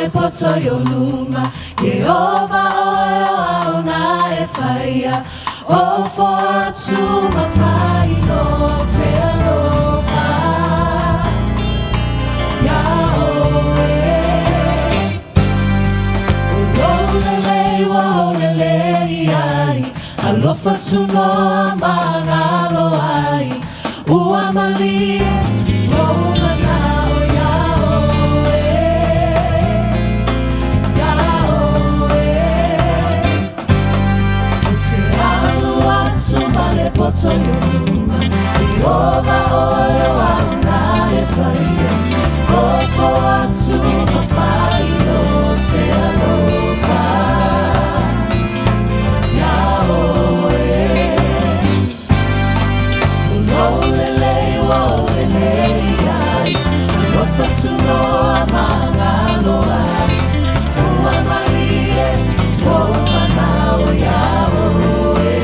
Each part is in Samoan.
le poto i o luma Ieova oe o au na e whaia O fo atu ma whai no te alofa Ia oe O lou lelei ua ou lelei ai Alofa tunoa magalo ai Ua malie lou manao iā oe Iā oe Ou te alu atu ma le poto i ou luma Ieova oe o au na e faia Ofo atu ma faailoa te alofa Iā oe O lou lelei ua ou lelei ai Alofa tunoa magalo ai Ua malie lou manao iā oe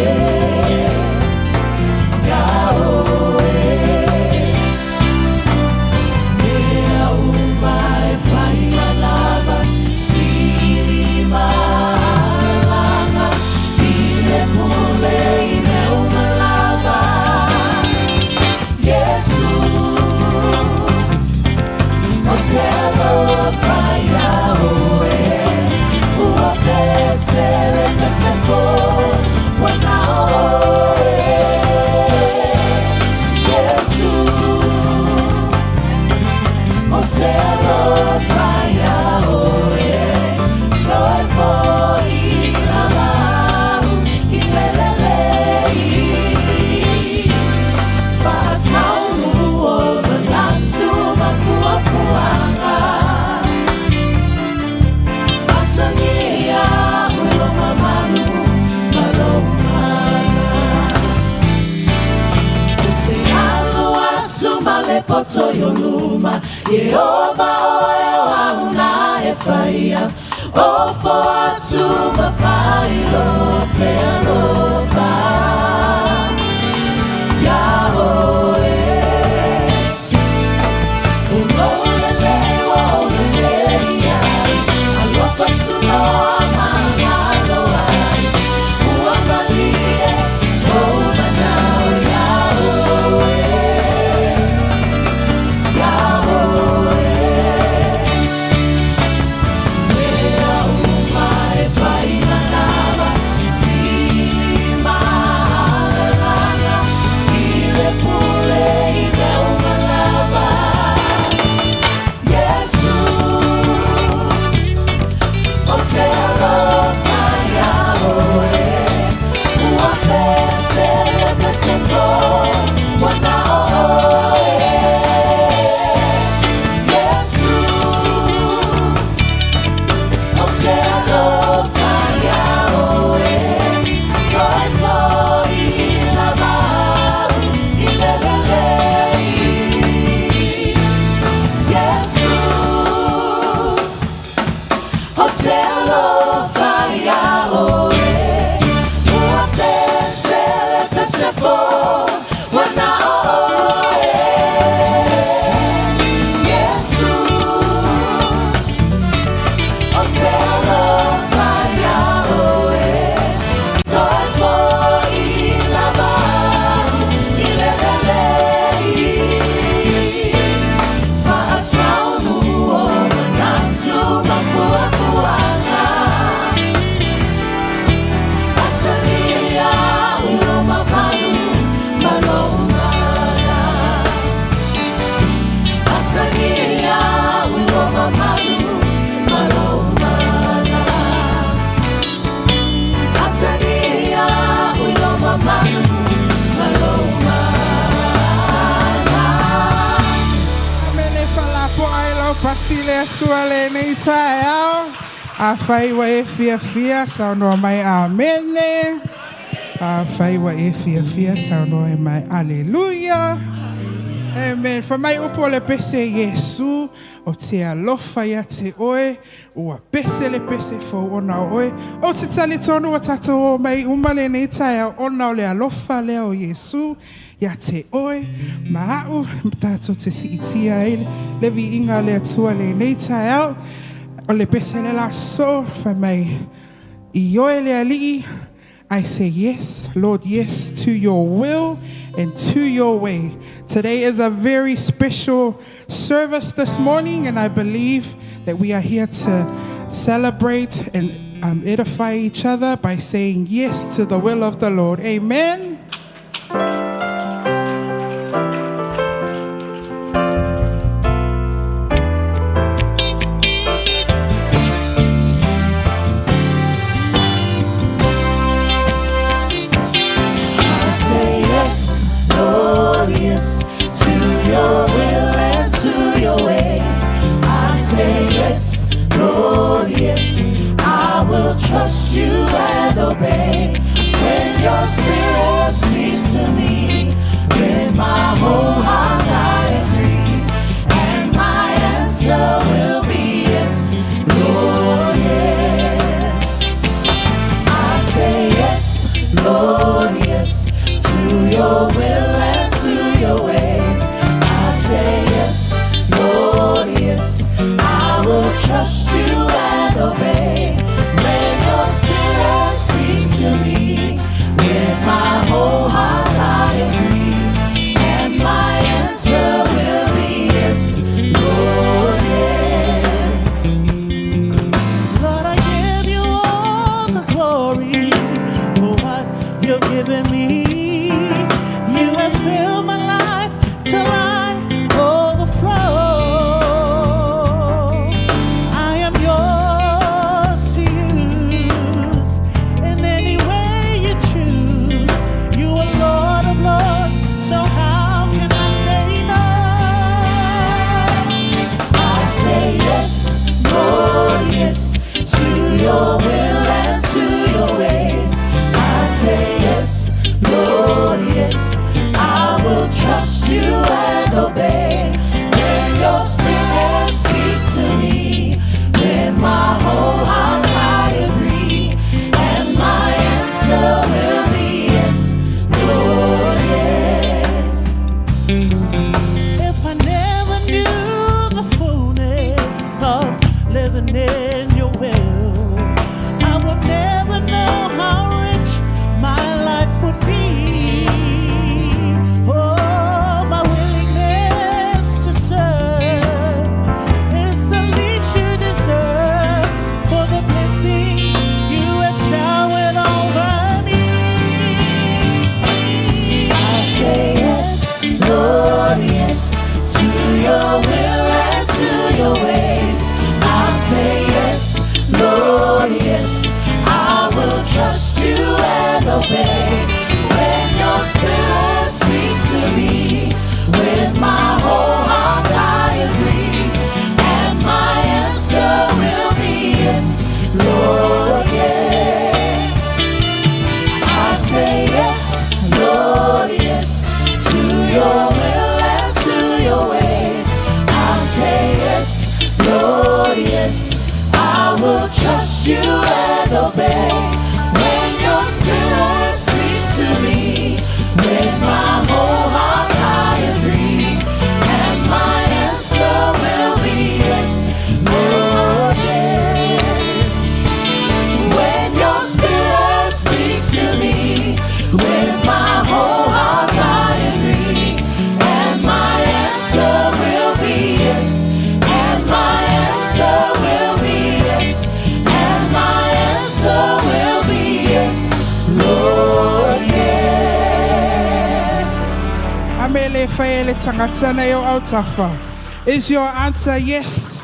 Iā oe Mea uma e fai manava Sili ma alalaga I le pule i mea uma lava Iesu O te alofa iā oe Ua pese le pese fou Ua na o oe Iesu O te alofa iā oe Toe fo'i lava au I le lelei Faataunuu o manatu ma fuafuaga Atagia au i lou mamalu ma lou mana Ou te alu atu ma le poto i ou luma Ieova oe o au na e faia Ofo atu ma faailoa te alofa Iā oe O lou lelei ua ou lelei ai Alofa tunoa magalo ai Ua malie lou manao iā oe Iā oe Mea uma e fai manava Sili ma alalaga I le pule i mea uma lava Iesu O te alofa iā oe Ua pese le pese fou Ua na o oe Iesu O te alofa iā oe Toe fo'i lava au I le lelei Iesu O te alofa iā oe Ua pese le pese fou Ua na o oe Iesu O te alofa iā oe Toe fo'i lava au I le lelei Faataunuu o manatu ma fuafuaga Atagia au i lou mamalu ma lou mana Atagia au i lou mamalu ma lou mana Atagia au i lou mamalu ma lou mana Amene faalapoa ai lau pati i le Atua lenei taeao. Afai ua e fiafia, saunoa mai Amene. Afai ua e fiafia, saunoa mai Aleluia. Amen. Fai mai upu o le pese Iesu, o te alofa ia te oe, ua pese le pese fou ona o oe. Ou te talitonu ua tatou omai uma lenei taeao ona o le alofa lea o Iesu ia te oe ma a'u, tatou te siitia ai le viiga o le Atua lenei taeao. O le pese le la aso, fai mai, Ioe le Alii, I say yes, Lord, yes, to your will and to your way. Today is a very special service this morning, and I believe that we are here to celebrate and edify each other by saying yes to the will of the Lord. Amen. I say yes, Lord, yes, to your will and to your ways. I say yes, Lord, yes, I will trust you and obey. When your spirit speaks to me, with my whole heart I agree, and my answer will be yes, Lord, yes. I say yes, Lord, yes, to your will and to your ways. I say yes, Lord, yes, I will trust you and obey. When your spirit speaks to me, with my whole heart I agree, and my answer will be yes, Lord, yes. Lord, I give you all the glory for what you've given me. You have filled my life till I overflow. I am yours to use in any way you choose. You are Lord of Lords, so how can I say no? I say yes, Lord, yes, to your will and to your ways. I say yes, Lord, yes, I will trust you and obey. When your spirit speaks to me, with my whole heart I agree, and my answer will be yes, Lord, yes. If I never knew the fullness of living in your will, I would never know how rich my life would be. Oh, my willingness to serve is the least you deserve for the blessings you have showered over me. I say yes, Lord, yes, to your will and to your ways. I say yes, Lord, yes, I will trust you and obey. When your spirit speaks to me, with my whole heart I agree, and my answer will be yes, Lord, yes. I say yes, Lord, yes, to your will and to your ways. I say yes, Lord, yes, I will trust you and obey. When your spirit speaks to me, with my whole heart I agree, and my answer will be yes, Lord, yes. When your spirit speaks to me, with my whole heart I agree, and my answer will be yes, and my answer will be yes, and my answer will be yes, Lord, yes. Amele faele tangatana yo autafa. Is your answer yes?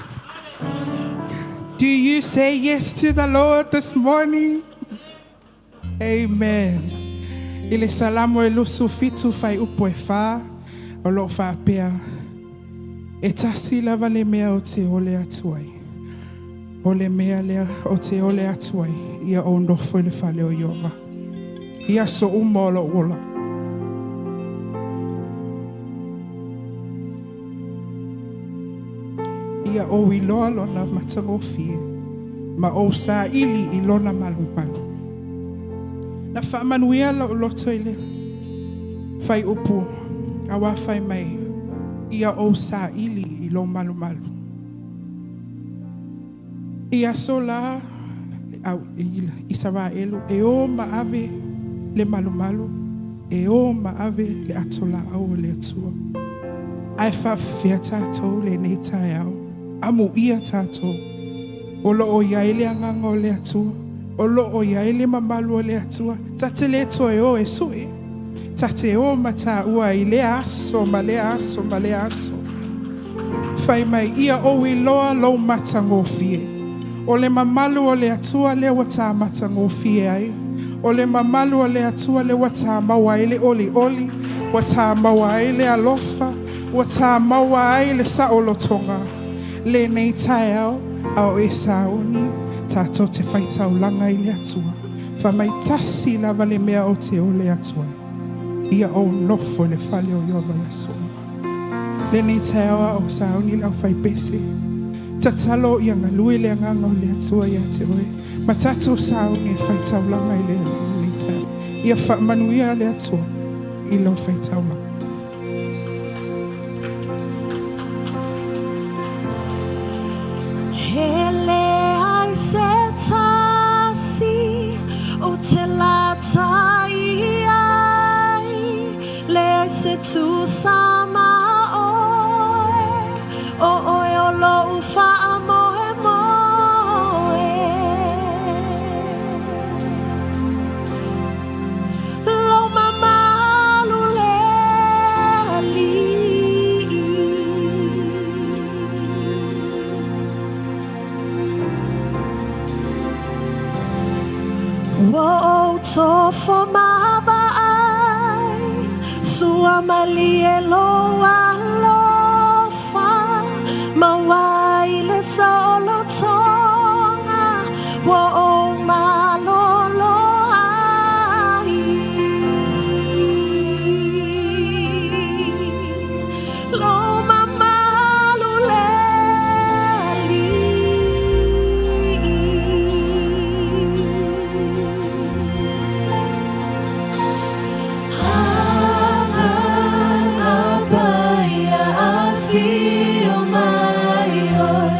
Do you say yes to the Lord this morning? Amen. I le Salamo e 27 fuaiupu e 4, o lo o faapea, E tasi lava le mea ou te ole atu ai. O le mea lea ou te ole atu ai, ia ou nofo i le fale o Ieova. I aso uma o lou ola. Ia ou iloa lona matagofie, ma ou saili i lona malumalu. Na faamanuia lou loto i le fuaiupu, auā fai mai, ia ou saili i lou malumalu. I aso la au Isaraelu e o ma ave le malumalu, e o ma ave le ato laau o le Atua. Ae faafefea tatou lenei taeao, amuia tatou. O lo o i ai le agaga o le Atua, o lo o i ai le mamalu o le Atua, ta te le toe o e sue, ta te o ma tāua i lea aso ma lea aso ma lea aso. Fai mai ia ou iloa lou matagofie. O le mamalu o le Atua lea ua tā matagofie ai. O le mamalu o le Atua lea ua tā maua ai le olioli, ua tā maua ai le alofa, ua tā maua ai le saolotoga. Lenei taeao, a o e sauni, tatou te faitaulaga i le Atua. Fai mai tasi lava le mea ou te ole atu ai. Ia ou nofo i le fale o Ieova i aso uma. Lenei taeao a o sauni le aufaipese. Tatalo ia galue le agaga o le Atua ia te oe. Ma tatou sauni e faitaulaga i le Alii lenei taeao. Ia faamanuia le Atua i lau faitaulaga. E leai se tasi o te lata i ai, leai se tusa ma oe, o oe o lou faamoemoe. Lou mamalu le Alii. Ua ou tofo ma vaai, sua malie lou alofa, maua ai le saolotoga, ua ou malolo ai. Lou mamalu le Alii. Agaga Paia, afio mai oe,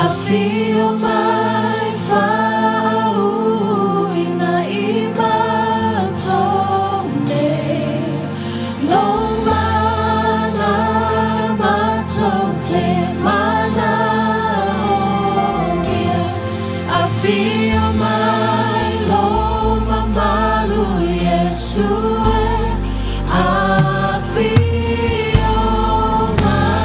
afio mai faauuina i matou nei. Lou mana matou te manaomia, afio mai lou mamalu Iesu e, afio mai.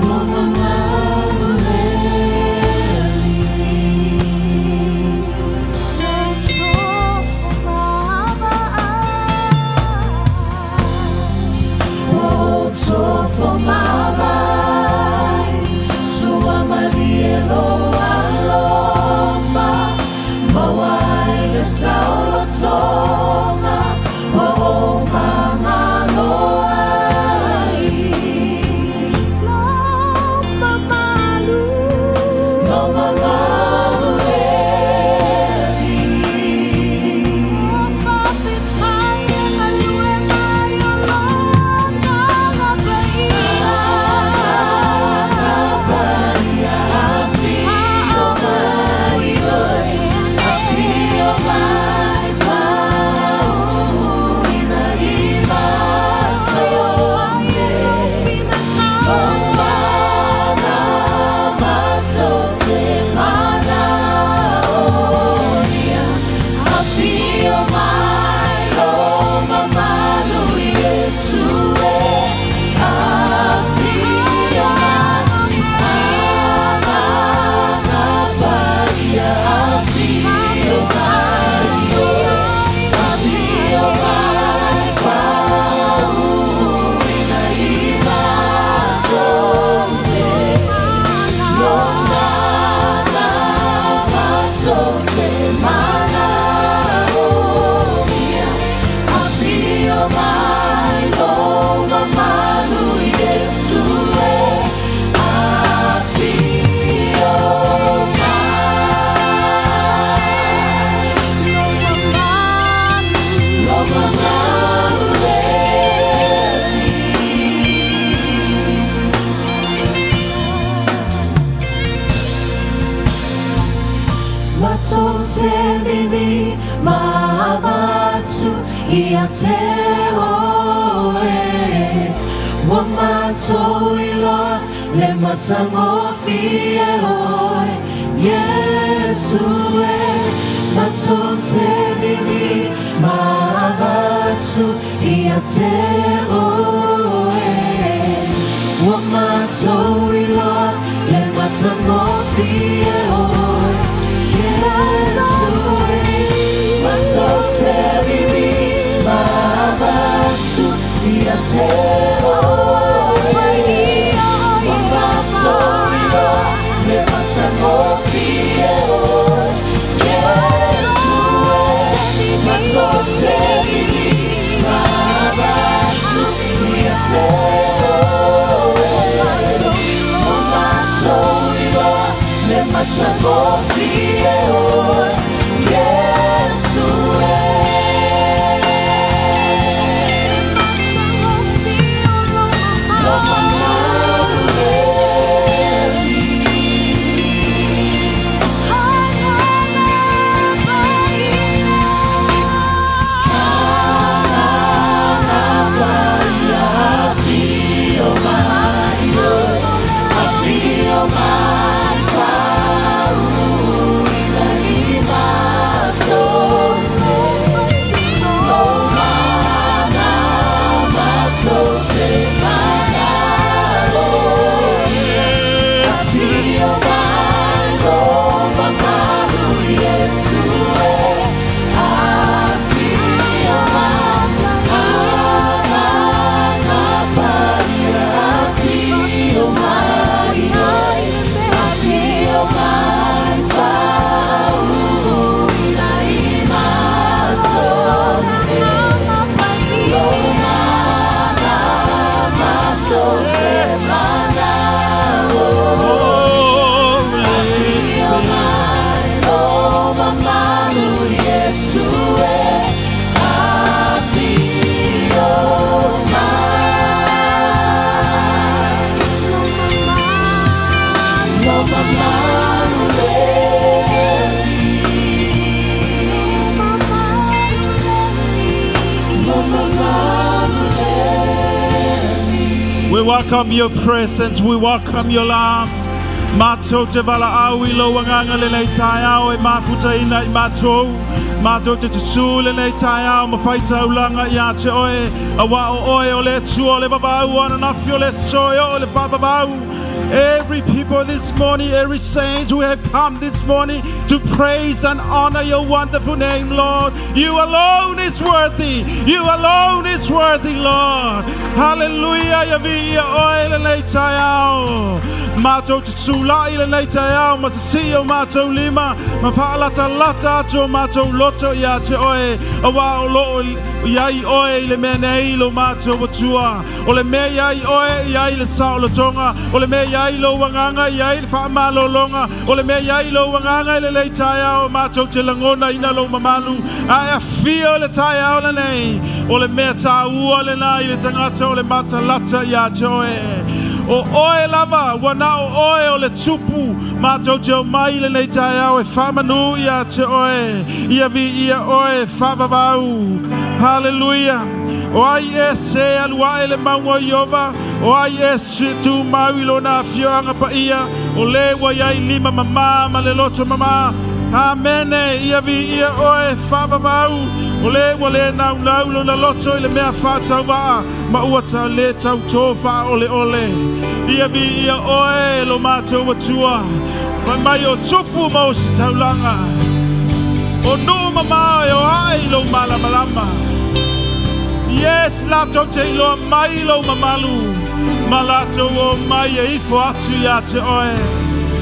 Lou mamalu le Alii. Lou tofo ma vaai. matou iloa le matagofie o oe, Iesu e, matou te vivii ma avatu ia te oe. Ua matou iloa le matagofie o oe, Iesu e, matou te vivii ma avatu ia te oe. Ua matou iloa le matagofie o oe, Iesu e, matou te vivii ma avatu ia te oe. Ua matou iloa le matagofie o oe, Iesu e. Lo mamalu Afio mai faauuina i matou. Lou mana matou te manao. Afio mai lou mamalu Iesu e. Afio mai Agaga Paia. Afio mai oe. Afio mai faauuina i matou. Lou mana matou te manao. Afio mai lou mamalu Iesu e. Afio mai. Lou mamalu e. Lou mamalu e. We welcome your presence. We welcome your love. Matou te valaau i lou agaga lenei taeao e mafutaina i matou. Matou te tutū lenei taeao ma faitaulaga ia te oe. Auā o oe o le Atua o le vavau ananafi o le aso e oo i le faavavau. Every people this morning, every saints who have come this morning to praise and honor your wonderful name, Lord. You alone is worthy. You alone is worthy, Lord. Hallelujah. Ia viia oe lenei taeao. Matou te tula'i lenei taeao ma sisii o matou lima ma faalatalata atu o matou loto ia te oe. Auā o loo iai oe i le mea nei lo matou Atua. O le mea iai oe iai le saolotoga. O le mea iai lou agaga iai le faamalologa. O le mea iai lou agaga i lenei taeao matou te lagonaina lou mamalu. Ae afio le taeao lenei. O le mea taua lena i le tagata o le matalata ia te oe. O oe lava, ua na o oe o le tupu. Matou te omai lenei taeao e faamanu ia te oe. Ia viia oe faavavau. Hallelujah. O ai e se alu ae i le mauga o Iova, o ai e se tu mau i lona afioaga paia, o le ua iai lima mamā ma le loto mamā. Amene, ia viia oe faavavau, o le ua le naunau lona loto i le mea faatauvaa, ma ua ta le tautō faaoleole. Ia viia oe lo matou Atua, fai mai o tupu ma ositaulaga. O nuu mamao e o ae i lou malamalama. Yes, latou te iloa mai lou mamalu, ma latou omai e ifo atu ia te oe.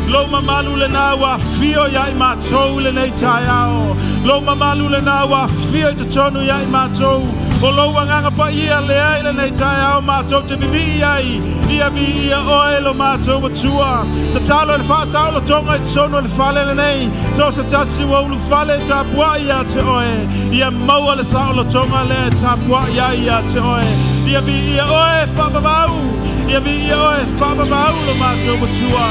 Lou mamalu lena ua afio ia i matou lenei taeao. Lou mamalu lena ua afio i totonu ia i matou. O lou agaga paia lea i lenei taeao matou te vivii ai. Ia viia oe lo matou Atua. Tatalo i le faasaolotoga i totonu o le fale lenei. So o se tasi ua ulufale e tapuai ia te oe. Ia maua le saolotoga lea e tapuai ai ia te oe. Ia viia oe faavavau. Ia viia oe faavavau lo matou Atua.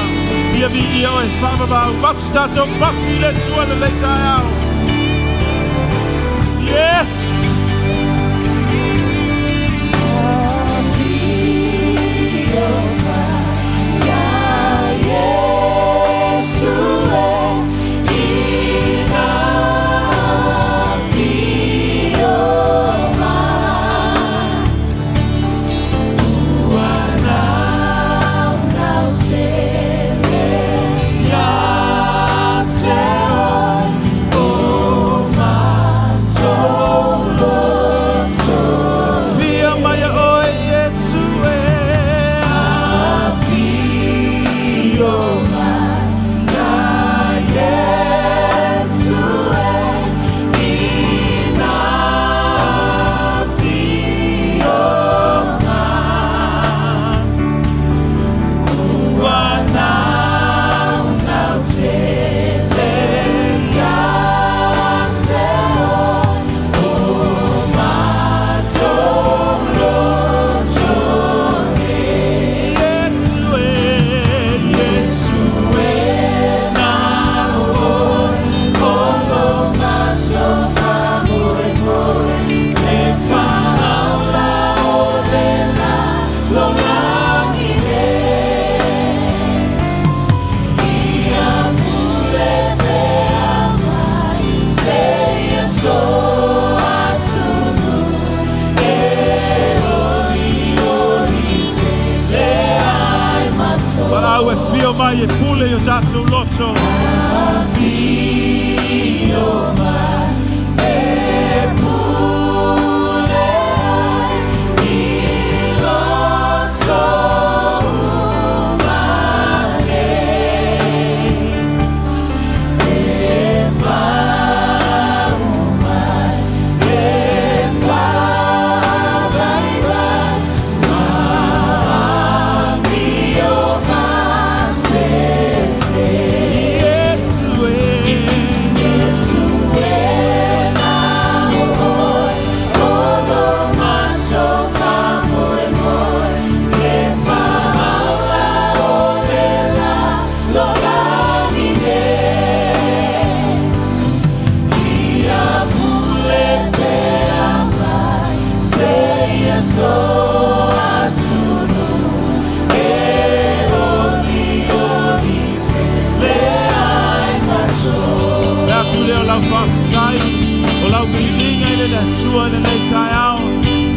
Ia viia oe faavavau. Avatu se tatou pati i le Atua lenei taeao. Yes! Afio. mai e pule i o tatou loto. Afio mai e pule ai i loto uma nei. E fa'aumai le fa'avaivai ma amio masese. Iesu e. Iesu e na o ʻoe, o lo matou fa'amoemoe, le fa'aola o le lalolagi nei. Ia pule pea mai seia so atunuu e olioli tele ai matou. Le atu lea o lau faafetai, o lau viiga i le Atua i lenei taeao.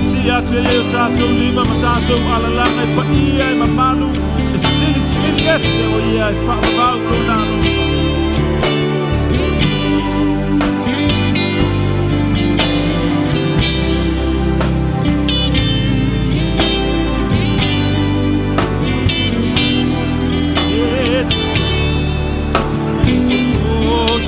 Sisii atu ai o tatou lima ma tatou alalaga i paia e mamalu, e silisili ese o ia e faavavau lona alofa. Yes. Oh,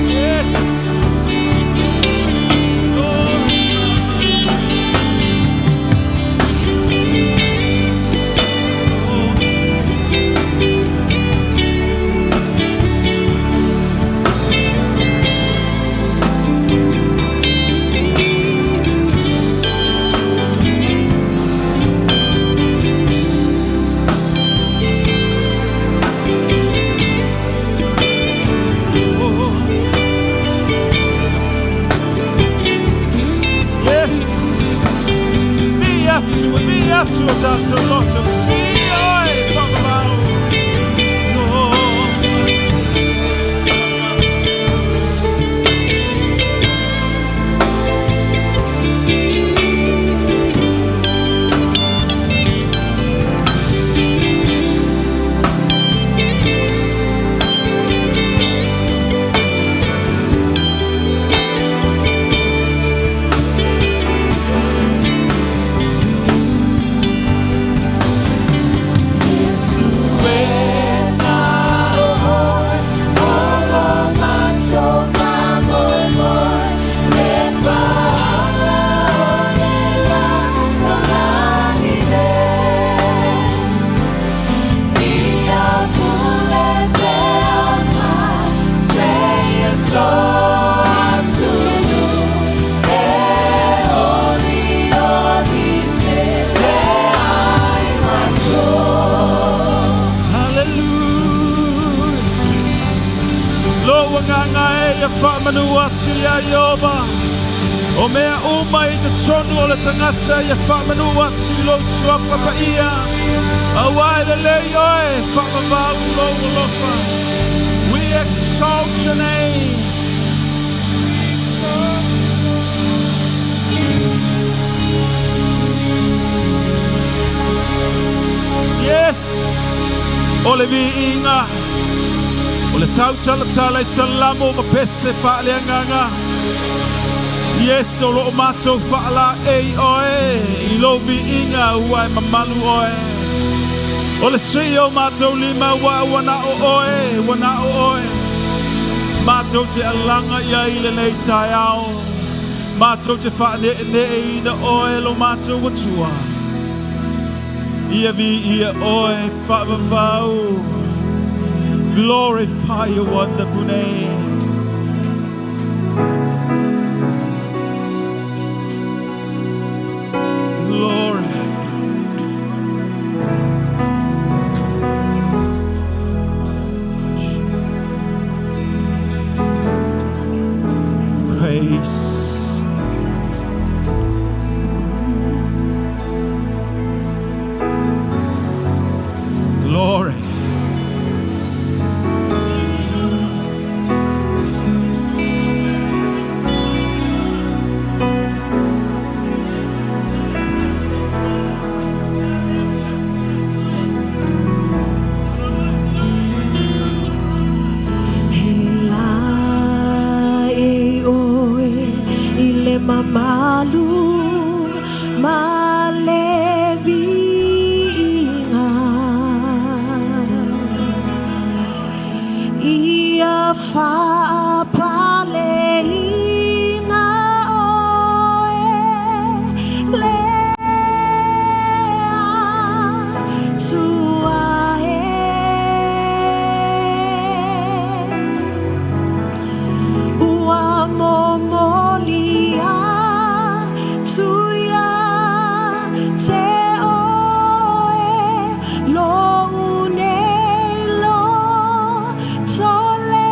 Yes. Lord. Yes. Vi'i atu o tatou loto. Viia oe faavavau. No. Iesu e na o ʻoe, o lo matou fa'amoemoe, le fa'aola o le lalolagi nei. Ia pule pea mai seia so atunuu e olioli tele ai matou. Hallelujah. Lou agaga e ia faamanu atu ia Ieova. O mea uma i totonu o le tagata ia faamanu atu i lou suafa paia. Auā e lelei oe faavavau lou alofa. We exalt your name. Exalt you, Lord. Yes. O le viiga. O le tautalatala i salamo ma pese faaleagaga. Yes, o loo matou faalaei oe i lou viiga ua e mamalu oe. O le sii o matou lima ua ua na o oe, ua na o oe. Matou te alaga i ai lenei taeao. Matou te faaneeneeina oe lo matou Atua. Ia viia oe faavavau. Glorify your wonderful name. Glory. Faapaleina oe le Atua e. Ua momoli atu ia te oe lo'u nei loto le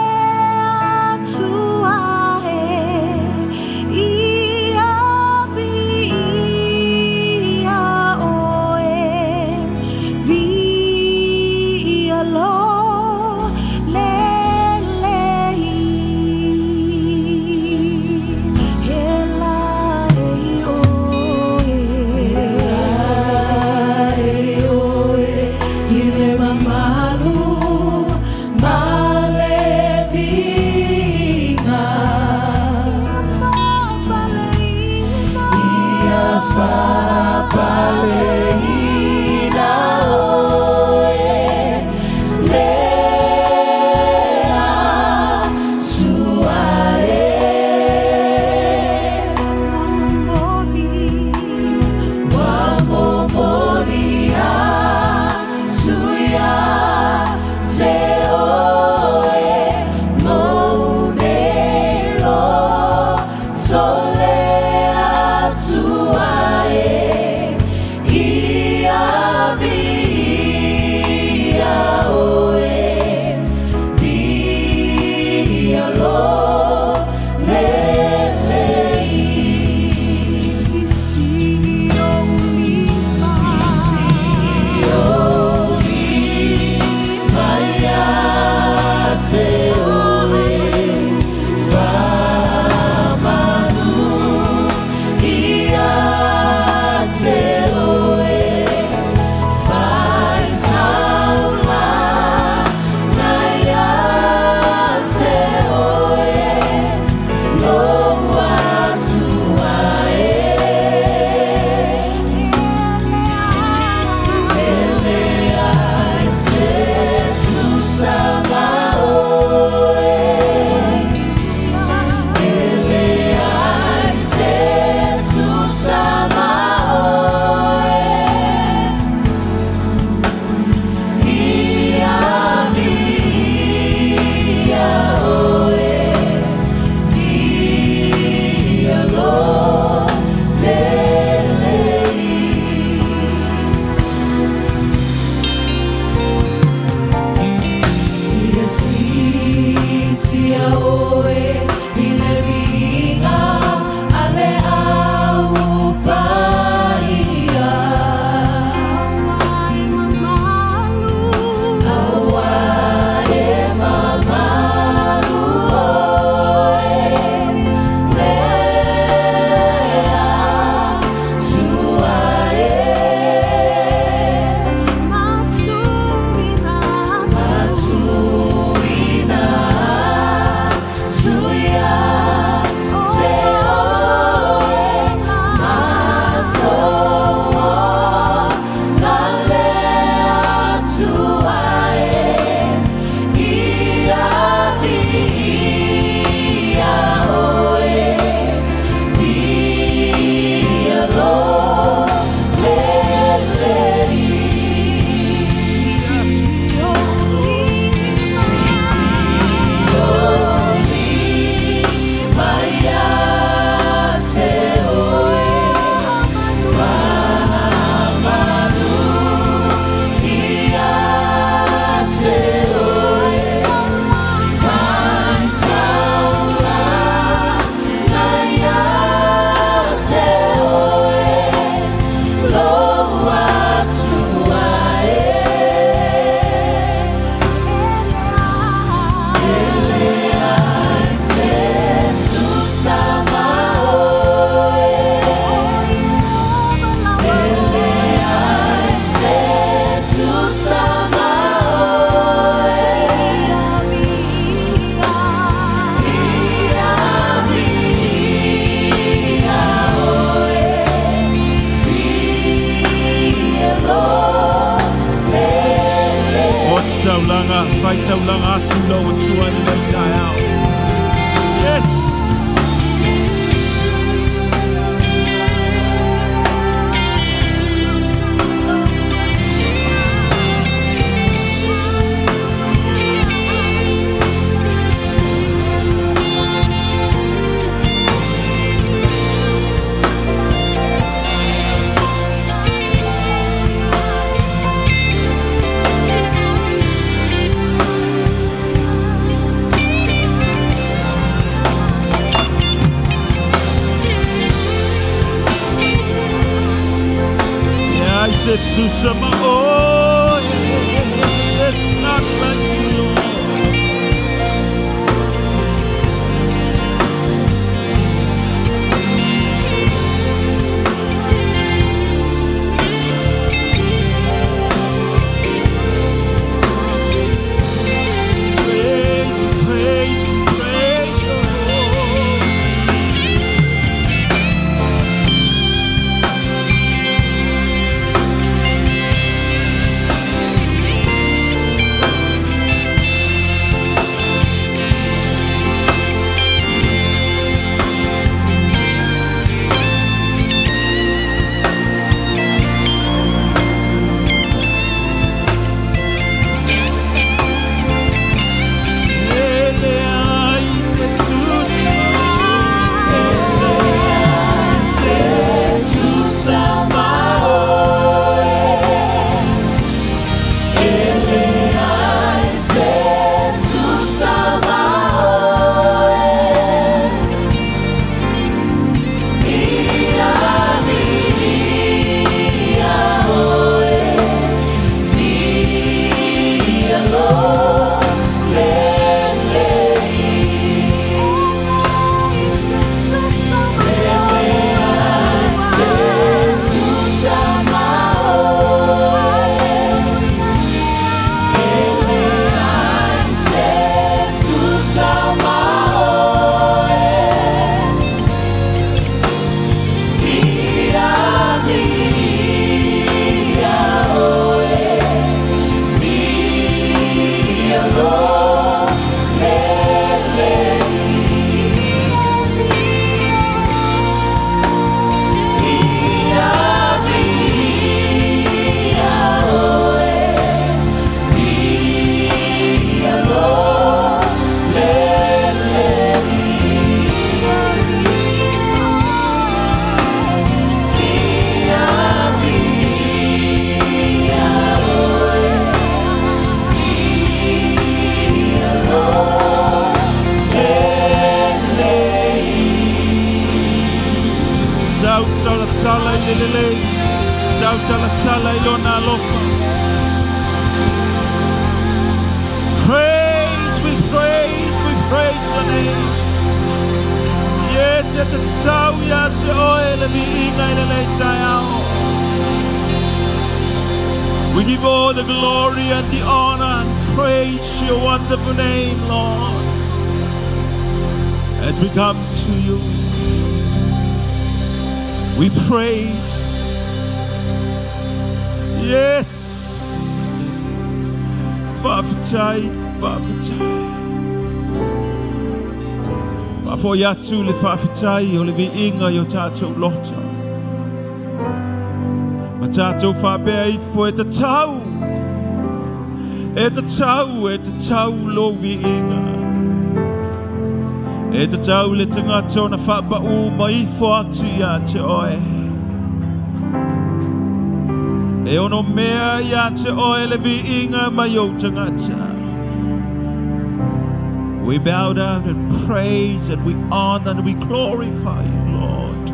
Faitaulaga atu lau Atua i lenei taeao. Yes. Yeah, I said Susama, oh, yeah, it's not like you, Lord. Praise, praise, praise the Lord. Tau tala tala i le lelei. Tau tala tala i lona alofa. Praise, we praise, we praise your name. Yes, e te tau ia te oe le viiga i lenei taeao. We give all the glory and the honor and praise your wonderful name, Lord. As we come to you, we praise. Yes. Faafetai, faafetai. Faafoi atu le faafetai o le viiga i o tatou loto. Ma tatou faapea ifo e tatau. E tatau, e tatau lo viiga. E tatau le tagata ona faapau ma ifo atu ia te oe. E ono mea ia te oe le viiga mai o tagata. We bow down and praise and we honor and we glorify you, Lord.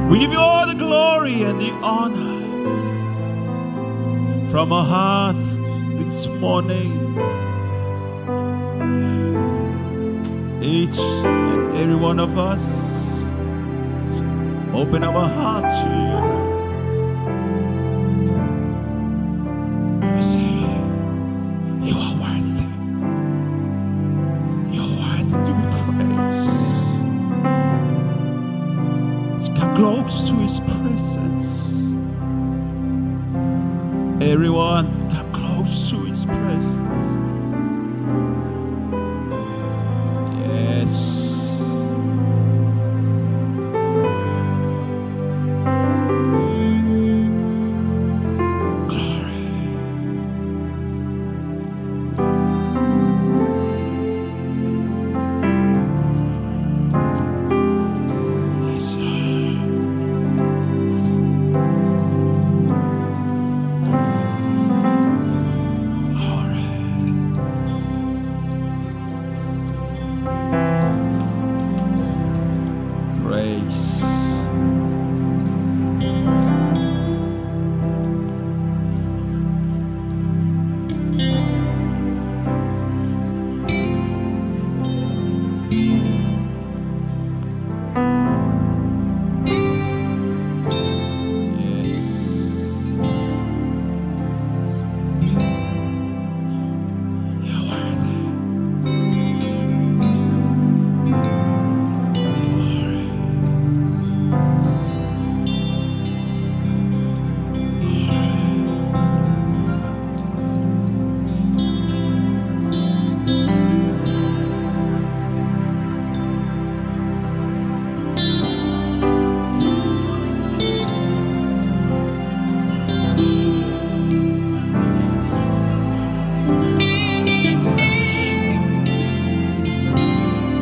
We give you all the glory and the honor from our heart this morning. Each and every one of us, open our hearts to you. We say, you are worthy. You are worthy to be praised. Let's come close to his presence. Everyone, come close. Close to His presence. Yes. Glory. Yes, Lord. Glory. Praise. Yes. You're worthy. Glory.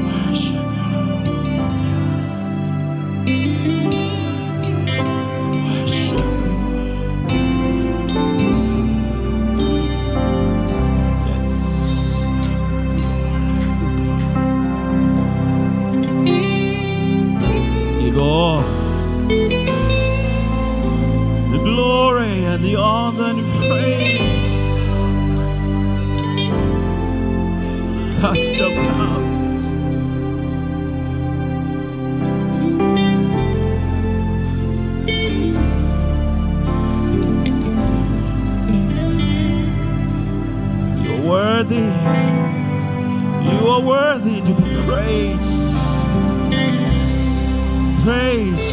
Worship you, Lord. Worship you. Yes. Give all the glory and the honor and praise. Cast your crowns. You're worthy. You are worthy to be praised. Praise.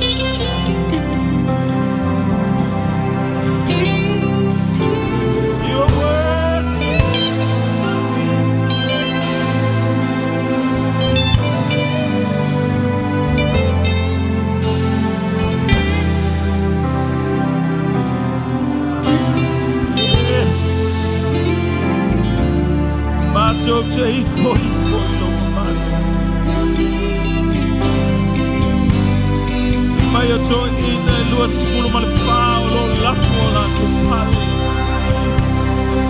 You are worthy. Yes. Mato te ifo ifo lo manu. Mai o to ina e lua sefulu ma le fā o lo lafo o latou pale.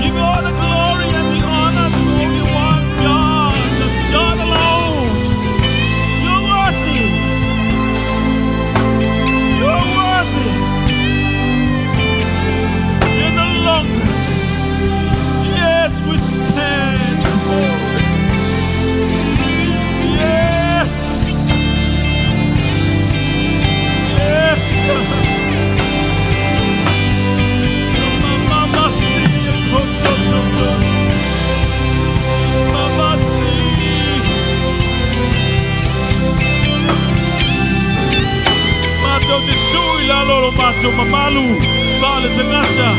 Give all the glory and the honor to only one God, the God alone. You're worthy. You're worthy. You're the longer. Yes, we stand holy. Yes. Yes. Mama see Mama see. Mato te tui la lolo mato mamalu. Fale tangata.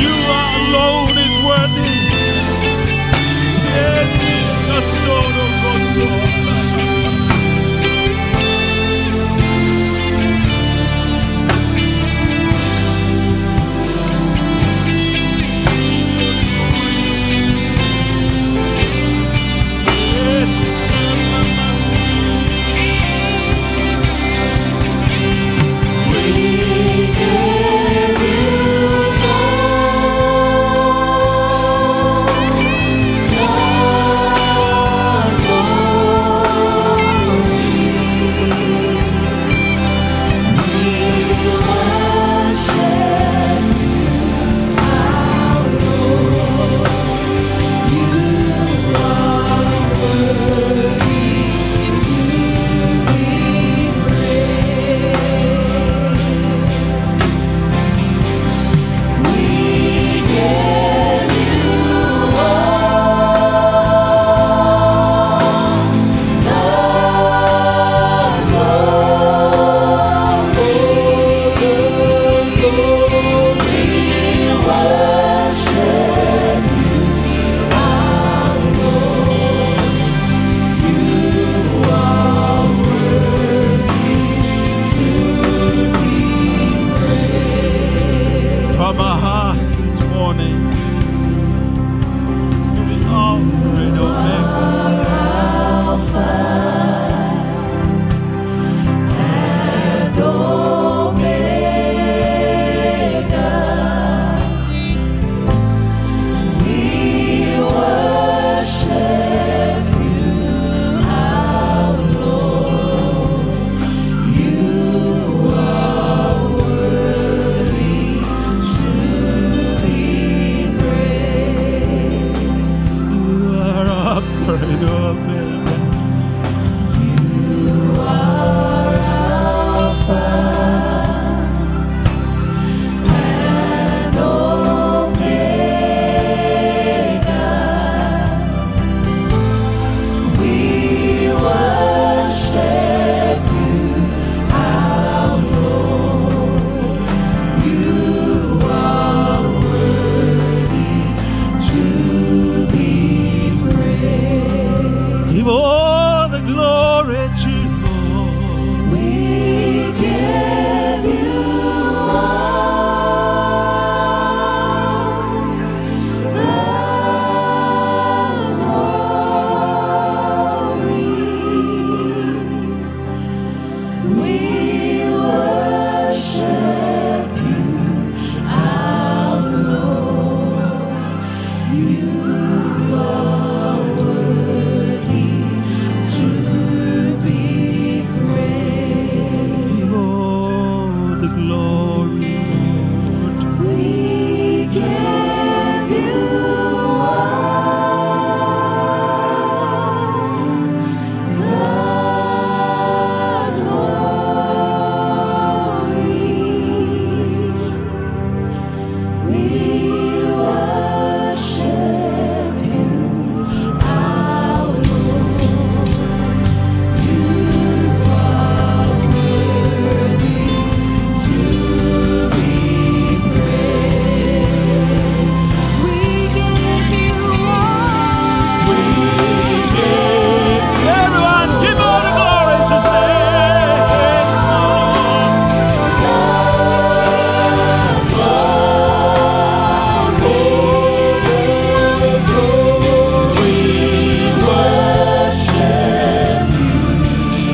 You are alone is worthy. Yes, the soul of God. Yes. We give you From our hearts this morning. The Alpha and Omega. Alpha and Omega. We worship you, our Lord. You are worthy to be praised. You are Alpha and Omega. You are Alpha and Omega. We worship you, our Lord. You are worthy to be praised. Give all the glory to you, Lord. We give you all the glory. We worship you, our Lord. You are worthy to be praised. Give all the glory, Lord. We give you all the glory. We worship you, our Lord. You are worthy to be praised. We give you all. We give everyone, give all the glory to His name, Lord. We worship you,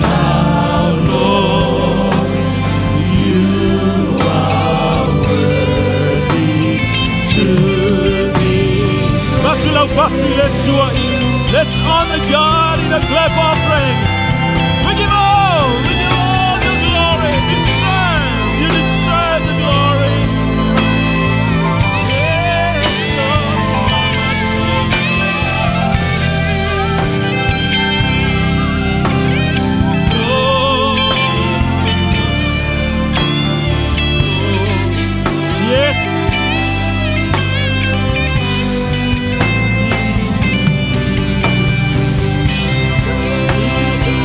our Lord. You are worthy to be. Let's honor God in a clap offering. We give all the glory. You deserve the glory. Yes, Lord. Oh. Yes. We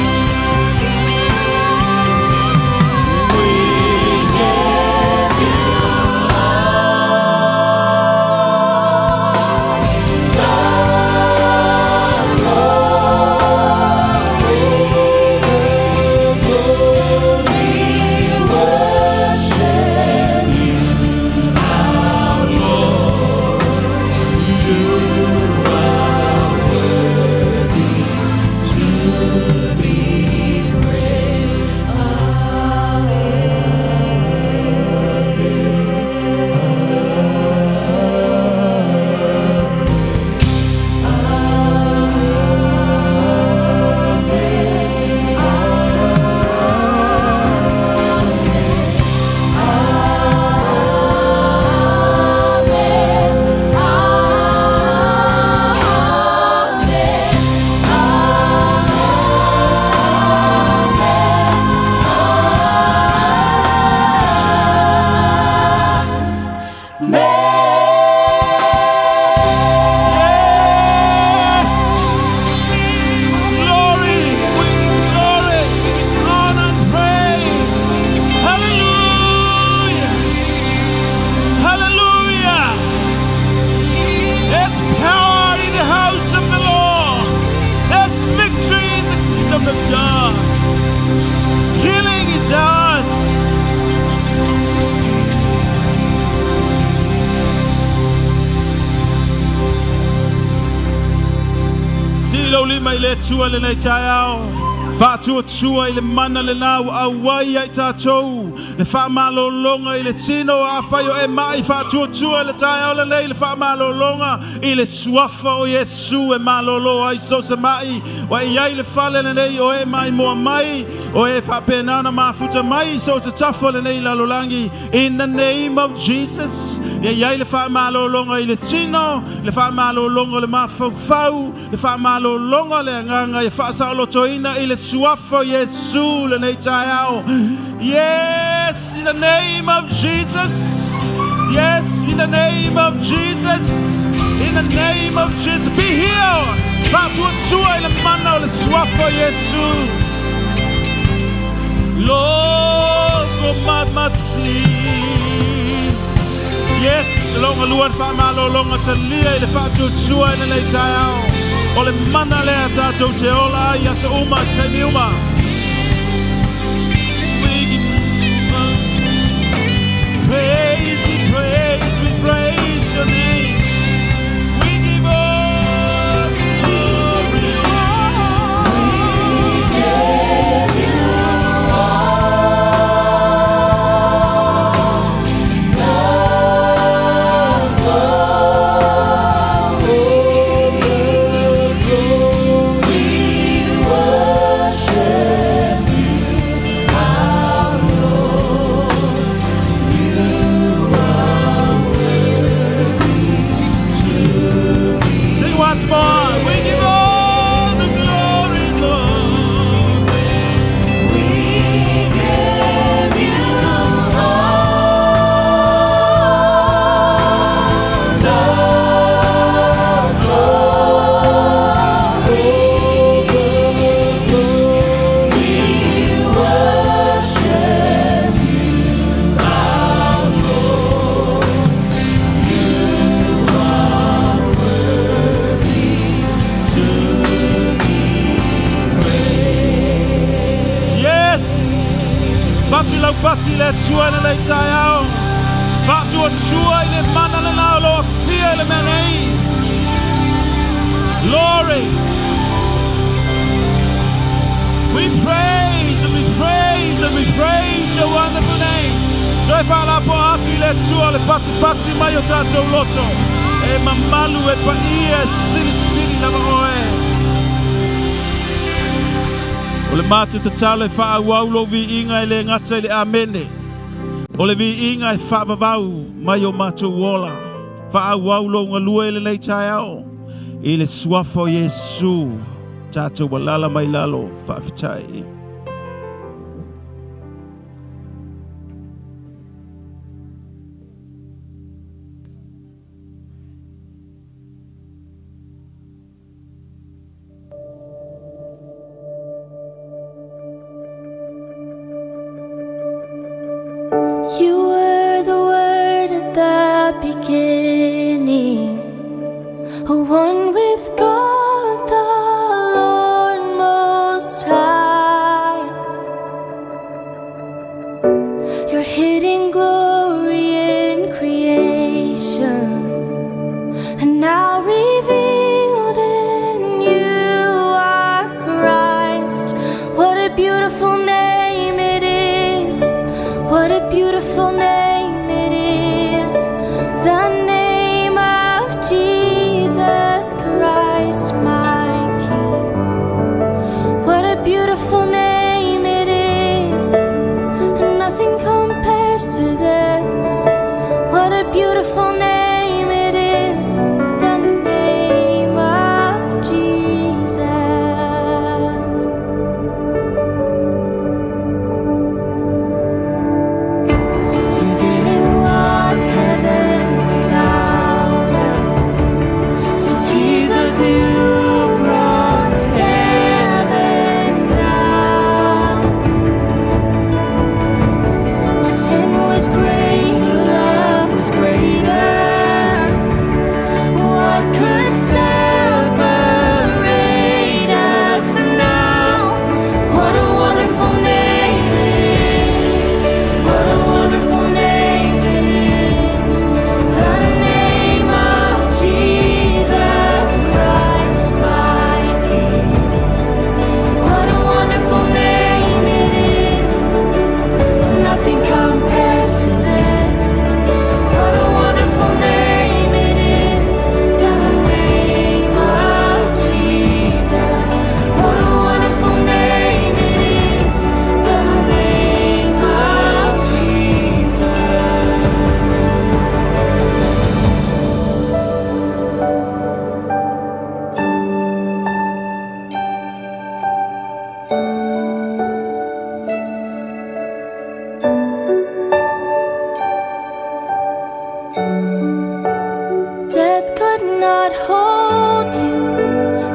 lau lima i le Atua lenei taeao. Faatuatua i le mana lena ua auai ai tatou. Le faamalologa i le tino afai o e mai faatuatua i le taeao lenei le faamalologa i le suafa o Iesu e malolo ai so se mai. Ua e iai le fale lenei o e maimoa mai. O e faapena ona mafuta mai so o se tafa o lenei lalolagi. In the name of Jesus. Ia iai le faamalologa i le tino, le faamalologa o le mafaufau, le faamalologa o le agaga ia faasaolotoina i le suafa o Iesu lenei taeao. Yes, in the name of Jesus. Yes, in the name of Jesus. In the name of Jesus. Be healed. Faatuatua i le mana o le suafa o Iesu. Loko mamasli. Yes, longa lua le faamalologa talia i le faatuatua i lenei taeao. O le mana lea tatou te ola ai aso uma, taimi uma. We give praise, we praise, we praise your name. We give all glory. Worship you, our Lord. You are worthy to be Sing once more. We give all the glory, Lord. We give you all the glory. We worship you, our Lord. You are worthy to be praised. Yes. Bati lau bati le Atua i lenei taeao. Faatuatua i le mana lena o lo afia i le mea nei. Glory. We praise and we praise and we praise your wonderful name. Toe faalapoa atu i le Atua le patipati mai o tatou loto. E mamalu e paia e silisili lava oe. O le matou tatalo e faaauau lou viiga e le gata i le amene. O le viiga e faavavau mai o matou ola. Faaauau lou galue i lenei taeao. I le suafa o Iesu. Tatou alala mai lalo faafetai. You were the Word at the beginning, one with God, the Lord Most High. Your hidden glory in creation, and now revealed in you are Christ. What a beautiful name it is! What a beautiful name it is! The cannot hold you.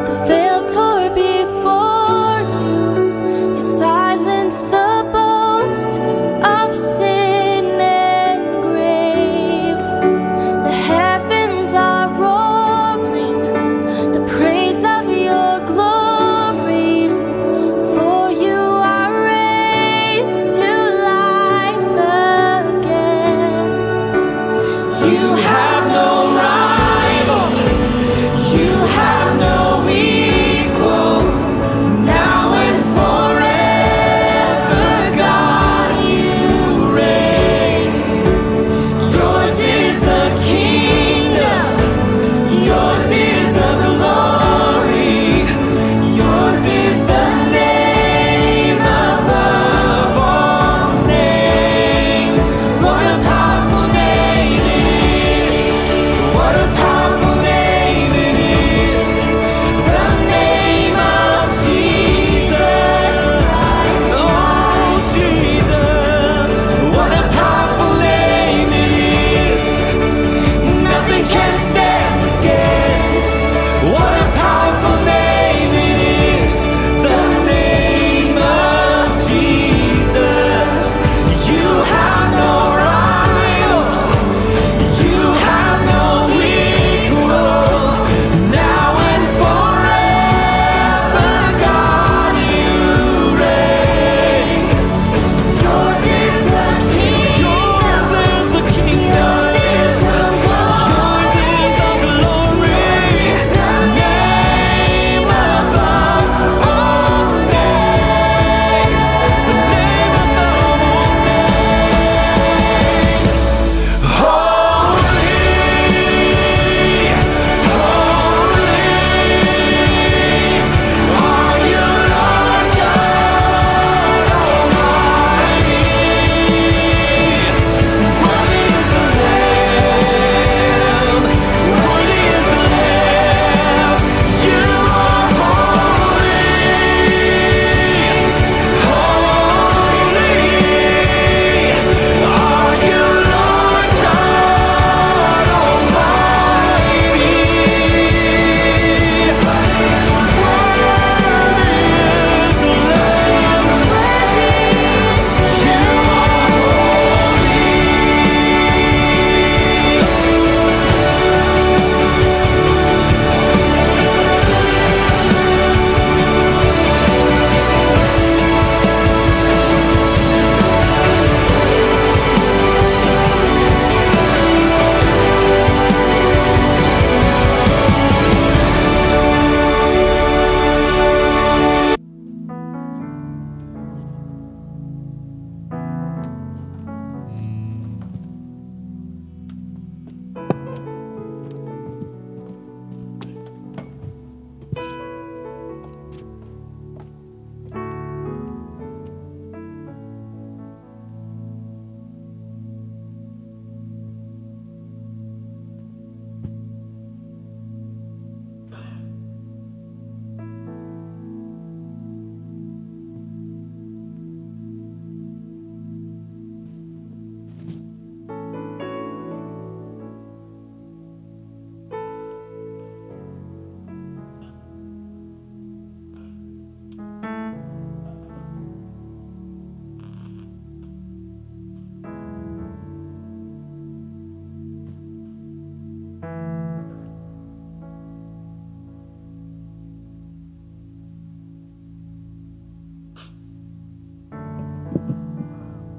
The veil tore before you. You silenced the boast of sin and grave. The heavens are roaring, the praise of your glory. For you are raised to life again. You have no rival. You have no equal. Now and forever, God, you reign. Yours is the kingdom. Yours is the glory. Yours is the name above all names. What a powerful name it is. What a powerful name it is. The name of Jesus Christ. Oh, Jesus. What a powerful name it is. Nothing can stand against. What a powerful name it is. The name of Jesus. You have no rival. You have no equal. Now and forever, God, you reign. Yours is the kingdom. Yours is the kingdom. Yours is the Yours is the glory. Yours is the Name above all names. The name above all names. Holy, holy are you, Lord God Almighty. Worthy is the Lamb. Worthy is the Lamb. You are holy, holy. Are you Lord God Almighty? Worthy is the Lamb. You are holy.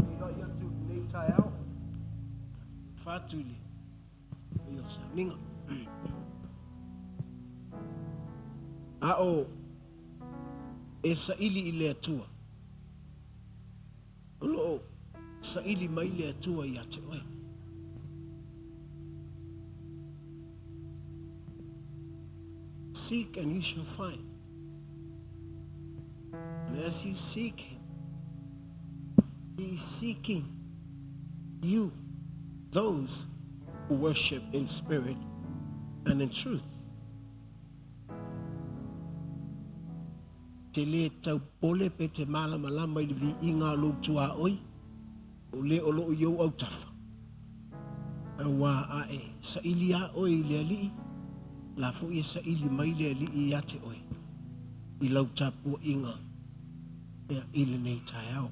Feiloai atu i lenei taeao, fatu i le paia o le sauniga. A o e saili i le Atua, o lo o saili mai le Atua ia te oe. Seek and you shall find. And as you seek him, he is seeking you, those who worship in spirit and in truth. Te lē taupole pe te mālamalama i le viiga o lou tuaoi, o lē o loo i ou autafa. Auā a e saili lava oe i le Alii, La foi e saili mai le Alii ia te oe i lau tapuaiga ia i lenei taeao.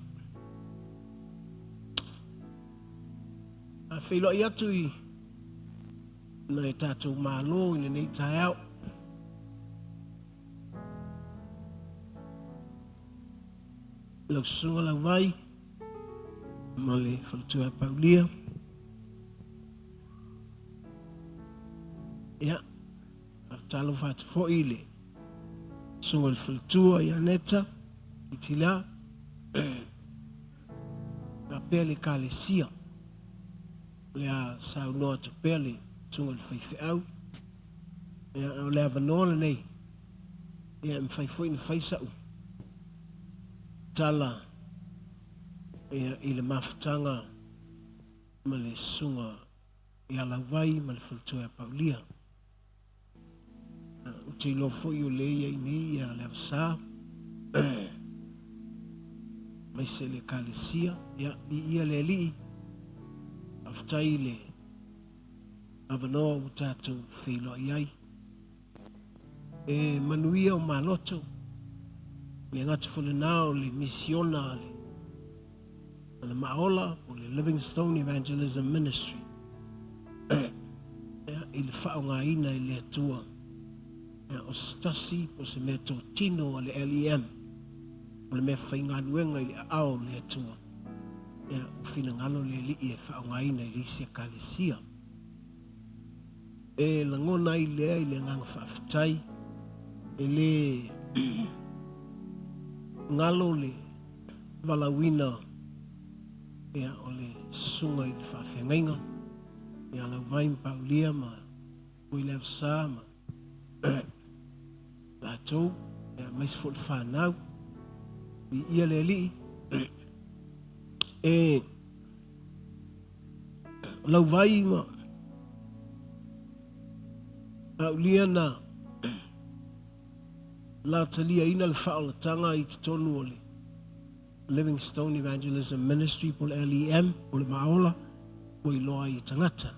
A feiloai atu i nai tatou malo i lenei taeao. Lau susuga Lauvai ma le faletua ia Paulia. Ia, faatalofa atu foi i le susuga i le faletua ia Neta i Tila, faapea le Ekalesia. O le a saunoa atu pea le susuga i le faifeau. Ia, o le avanoa lenei, ia, e mafai foi ona fai sa'u tala, ia, i le mafutaga ma le susuga ia Lauvai ma le faletua ia Paulia. Ou te iloa foi o lea e i ai nei ia Leavasa, aemaise le Ekalesia. Ia, viia le Alii, faafetai i le avanoa ua tatou feiloai ai. E manuia o maloto, le gata foi lena o le misiona a le a le Maaola po o le Livingstone Evangelism Ministry i le faaaogaina e le Atua o se tasi po o se mea totino a le LEM o le mea faigaluega i le aao o le Atua ua finagalo le Alii e faaaogaina i le isi Ekalesia. E lagona ai lea i le agaga faafetai e le galo le valaauina ia, o le susuga i le faafeagaiga ia Lauvai ma Paulia ma Uileavasa ma latou, ia, aemaise foi le fanau. Viia le Alii. E Lauvai ma Paulia na la taliaina le faaolataga i totonu o le Livingstone Evangelism Ministry po o le LEM po o le Maaola ua iloa ai e tagata.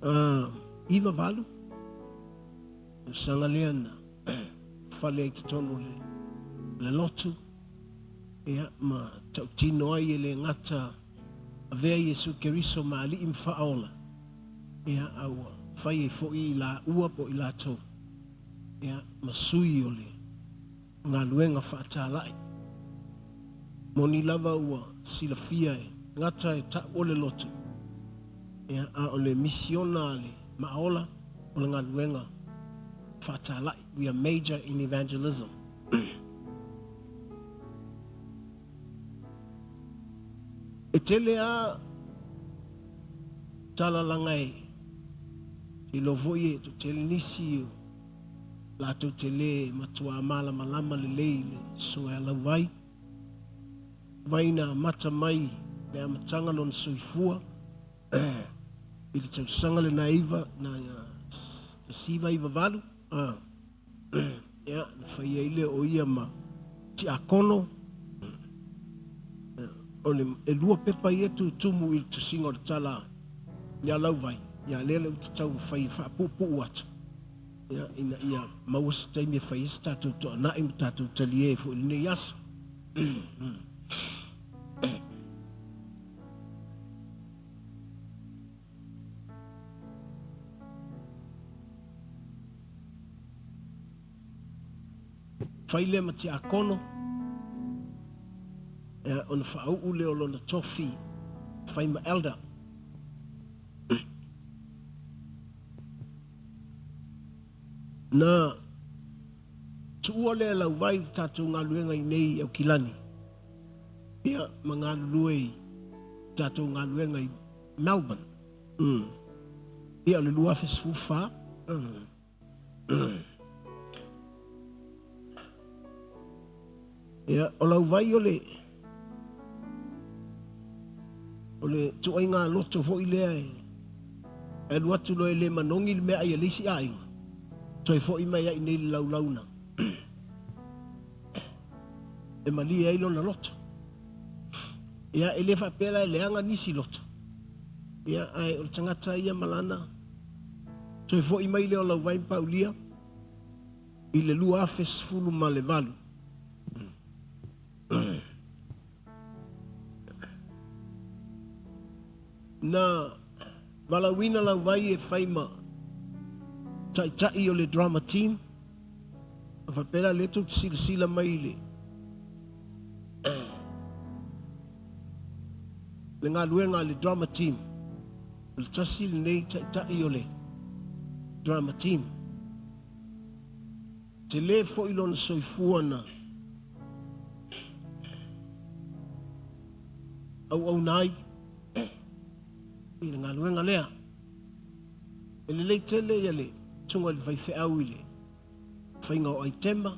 98 tausaga lea na fale ai totonu o le lotu ia, ma tautino ai e le gata avea Iesu Keriso ma alii ma faaola, ia, a ua fai ai foi i laua po o i latou, ia, ma sui o le galuega faatalai. Moni lava ua silafia e gata e ta'u o le lotu, ia, a o le misiona a le Maaola o le galuega faatalai. We are major in evangelism. E tele a tala laga e te iloa foi e toatele nisi o latou te le matua malamalama lelei i le susuga ia Lauvai. Mai na amata mai le amataga lona soifua i le tausaga lena iva na 1998, Ia, na fai ai lea o ia ma tiakono. O le, e lua pepa ia tutumu i le tusiga o le tala ia Lauvai, ia lea le ou te taumafai e faapuupuu atu, ia, ina ia maua se taimi e fai ai se tatou toanai ma tatou talie foi i lenei aso. Fai lea ma tiakono, ia, ona faauu lea o lona tofi fai ma elder. Na tuua lea Lauvai le tatou galuega i nei i Aukilani, ia, ma galulue i tatou galuega i Melbourne. Ia, o le 2014. Ia, o Lauvai o le o le tuaiga loto foi lea e alu atu loa e le manogi le meaai a le isi aiga, toe foi mai ai i nei le laulauna e malie ai lona loto. Ia, e le faapea la e leaga nisi loto. Ia, ae o le tagata ia ma lana Toe fo'i mai lea o Lauvai ma Paulia i le 2018. Na valaauina Lauvai e fai ma taitai o le drama team. A faapea la lea tou te silasila mai i le le galuega a le drama team. O le tasi lenei taitai o le drama team. Tele foi lona soifua na auauna ai i le galuega lea. E lelei tele ia le susuga i le faifeau i le faiga o aitema,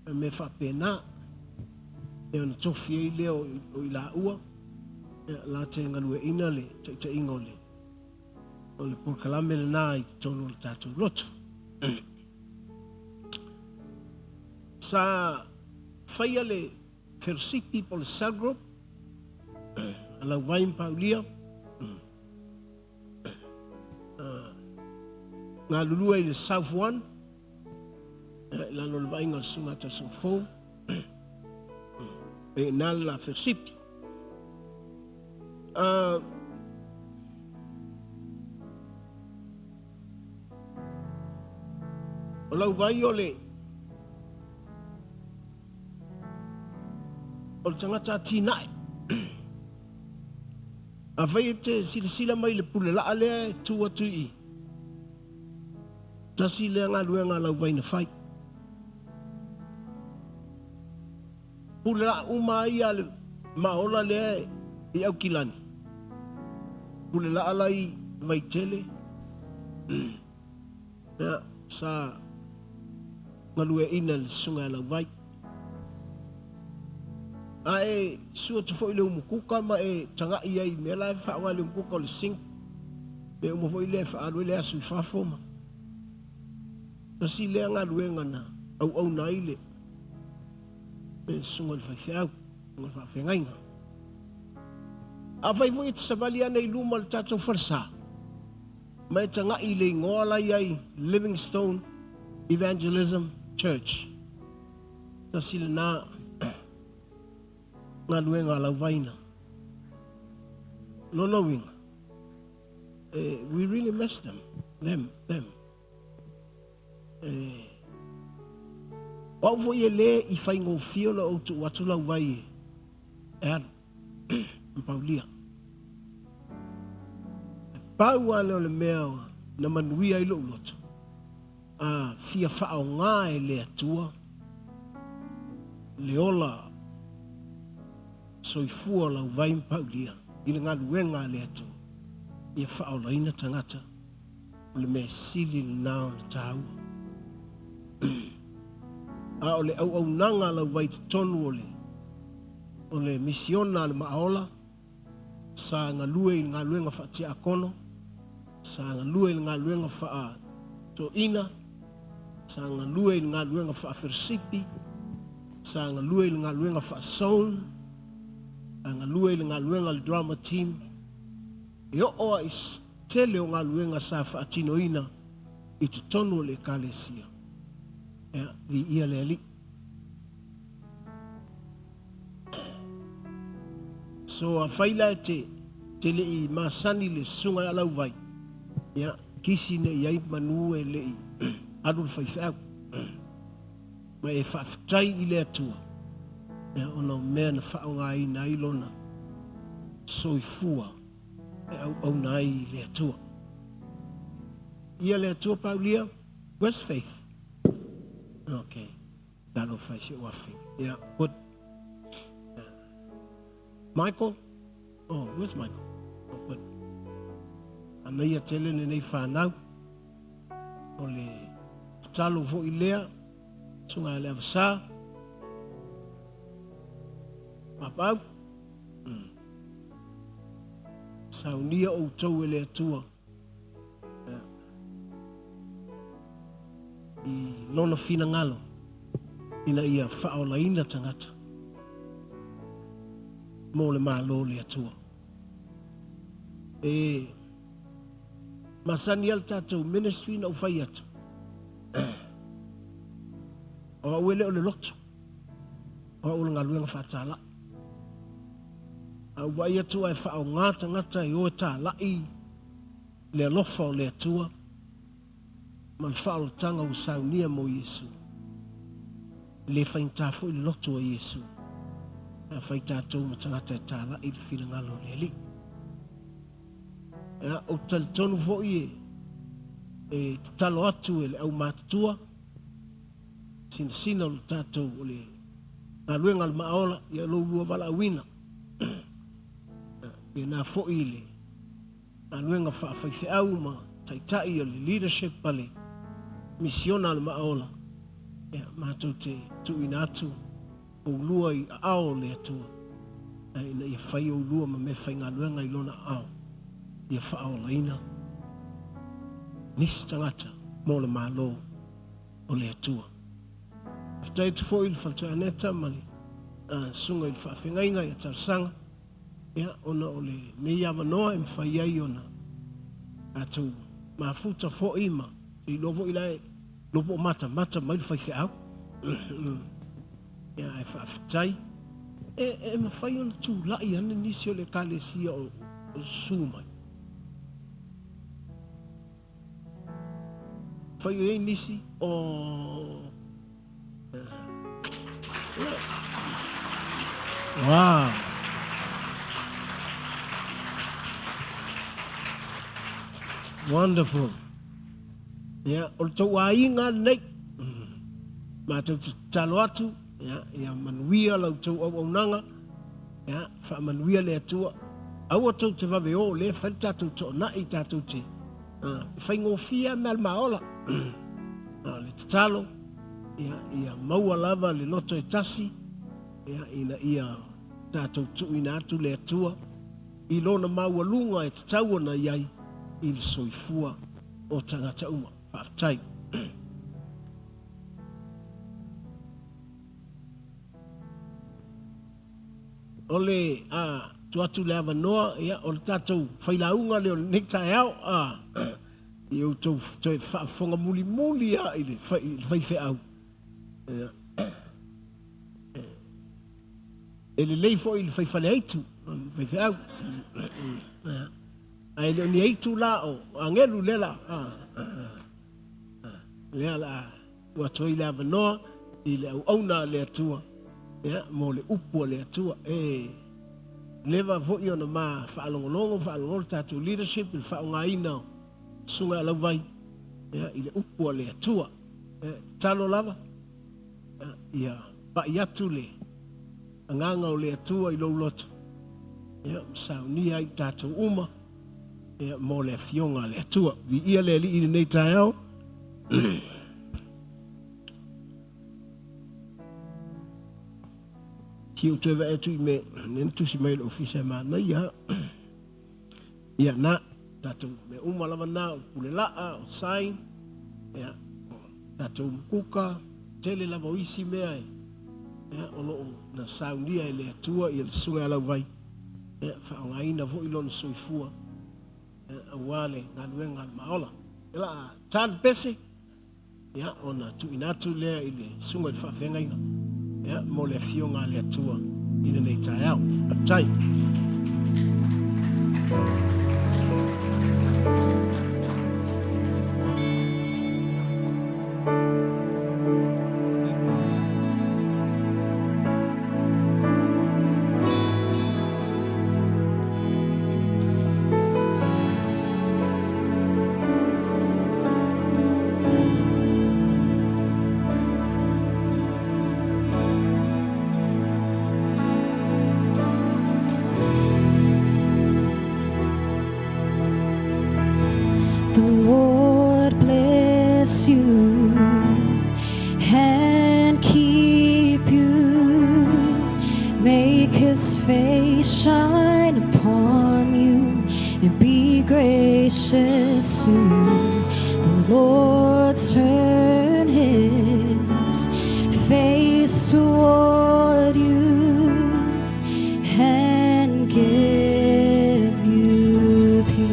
ma mea faapena. E ona tofi ai lea o i laua, la te galueaiina le taitaiga o le o le polokalame lena i totonu o le tatou lotu. Sa faia le felosipi po o le cell group a Lauvai ma Paulia. Galulue i le South One, i lalo o le vaaiga o le Susuga ia Tausaga Fou. E i ina le la felosipi. O Lauvai o le o le tagata atinae. Afai e te silasila mai i le pule laa lea e tu atu i i, tasi lea galuega a Lauvai na fai. Pule laa uma ai a le maola lea i Aukilani, pule laa la i Vaitele, ia, sa galueaiina e le Susuga ia Lauvai. A e susu atu foi i le umukuka ma e tagai ai i mea la e faaaoga e le umukuka o le sink, mea uma foi lea e faaalu ai le asu i fafo ma tasi lea galuega na auauna ai le susuga i le faifeau, susuga i le faafeagaiga. Afai foi e te savali ane i luma o le tatou falesa, ma e tagai i le igoa la i ai Livingstone Evangelism Church. Tasi lena galuega a Lauvaina. Lona uiga, eh, we really miss them, them, them. Eh, o au foi e le i faigofie ona ou tuu atu Lauvai e, e alu. Ma Paulia. E pau lava lea o le mea na manuia ai lou loto, a fia faaaoga e le Atua le ola soifua o Lauvai ma Paulia i le galuega a le Atua, ia faaolaina tagata, o le mea sili lena ona taua. A o le auaunaga a Lauvai i totonu o le o le misiona a le Maaola, sa galue i le galuega faatiakono, sa galue i le galuega faatoeaina, sa galue i le galuega faaferesipi, sa galue i le galuega faasound, sa galue i le galuega a le drama team. E oo lava i tele o galuega sa faatinoina i totonu o le Ekalesia. Ia, viia le Alii. So afai la e te, te le i masani le susuga ia Lauvai, ia, kisi ne i ai manu e le i alu le faifeau. Ma e faafetai i le Atua, ia, ona o mea na faaaogaina ai lona soifua e auauna ai i le Atua. Ia le Atua Paulia, where's Faith? Okay. Talofa i si ou afe. Yeah, good. Yeah. Michael? Oh, where's Michael? Oh, good. Anaia tele lenei whanau. O le tatalo foi lea. Susuga ia Leavasa. Papau. Saunia outou e le Atua. I lona finagalo ina ia faaolaina tagata mo le Malo o le Atua. E. Masani lava le tatou ministry na ou fai atu, o au e le o le lotu, o au o le galuega faatalai. A ou vaai atu ae faaaoga tagata e o e talai le alofa o le Atua ma le faaolataga ua saunia mo Iesu, e le faigata foi le lotu a Iesu pe a fai tatou ma tagata e talai le finagalo o le Alii. Ia, ou te talitonu foi e, e tatalo atu e le aumatutua, sinasina o le tatou o le galuega a le Maaola, ia lo lua valaauina. Pena foi le galuega faafaifeau ma taitai o le leadership a le misiona a le Maaola, ia, matou te tuuina atu oulua i aao o le Atua, ina ia fai oulua ma meafaigaluega i Lona aao, ia faaolaina nisi tagata mo le Malo o le Atua. Faafetai atu foi i le Faletua Aneta ma le Susuga i le Faafeagaiga ia Talosaga, ia, ona o lenei avanoa e mafai ai ona tatou mafuta foi ma te iloa foi la e lopo o matamata mai le faifeau. Ia, ae faafetai. E, e mafai ona tulai ane nisi o le ekalesia o, o susu mai. Fai o i ai nisi o... Wow. Wonderful. Ia, o le tou aiga lenei. Matou te tatalo atu, ia, ia manuia la outou auaunaga, ia, faamanuia le Atua. Aua tou te vave o, o lea e fai le tatou toonai, tatou te, e faigofie lava mea a le maola. A o le tatalo, ia, ia maua lava le loto e tasi, ia, ina ia tatou tuuina atu le Atua i lona maualuga e tatau ona i ai i le soifua o tagata uma. Faafetai. O le a tuu atu le avanoa, ia, o le tatou failauga lea o lenei taeao, a, i outou toe faafofoga mulimuli lava i le faifeau. Ia, e lelei foi i le faifale aitu, faifeau. Ia, ae le o ni aitu la o agelu lea la, lea la tuu atu ai le avanoa i le auauna a le Atua, ia, mo le upu a le Atua. E leva foi ona ma faalogologo, faalogologo le tatou leadership i le faaaogaina o Susuga Alauvai, ia, i le upu a le Atua. Ia, tatalo lava, ia, ia pai atu le agaga o le Atua i lou loto, ia, ma saunia ai tatou uma, ia, mo le afioga a le Atua. Viia le Alii i lenei taeao. Ti ou toe vaai atu i mea lea na tusi mai e le ofisa e manaia. Ia na, tatou mea uma lava na, o pule laa, o sign, ia, o tatou mukuka, tele lava o isi mea e, ia, o loo na saunia e le Atua ia le Susuga ia Lauvai, ia, faaaogaina foi lona soifua, ia, aua le galuega a le Maaola. Ia la a ta le pese, ia, ona tuuina atu lea i le susuga i le faafeagaiga, ia, mo le afioga a le Atua i lenei taeao. Faafetai. The Lord bless you and keep you. Make his face shine upon you and be gracious to you. The Lord turn his face toward you and give you peace.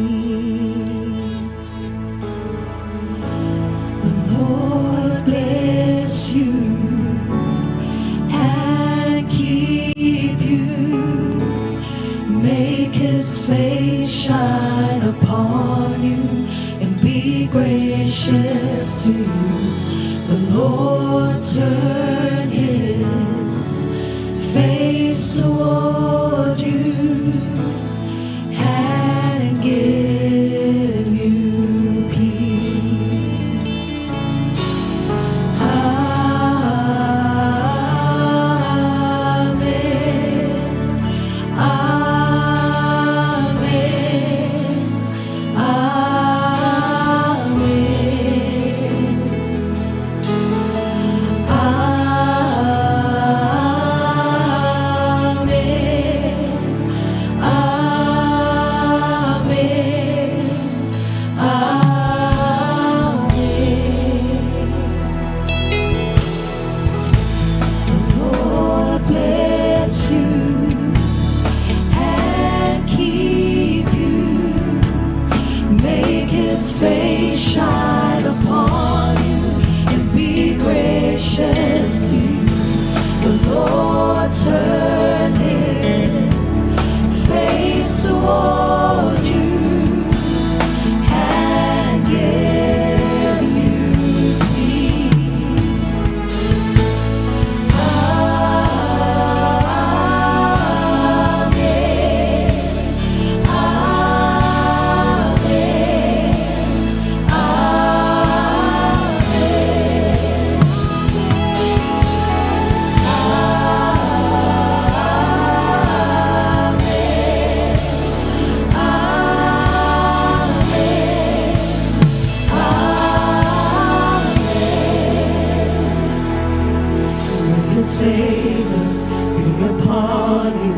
face shine upon you and be gracious to you. The Lord turn his face toward you and give you peace. Amen. Amen. Amen. Amen. Amen. Amen. The Lord bless you and keep you. Make his face shine upon you and be gracious to you. The Lord turn his face toward you and give you peace. Amen. Amen. Amen. May His favor be upon you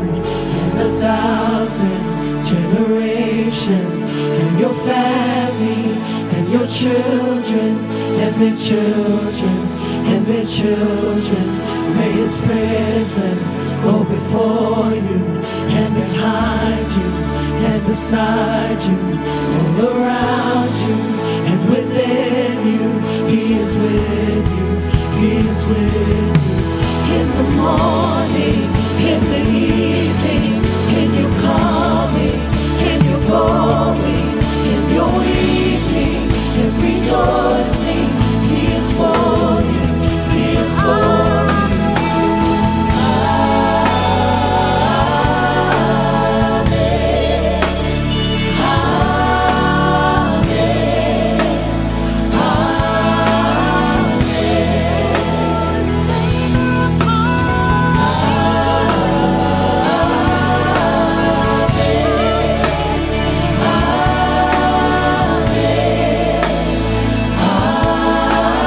and 1,000 generations, and your family, and your children, and their children, and their children. May His presence go before you and behind you and beside you, all around you and within you. He is with you. He is with you. In the morning, in the evening, in your coming, in your going, in your weeping, and rejoicing. He is for you. He is for you. Amen.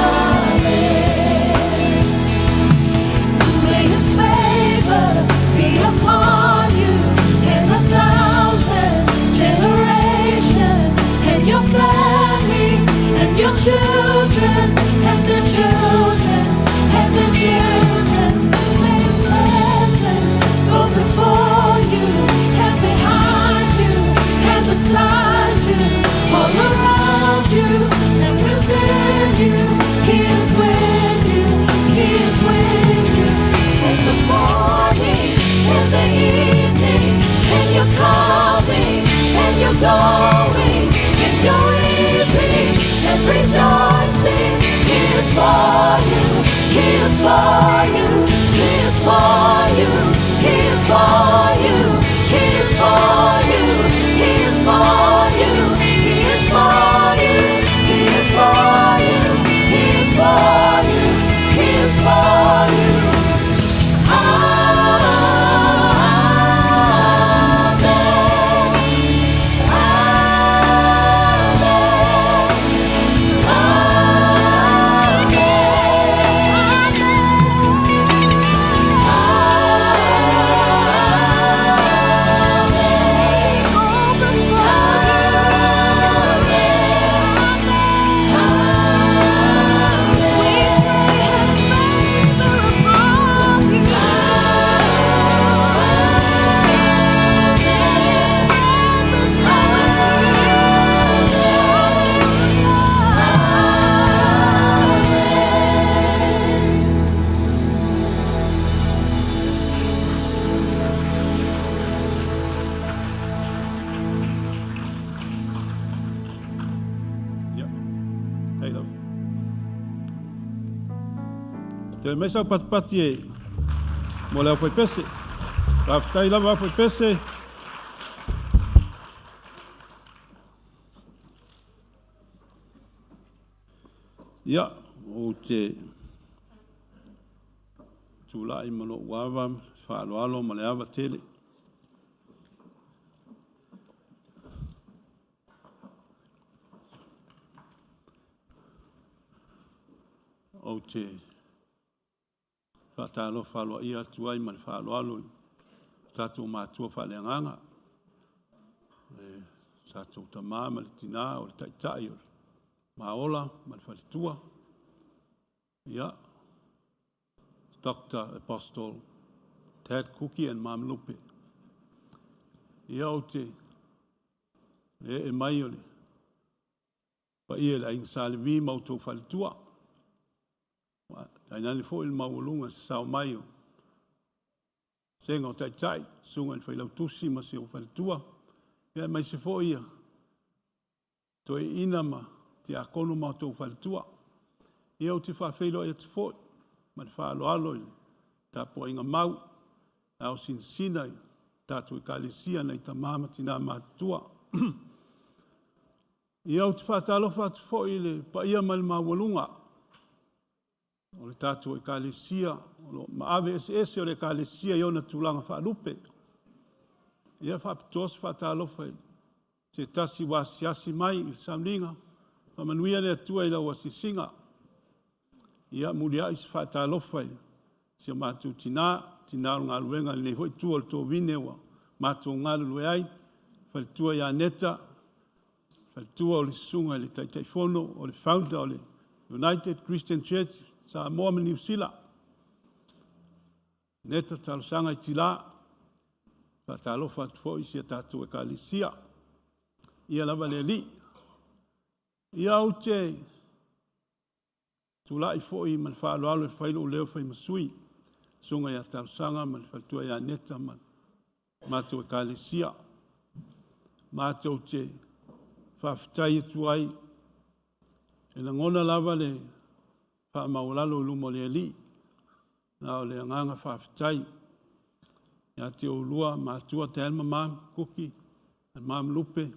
Amen. May His favor be upon you in 1,000 generations, and your family, and your children, and their children, and their children. May His presence go before you and behind you and beside you, all around you and within you. He is with you. He is with you. In the morning, in the evening, in your coming, and your going, in your weeping and rejoicing. He is for you. He is for you. He is for you. He is for you. He is for you. He is for you. He is for you. He is for you. He is for you. He is for you. Amen. Amen. Amen. Toe mai sau patipati e mo le aufaipese. Faafetai lava aufaipese. Ia, ou te tulai ma lou ava, faaaloalo ma le ava tele. Ou te faatalofa aloaia atu ai ma le faaaloalo i tatou matua faaleagaga, le tatou tama ma le tina, o le taitai o le Maola ma le faletua, ia, Dr. Apostle Ted Cookie and Mom Lupe. Ia, ou te ee mai o le paia i le Aiga Sa Levi ma outou faletua. Tainane foi le maualuga sasao mai o Sega o Taitai, Susuga i le Failautusi ma si ou faletua, ia aemaise foi ia toeaiina ma tiakono ma outou faletua. Ia ou te faafeiloai atu foi ma le faaaloalo i le tapuaiga mau ao sinasina i tatou ekalesia nai tama ma tina matutua. Ia ou te faatalofa atu foi i le paia ma le maualuga o le tatou ekalesia o lo o maave eseese o le ekalesia i ona tulaga faalupe. Ia faapitoa se faatalofa i se tasi ua asiasi mai i le sauniga, faamanuia le Atua i lau asiasiga. Ia muliai se faatalofa i si o matou tina, tina o le galuega i lenei foi itu o le tovine ua matou galulue ai, faletua ia Neta, faletua o le susuga i le Taitaifono o le founder o le United Christian Church Samoa ma Niu Sila, Neta Talosaga i Tila. Faatalofa atu foi i si a tatou ekalesia. Ia lava le Alii. Ia ou te tulai foi ma le faaaloalo e fai lou leo fai ma sui, susuga ia Talosaga ma le faletua ia Neta ma le matou ekalesia. Matou te faafetai atu ai, e lagona lava le faamaualalo i luma o le Alii, na o le agaga faafetai ia te oulua matua Dan ma Mom Kuki and Mom Lupe,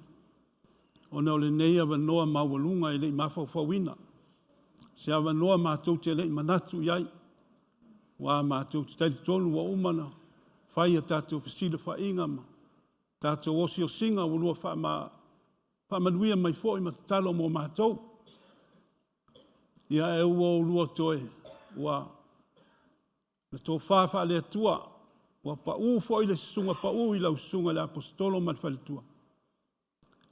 ona o lenei avanoa maualuga e le i mafaufauina, se avanoa matou te le i manatu i ai, ua matou te talitonu ua uma ona fai a tatou fesilafaiga ma tatou osiosiga ua lua faamanuia mai foi ma tatalo mo matou. Ia ae ua oulua toe, ua le tofa faale-Atua, ua pau foi le susuga pau i lau susuga i le Aposetolo ma le faletua.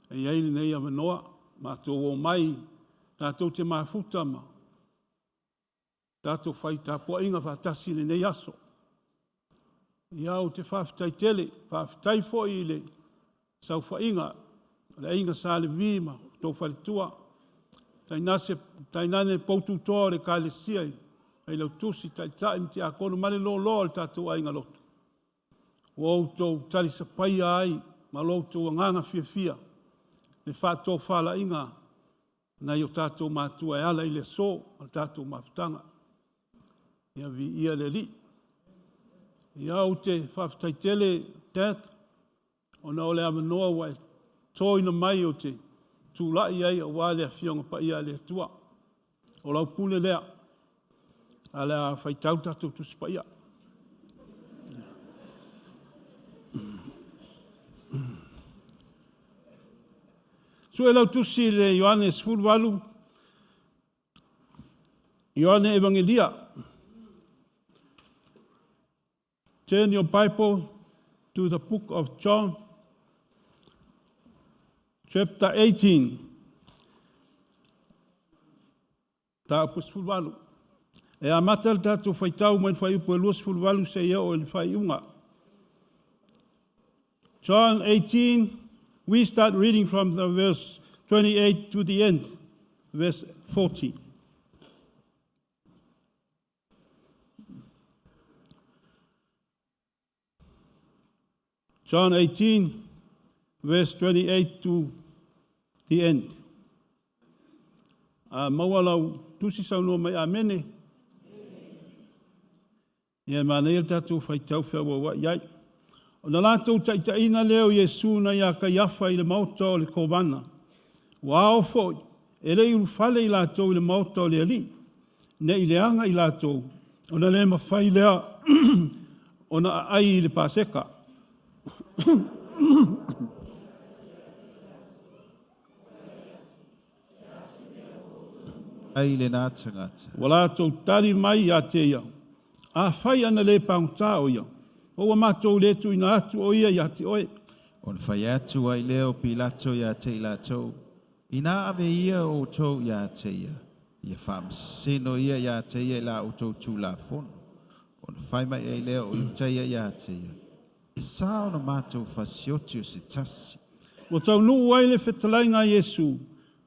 E i ai lenei avanoa, matou omai tatou te mafuta ma tatou fai tapuaiga faatasi i lenei aso. Ia ou te faafetai tele, faafetai foi i le saofaiga a le Aiga Sa Levi ma outou faletua, tainane poututoa o le Ekalesia i Failautusi, Taitai ma Tiakono ma le loaloa o le tatou aiga lotu. Ua outou talisapaia ai ma lo outou agaga fiafia le faatofalaiga nai o tatou matua e ala i le aso o le tatou mafutaga. Ia viia le Alii. Ia ou te faafetai tele, Dad, ona o le avanoa ua e toina mai ou te tulai ai aua le Afioga Paia a le Atua. O lau pule lea, ae o le a faitau le tatou Tusi Paia. Sue lau tusi i le Ioane 18, Ioane Evangelia. Turn your Bible to the book of John, chapter 18. Mataupu 18. E amata le tatou faitau mai le fuaiupu e 28 seia oo i le faaiuga. John 18, we start reading from the verse 28 to the end, verse 40. John 18, verse 28 to the end. A maua lau tusi saunoa mai amene. Ia e manaia le tatou faitau feauauai ai. Ona latou taitaiina lea o Iesu nai ia Kaiafa i le maota o le Kovana. Ua ao foi, e le i ulufale i latou i le maota o le alii, ne i leaga i latou, ona le mafai lea ona aai i le Paseka. Ai lena tagata. Ua latou tali mai ia te ia, Afai ana le pagota o ia, o ua matou le tuuina atu o ia ia te oe. Ona fai atu ai lea o Pilato ia te i latou, Inā ave ia o outou ia te ia, ia faamasino ia ia te ia i la outou tulafono. Ona fai mai ai lea o Iutaia ia te ia, E sa ona matou fasioti o se tasi. Ua taunuu ai le fetalaiga a Iesu,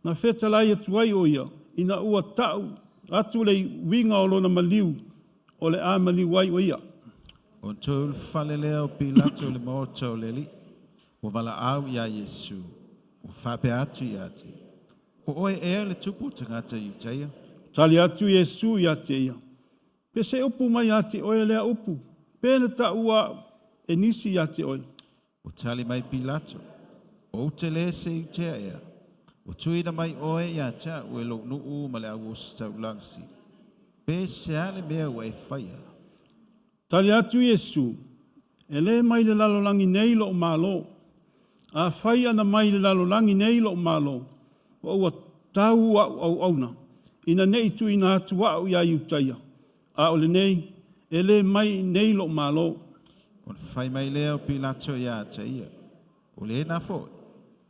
na fetalai atu ai o ia, ina ua tau atu le uiga o lona maliu, o le a maliu ai o ia. Ona toe ulufale lea o Pilato i le maota o le alii, ua valaau iā Iesu, ua faapea atu ia te ia, O oe ea le tupu o tagata Iutaia? Tali atu Iesu ia te ia, Pe se upu mai ia te oe lea upu, pe na taua au e nisi ia te oe? Ua tali mai Pilato, Ou te le se Iutea ea, ua tuuina mai oe ia te au e lou nuu ma le au ositaulaga sili. Pe se a le mea ua e faia? Tali atu Iesu, E le mai le lalolagi nei lou malo. Afai ana mai le lalolagi nei lou malo, o ua tau a'u auauna, ina ne i tuuina atu a'u iā Iutaia, a o lenei, e le mai i inei lou malo. Ona fai mai lea o Pilato ia te ia, O lena foi,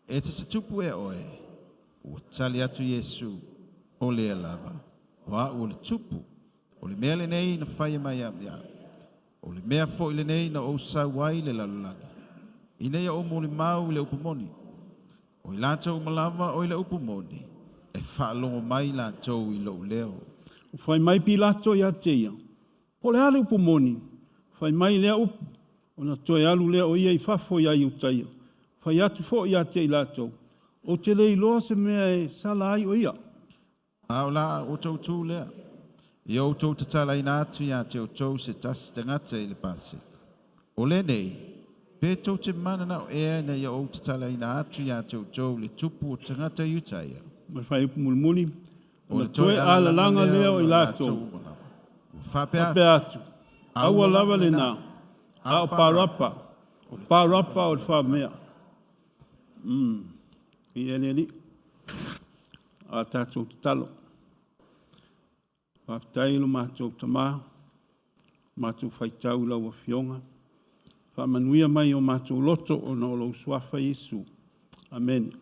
e te se tupu ea oe? Ua tali atu Iesu, O lea lava, o a'u o le tupu, o le mea lenei na faia mai au ia a'u. O le mea foi lenei na ou sau ai i le lalolagi, ina ia ou molimau i le upu moni. O i latou uma lava o i le upu moni, e faalogo mai latou i lou leo. Ua fai mai Pilato ia te ia, Po o le a le upu moni? Fai mai lea upu, ona toe alu lea o ia i fafo iā Iutaia. Fai atu foi ia te i latou, Ou te le iloa se mea e sala ai o ia. A o la outou tu lea, ia outou tatalaina atu ia te outou se tasi tagata i le Paseka. O lenei, pe tou te mananao ea ina ia ou tatalaina atu ia te outou le tupu o tagata Iutaia? Ma le faaiupu mulimuli, O ona le toe toe alalaga alalaga lea lea o o i i latou, latou uma lava, ua faapea faapea atu, atu, Aua Aua lava lava lena, lena, a a o o Parapa. Parapa, o Parapa o le faamea. I le Alii, a tatou tatalo. Faafetai i lo matou Tama, matou faitau i lau Afioga. Faamanuia mai i o matou loto ona o lou Suafa Iesu. Amene.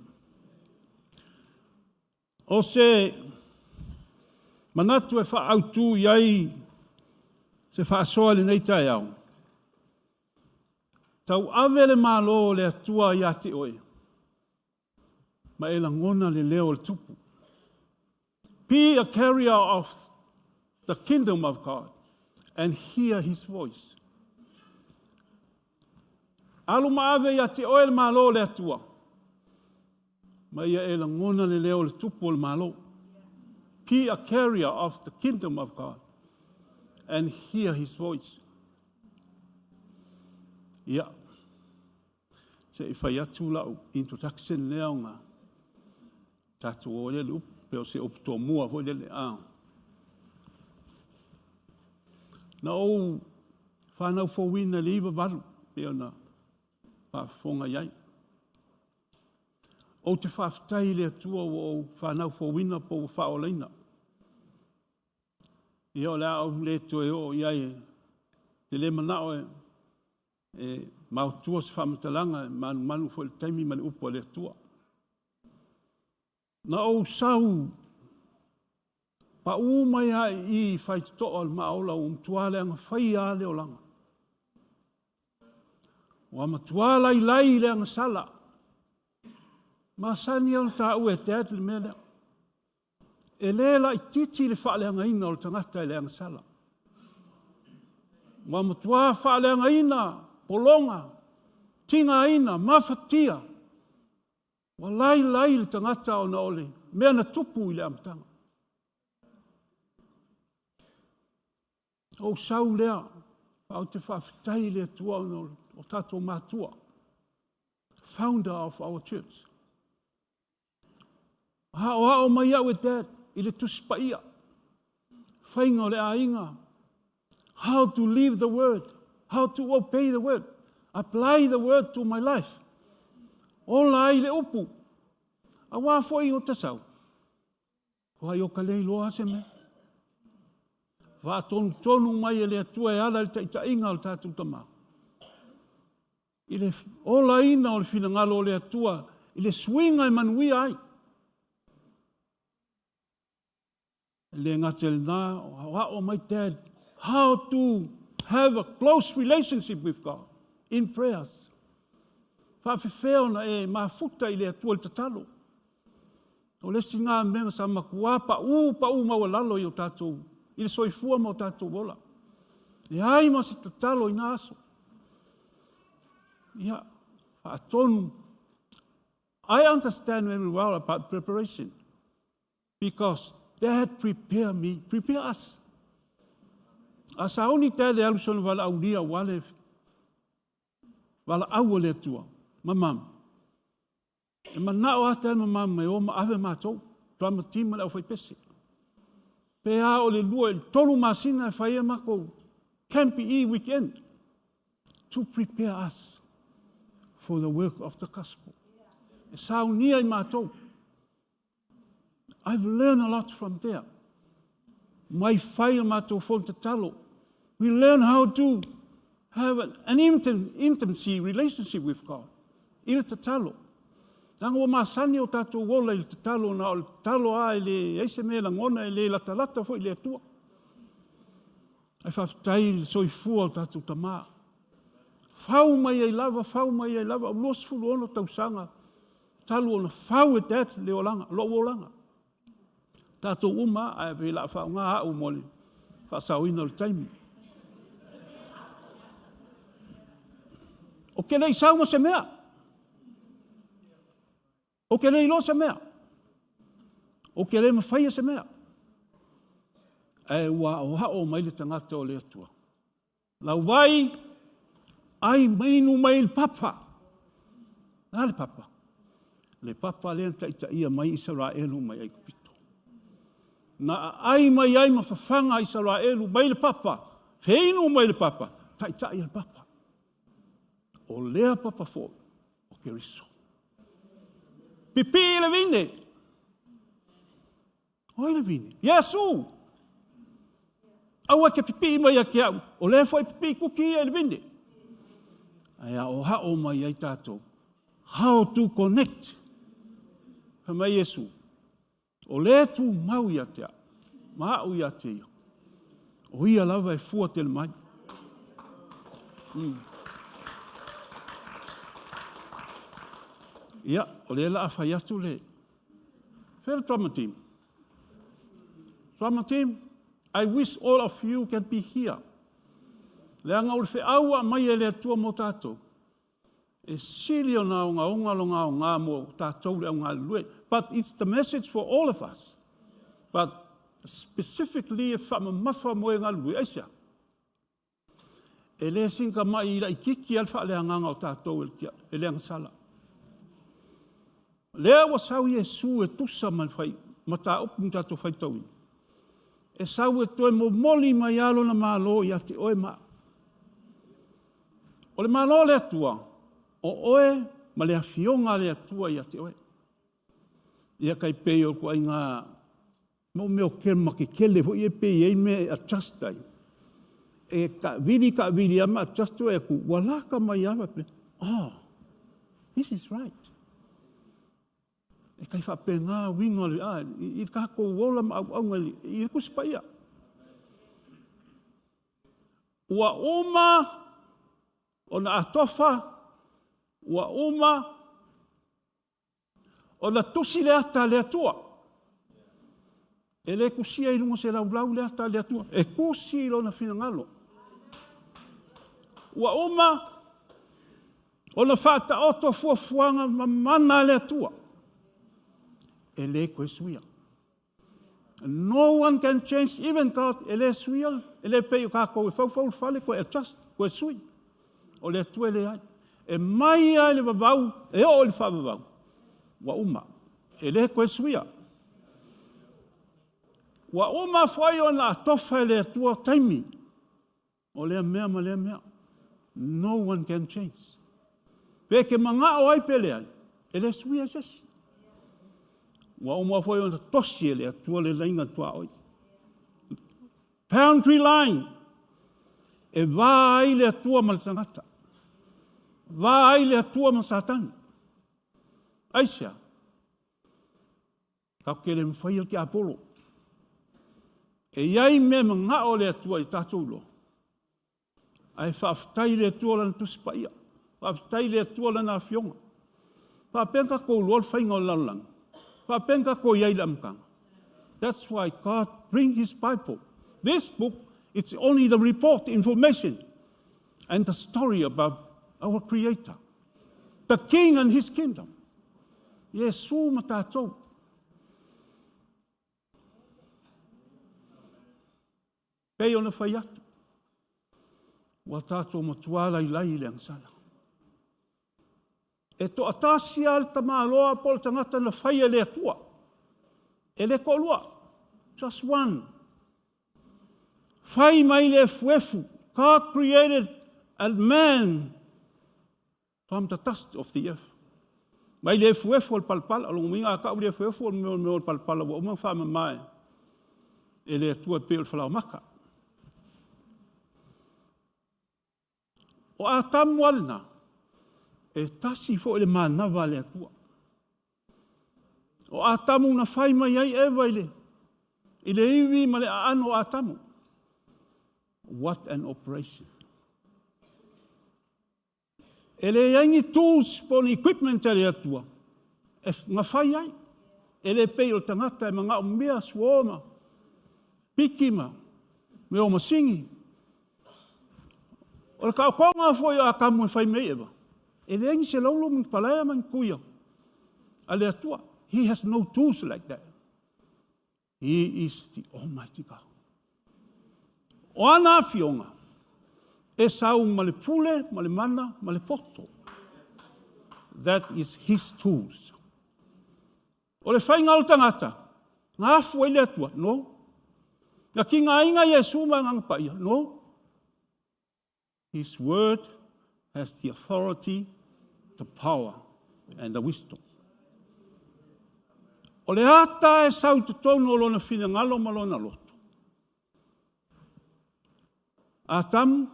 O se manatu e faaautu i ai se faasoa i lenei taeao, tauave le Malo o le Atua ia te oe, ma e lagona le leo o le Tupu. Be a carrier of the kingdom of God and hear his voice. Alu ma ave ia te oe le Malo o le Atua, ma ia e lagona le leo o le Tupu o le Malo. Be a carrier of the kingdom of God and hear his voice. Ia, se i fai atu lau introduction lea ona tatou o lea i le upu, pe o se upu tomua foi lele. Ah. Na ou fanau fouina i le 98, pei ona faafofoga i ai. Ou te faafetai i le Atua ua ou fanau fouina po ua faaolaina. Ia o le a ou le toe oo i ai, e le manao e maotua se faamatalaga, e manumanu foi i le taimi ma le upu a le Atua. Na ou sau pau mai lava i i i faitotoa o le maaola ua matua leaga faia lava le olaga. Ua matua lailai le agasala. Masani ona taua e Dad le mea lea. E le laitiiti le faaleagaina o le tagata i le agasala. Ua matua faaleagaina, pologa, tigaina, mafatia. Ua lailai le tagata ona o le mea na tupu i le amataga. Ou sau lea. Ma ou te faafetai i le Atua ona o tatou matua, founder of our church. Aoao mai au e Dad i le Tusi Paia, faiga o le aiga, how to live the word, how to obey the word, apply the word to my life. Ola ai le upu, aua foi o tasau, Ko ai o ka le iloa se mea. Faatonutonu mai e le Atua e ala i le taitaiga o le tatou Tama. I le olaina o le finagalo o le Atua i le suiga e manuia ai. E le gata i lena, o aoao mai Dad how to have a close relationship with God in prayers. Faafefea ona e mafuta i le Atua i le tatalo. O le isi lena mea sa matua pau pau maualalo i o tatou, i le soifua ma o tatou ola. Leai ma se tatalo i na aso. Ia, faatonu. I understand very well about preparation because Dad prepare me, prepare us. A sauni Dad e alu sona valaaulia aua le valaau a le Atua ma mama. E manao lava Dad ma Mama e o ma ave matou, drama team ma le aufaipese. Pe a o le 2 i le 3 masina e fai ai makou camp i weekend to prepare us for the work of the gospel. E saunia i matou. I've learned a lot from there. Mai fai o matou fono tatalo. We learn how to have an intimacy relationship with God. I le tatalo. Leaga ua masani o tatou ola i le tatalo, na o le tatalo lava e leai se mea e lagona, e le latalata foi i le Atua. Ae faafetai i le soifua o tatou tama. Fau mai ai lava, fau mai ai lava, 26 tausaga talu ona fau e Dad le olaga, lou olaga. Tatou uma, ae pei o le a faaaoga au mo le faasaoina o le taimi. Ou te le i sau ma se mea. Ou te le iloa se mea. Ou te le mafaia se mea. Ae ua aoao mai le tagata o le Atua. Lau vai, ai mai inu mai le papa. Le a le papa? Le papa lea na taitaia mai Isaraelu mai Aikupito. Na aai mai ai ma fafaga Isaraelu mai le papa, feinu mai le papa, taitai le papa. O lea papa foi o Keriso. Pipii le vine. O ai le vine? Iesu! Aua e te pipii mai ia te au, o lea foi e pipii kuki ia i le vine. Ae aoao mai ai tatou, how to connect. Fai mai Iesu, o le tumau ia te au, ma au ia te ia, o ia lava e fua tele mai. Ia, o lea o le a fai atu le Fea le drama team? Drama team, I wish all of you can be here. Leaga o le feau a aumai e le Atua mo tatou, e sili ona ogaoga lona aoga mo tatou le au galulue. But it's the message for all of us. But specifically e faamamafa mo e galulue. Aisea? E le sina tamai laitiiti lava le faaleagaga o tatou e le agasala. O lea ua sau Iesu e tusa ma le mataupu na tatou faitauina, e sau e toe momoli mai lava lona Malo ia te oe ma au. O le Malo o le Atua, o oe ma le Afioga a le Atua ia te oe. Ia tai pei o le ituaiga mo mea o kema tetele foi ia pe i ai mea e adjust ai. E taavili taavili lava ma adjust oe atu, ua lata mai lava faapea, oh, this is right. E tai faapena uiga o le, a, i le tatou ola ma auauna i le Tusi Paia. Ua uma ona atofa, ua uma ona tusi le ata a le Atua. E le tusia i luga o se laulau le ata a le Atua, e tusi i lona finagalo. Ua uma ona faataoto fuafuaga mamana a le Atua, e le toe suia. No one can change, even God, e le suia, e le pei o tatou e faufau le fale toe adjust. Koe sui. O le Atua e leai. E mai lava i le vavau e oo i le faavavau, ua uma. E le toe suia. Ua uma foi ona atofa e le Atua taimi o lea mea ma lea mea. No one can change. Pe te manao ai pe leai, e le suia e se isi. Ua uma foi ona tosi e le Atua le laina tuaoi. Boundary line, e va ai le Atua ma le tagata. Va ai le Atua ma Satani. Aisea? Tatou te le mafaia le tiapolo. E i ai mea e manao le Atua i tatou iloa. Ae faafetai i le Atua o Lana Tusi Paia. Faafetai i le Atua o Lana Afioga. Faapea ona tatou iloa le faiga o le lalolagi? Faapea ona tatou i ai i le amataga? That's why God bring His Bible. This book, it's only the report, information, and the story about our Creator, the King and His kingdom. Iesu ma tatou. Pei ona fai atu, ua tatou matua lailai i le agasala. E toatasi lava le tamaloa po o le tagata na faia e le Atua. E le toalua. Just one. Fai mai le efuefu. God created a man from the dust of the earth. Mai le efuefu o le palapala. O lona uiga a tau le efuefu o le mea o le palapala ua uma ona faamama e le Atua e pei o le falaoamata. O Atamu lava lena, e tasi foi le manava a le Atua. O Atamu na fai mai ai Eva i le ivi ma le aano o Atamu. What an operation. E leai ni tools po o ni equipment a le Atua e gafai ai. E le pei o le tagata e manaomia suo ma piki ma mea o masini. O le taotoga foi o Atamu e fai mai ai Eva, e leai ni selolo ma ni palaea ma ni kuia a le Atua. He has no tools like that. He is the Almighty God. O ana afioga, e sau ma le pule, ma le mana, ma le poto. That is his tools. O le faiga o le tagata, na afu ai le Atua? No. Na tigaina Iesu ma Agaga Paia? No. His word has the authority, the power, and the wisdom. O le ata e sau i totonu o lona finagalo ma lona loto. Atamu,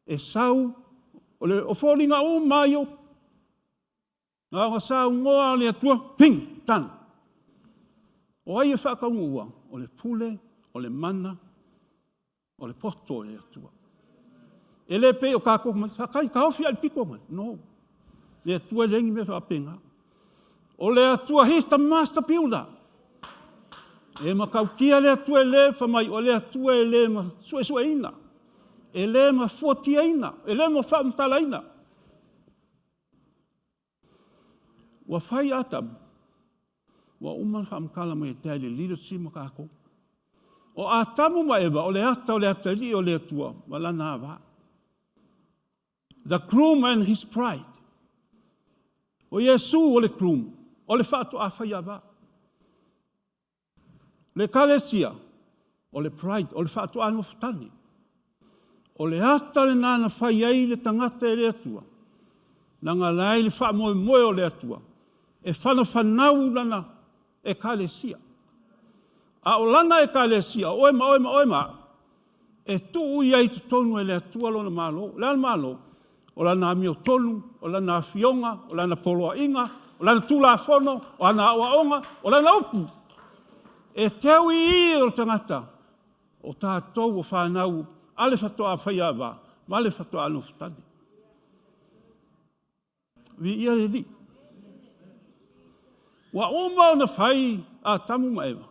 e sau, o le o foliga uma ai o, na ona saunoa le Atua, ping, done. O ai e faataunuua? O le pule, o le mana, o le poto o le Atua. E le pei o tatou mai, fatai taofi ai le pito mai. No. Le Atua e leai ni mea faapena. O le Atua, He is the master builder. E matautia le Atua e le fai mai, o le Atua e le ma suesueina, e le ma fuatiaina, e le ma faamatalaina. Ua fai Atamu, ua uma ona faamatala mai e tea i le leadership ma tatou. O Atamu ma Eva, o le ata o le atalii o le Atua, ma lana ava. The groom and his bride. O Iesu o le groom, o le faatoa fai ava. Le ekalesia, o le bride, o le faatoa nofotane. O le ata lena na fai ai le tagata e le Atua. Na galai le faamoemoe o le Atua. E whanafanau lana ekalesia. A o lana ekalesia, o oe ma oe ma oe ma, e tuu ia i totonu e le Atua lona malo. Le a le malo, o lana amiotonu, o lana afioga, o lana poloaiga, o lana tulafono, o ana aoaoga, o lana upu. E teu i i o le tagata, o tatou o whanau, a le faatoa fai ava, ma le faatoa nofotane. Vi ia le li. Ua uma ona fai Atamu ma Eva.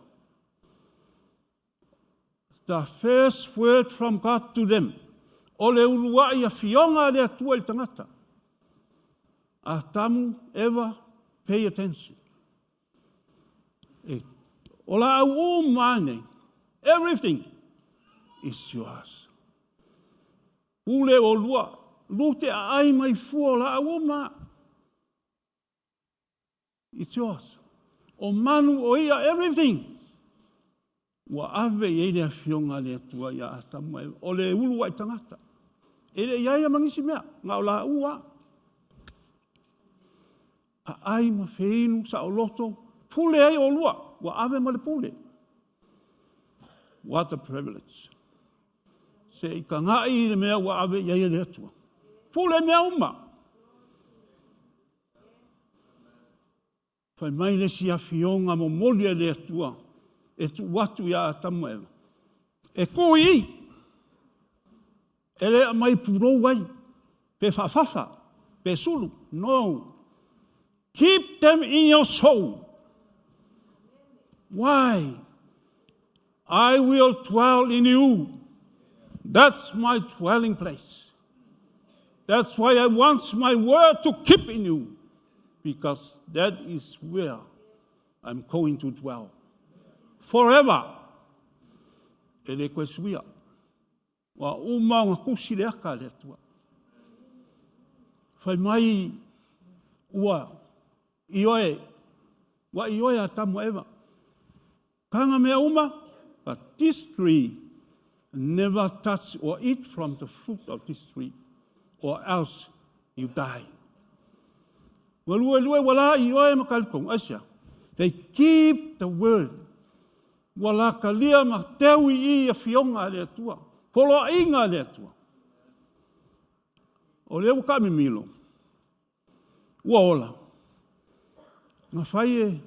The first word from God to them. O le uluai afioga a le Atua i le tagata. Atamu, Eva, pay attention. E, o la au uma nei, everything is yours. Pule olua, lu te aai mai fua o laau uma. It's yours. O manu, o ia, everything. Ua ave i ai le afioga a le Atua ia Atamu ma Eva. O le ulu ai tagata. E le i ai ma nisi mea, na o laua lava. Aai ma feinu, saoloto, pule ai olua, ua ave ma le pule. What a privilege. Se i tagai i le mea ua ave i ai e le Atua. Pule mea uma. Fai mai le isi afioga momoli e le Atua e tuu atu ia Atamu ma Eva. E tu i i, e le aumai pulou ai, pe faafafa, pe sulu. No. Keep them in your soul. Why? I will dwell in you. That's my dwelling place. That's why I want my word to keep in you, because that is where I'm going to dwell forever. E le koe suia. Ua uma ona tusi le ata a le Atua. Fai mai ua ioe, ua ioe Atamu ma Eva. Taga mea uma, but this tree, never touch or eat from the fruit of this tree, or else you die. Ua lue lue ua la ioe ma talitonu. Aisea? They keep the word. Ua la talia ma teu i i afioga a le Atua. Poloaiga a le Atua. O lea ua taamimilo, ua ola. Na fai e,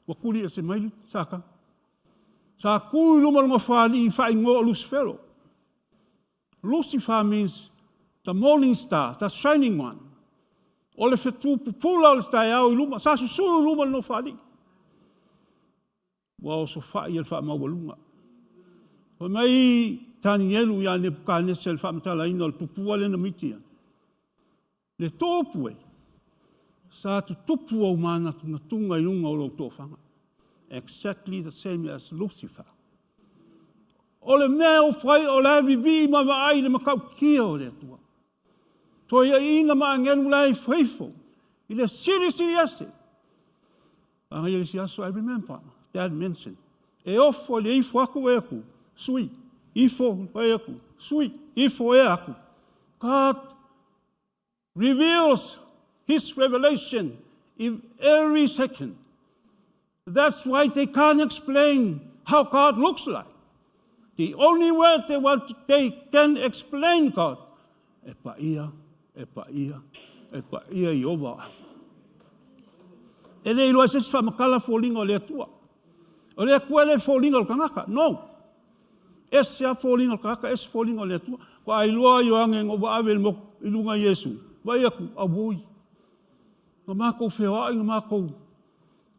ua tuli ese mai le Satani. Sa tu i luma o le Nofoalii i faaigoa o Lusifelo. Lucifer means the morning star, the shining one. O le fetu pupula o le taeao i luma, sa susu i luma o le Nofoalii. Ua osofai e le faamaualuga. Fai mai Tanielu ia Nepukanesa i le faamatalaina o le tupua lea na mitia. Le tupu e, sa tutupu ou manatunatuga i luga o lou tofaga. Exactly the same as Lucifer. O le mea e ofo ai o la e vivii ma vaai i le matautia o le Atua. Toeaiina ma agelu la e ifoifo i le silisili ese. Pagaia le isi aso, I remember, Dad mentioned, e ofo i le ifo aku e aku, sui, ifo e aku, sui, ifo e aku. God reveals His revelation in every second. That's why they can't explain how God looks like. The only word they want to, they can explain God, e paia, e paia, e paia Ieova. E le iloa e se isi faamatala foliga o le Atua. O le Atua e le foliga o le tagata. No. Ese a foliga o le tagata, ese foliga o le Atua. Ko ai loa Ioane ina ua ave i le motu i luga Iesu. Vaai atu, auoi. Na matou feoai, na matou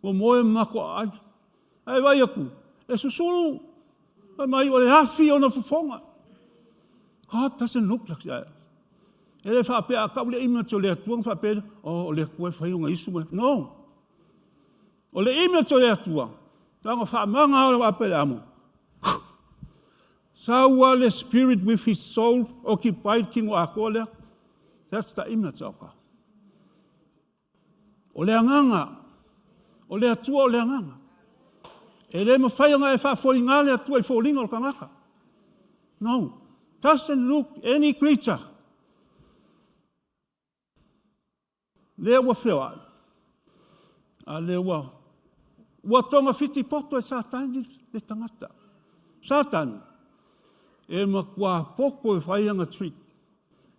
momoe ma matou aai. Ae vaai atu, e susulu, fai mai o le afi ona fofoga. God doesn't look like that. E le faapea a tau le image o le Atua ona faapea lea, oh, o le Atua e fai ona isu. No. O le image o le Atua, taga faamaga o le Apeleamu. Saua le spirit with his soul occupied kino atoa lea. That's the image of God. O le agaga, o le Atua o le agaga. E le mafai ona e faafoliga le Atua i foliga o le tagata. No. Doesn't look any creature. Lea ua feoai. A lea ua ua togafiti poto e Satani le tagata. Satani, e matua poto e fai ana trick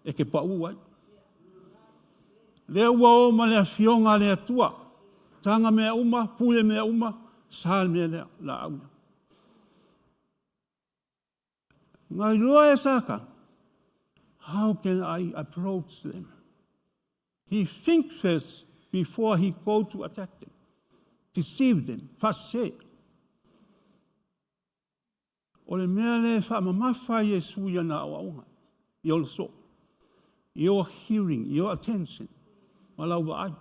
e te pau ai. Lea ua o ma le afioga a le Atua. Taga mea uma, pule mea uma, sa le mea lea, laau lea. Na iloa e Satani, how can I approach them? He think first before he go to attack them. Deceive them, faasese. O le mea lea e faamamafa ai Iesu i ana aoaoga, i ona soo. Your hearing, your attention, ma lau vaai.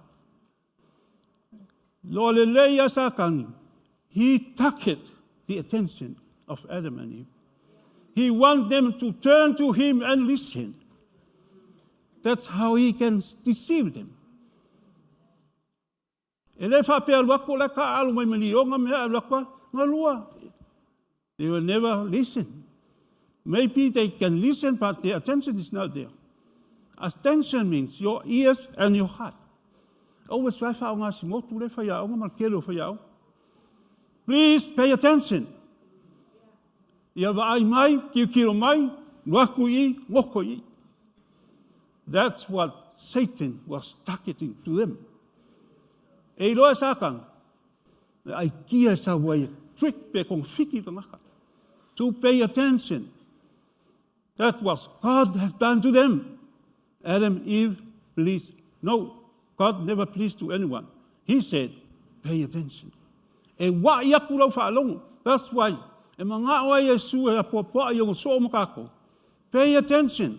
Loa lelei a Satani, he target the attention of Adam and Eve. He want them to turn to him and listen. That's how he can deceive them. E le faapea alu atu o la e taaalo mai ma lioga mea ae alu atu lava, galua. They will never listen. Maybe they can listen but their attention is not there. Attention means your ears and your heart. Aua e soa e faaaoga simotu lea faiaoga ma le tele o faiaoga. Please pay attention. Ia vaai mai, tilotilo mai, alu atu i i, goto i i. That's what Satan was targeting to them. E iloa e Satana, le aikia e sau ai e trick pe kogafiti le tagata. To pay attention. That's what God has done to them. Adam, Eve, please. No, God never pleased to anyone. He said, pay attention. E wa'i atu lau faalogo. That's why e mana'o ai Iesu e apoapoa'i i ona soo ma tatou. Pay attention.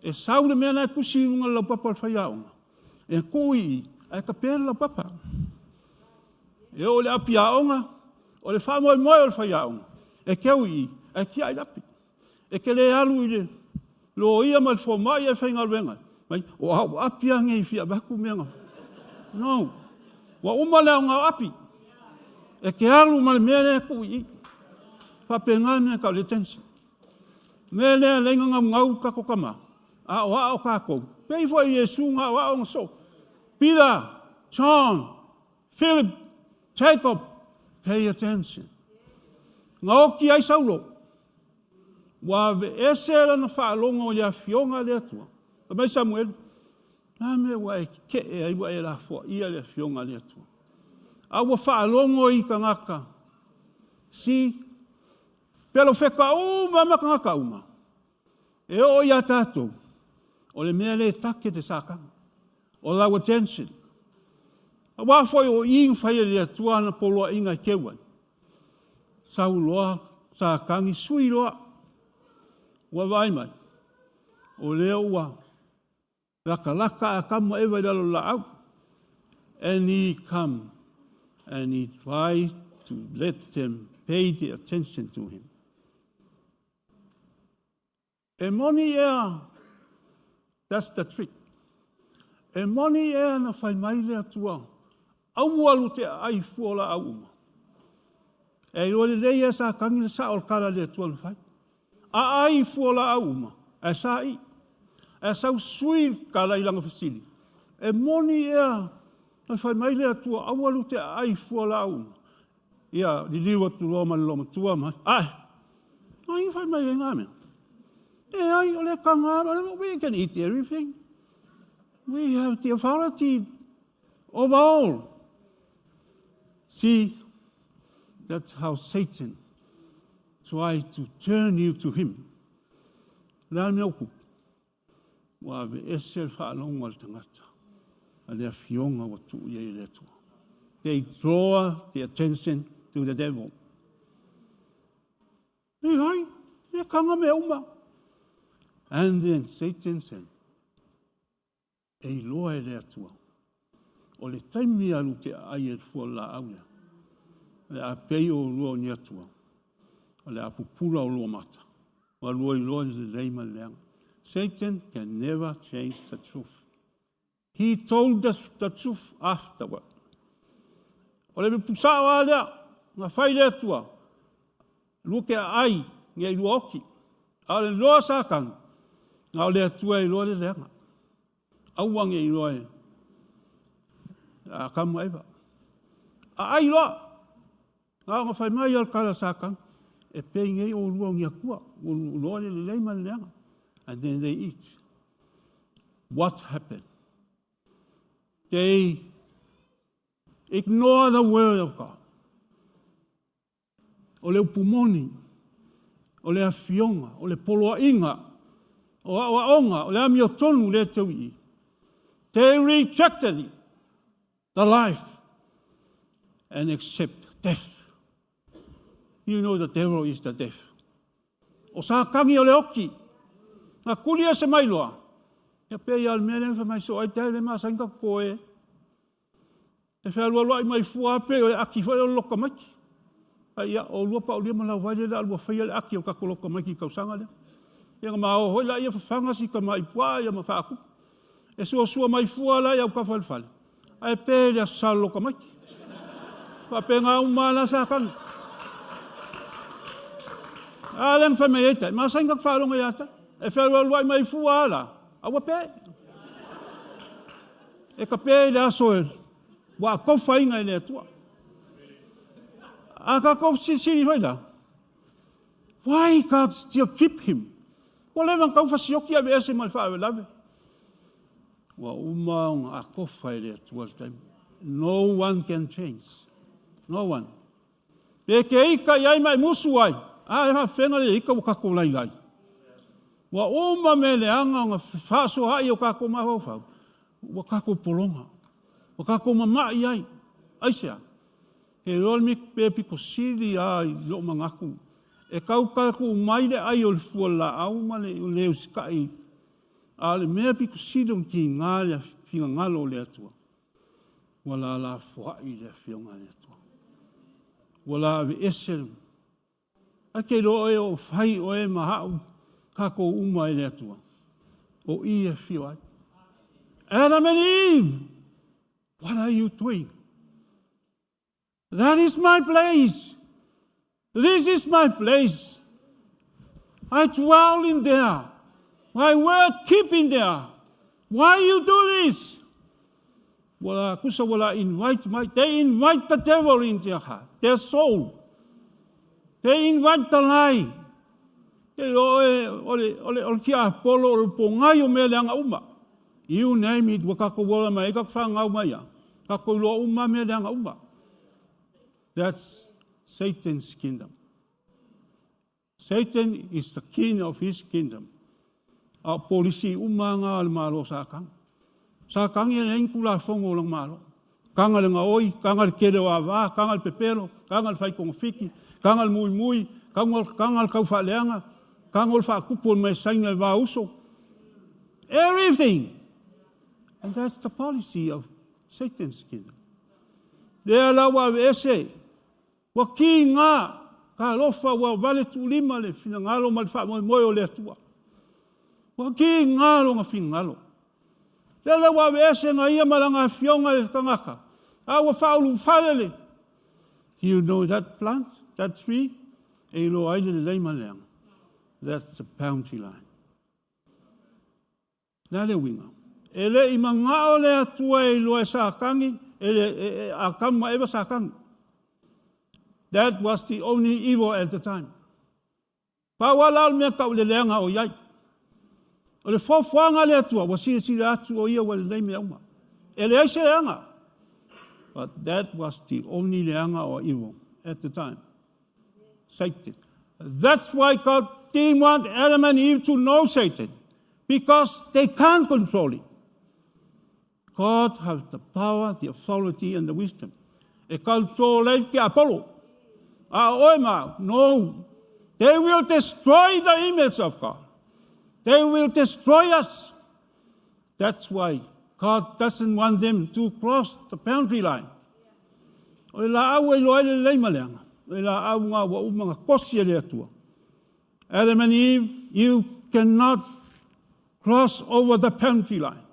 E sau le mea la e tusi i luga o le laupapa o le faiaoga, e tuu i i, ae tape le laupapa. E oo i le api aoga, o le faamoemoe o le faiaoga, e teu i i, ae tiai le api. E te le alu i le loia ma le fomai ae faigaluega ai, mai, o au api lava nei e fia avatu mea na. No. Ua uma le aoga o api. E te alu ma le mea lea e tuu i i. Faapena le mea e tau o le attention. Mea lea lea na naunau le tatou tama, aoao tatou, pei foi o Iesu na aoao na soo. Peter, John, Philip, Jacob, pay attention. Na oti ai Saulo, ua aveese lana faalogo i le Afioga a le Atua. Fai mai Samuelu, a mea ua e tetee ai ua e lafoaia le Afioga a le Atua. A ua faalogo i tagata, see, Pelofeta uma ma tagata uma, e oo ia tatou, o le mea lea e take te Satana, o lau attention. Aua foi o i na fai e le Atua ana poloaiga e keu ai. Sau loa Satani sui loa. Ua vaai mai, o lea ua latalata Atamu ma Eva i lalo o le laau. And he come and he try to let them pay the attention to him. E moni ea, that's the trick. E moni ea na fai mai le Atua, aua lu te aai fua o laau uma. E iloa lelei e Satani le sao o le tala a le Atua na fai. Aai fua o laau uma, ae sa i. Ae sau sui tala i lana fesili. E moni ea na fai mai le Atua, aua lu te aai fua o laau uma. Ia, liliu atu loa ma le loomatua ma, ae, ai fai mai ai ngā mea. E ai, o le kanga, we can eat everything. We have the authority over all. See, that's how Satan tried to turn you to him. Le a le mea upu? Ua aveese le faalogo a le tagata a le afioga ua tuu i ai e le Atua. They draw the attention to the devil. E ai, e kanga mea uma. And then Satan said, e iloa e le Atua, o le taimi alu te aai e le fua o le laau lea, o le a pei o lua o ni Atua, o le a pupula o lua mata, ua lua iloa le lelei ma le leaga. Satan can never change the truth. He told us the truth afterward. O le pusao a lea, na fai le Atua, lua ke aai, nge i lua oki. A o le loa Satani, na o le Atua e iloa le leaga. Aua nge iloa e Atamu ma Eva. Aai loa, na ona fai mai o le tala a Satani, e pei nei o lua o ni Atua, ua iloa le lelei ma le leaga. And then they eat. What happened? They ignore the word of God. O le upu moni, o le afioga, o le poloaiga, o aoaoga, o le amiotonu lea e teu i i. They rejected it, the life, and accept death. You know the devil is the death. O Satani o le oti. Na kuli ese mai loa. Ia pei a le mea lea fai mai so ai te le masani ka koe. E fealualuai mai fua pei o le aki foi o le loka maiki. Ai ia, o lua paulia ma lau vai le la lua faia le aki o kako loka maiki i kausaga lea. Ia ona maoa foi laia fafaga si tamai puaa ia ma faatupu. E suasua mai fua la i autafa o le fale, ae pe i le Aso Sa o le lotomaiti. E faapena uma lava la Satani. A lea na fai mai ai tai, e masani ona ta faalogo ia tai. E fealualuai mai fua lava la, a ua pe. E ta pe i le aso ua atofaina e le Atua. A tatou fesilisili foi la, why God still keep him? Ua leva ona tatau ona fasioki ae aveese ma le faalavelave. Ua uma ona atofa e le Atua le taimi. No one can change. No one. Pe te ita i ai ma e musu ai, a e faafefea le ita ua tatou lailai. Ua uma mea leaga ona fefaasoaai o tatou mafaufau, ua tatou pologa, ua tatou mamai ai. Aisea? Ke iloa le mea pito sili lava i lou manatu, e tau tuu mai le ai o le fua o le laau ma le le usitai, a o le mea pito sili ona tiga le finagalo o le Atua, ua lalafoai le Afioga a le Atua. Ua la aveese le... Ae te iloa oe o fai oe ma au tatou uma e le Atua. O i e afio ai. Adam and Eve, what are you doing? That is my place. This is my place. I dwell in there. My word keep in there. Why you do this? Wala kusa wala invite my they invite the devil in their heart, their soul. They invite the lie. Te oe o le o le o le tiapolo o le pogai o mea leaga uma. You name it, ua tatou ola mai ai tatou fanau mai ia. Tatou iloa uma mea leaga uma. That's Satan's kingdom. Satan is the king of his kingdom. A o polisi uma nga o le Malo o Satani. Satani e leai ni tulafono o lona Malo. Taga le gaoi, taga le tele o ava, taga le pepelo, taga le fai togafiti, taga le muimui, taga, taga le taufaaleaga, taga o le faatupu o le maesaina i le va uso. Everything! And that's the policy of Satan's kingdom. Lea la ua aveese, ua kiga, talofa ua vale tuulima le finagalo ma le faamoemoe o le Atua. Ua kiga lona finagalo. Lea la ua aveese na ia ma lana afioga i le tagata, a ua faaulufale le. Do you know that plant, that tree? E iloa ai le lelei ma le leaga. That's the boundary line. Le a le uiga? E le i manao le Atua e iloa e Satani, e, e, e Atamu ma Eva Satani. That was the only evil at the time. Pau lava la o le mea tau i le leaga o i ai. O le foafoaga a le Atua, ua silasila atu o ia ua lelei mea uma. E leai se leaga. But that was the only leaga or evil at the time. Satan. That's why God didn't want Adam and Eve to know Satan, because they can't control it. God has the power, the authority and the wisdom. E control ai ke Apollo. A oe ma, no. They will destroy the image of God. They will destroy us. That's why God doesn't want them to cross the boundary line. O le laau e iloa ai le lelei ma leaga. O le laau ngā ua uma na kosi e le Atua. Adam and Eve, you cannot cross over the boundary line.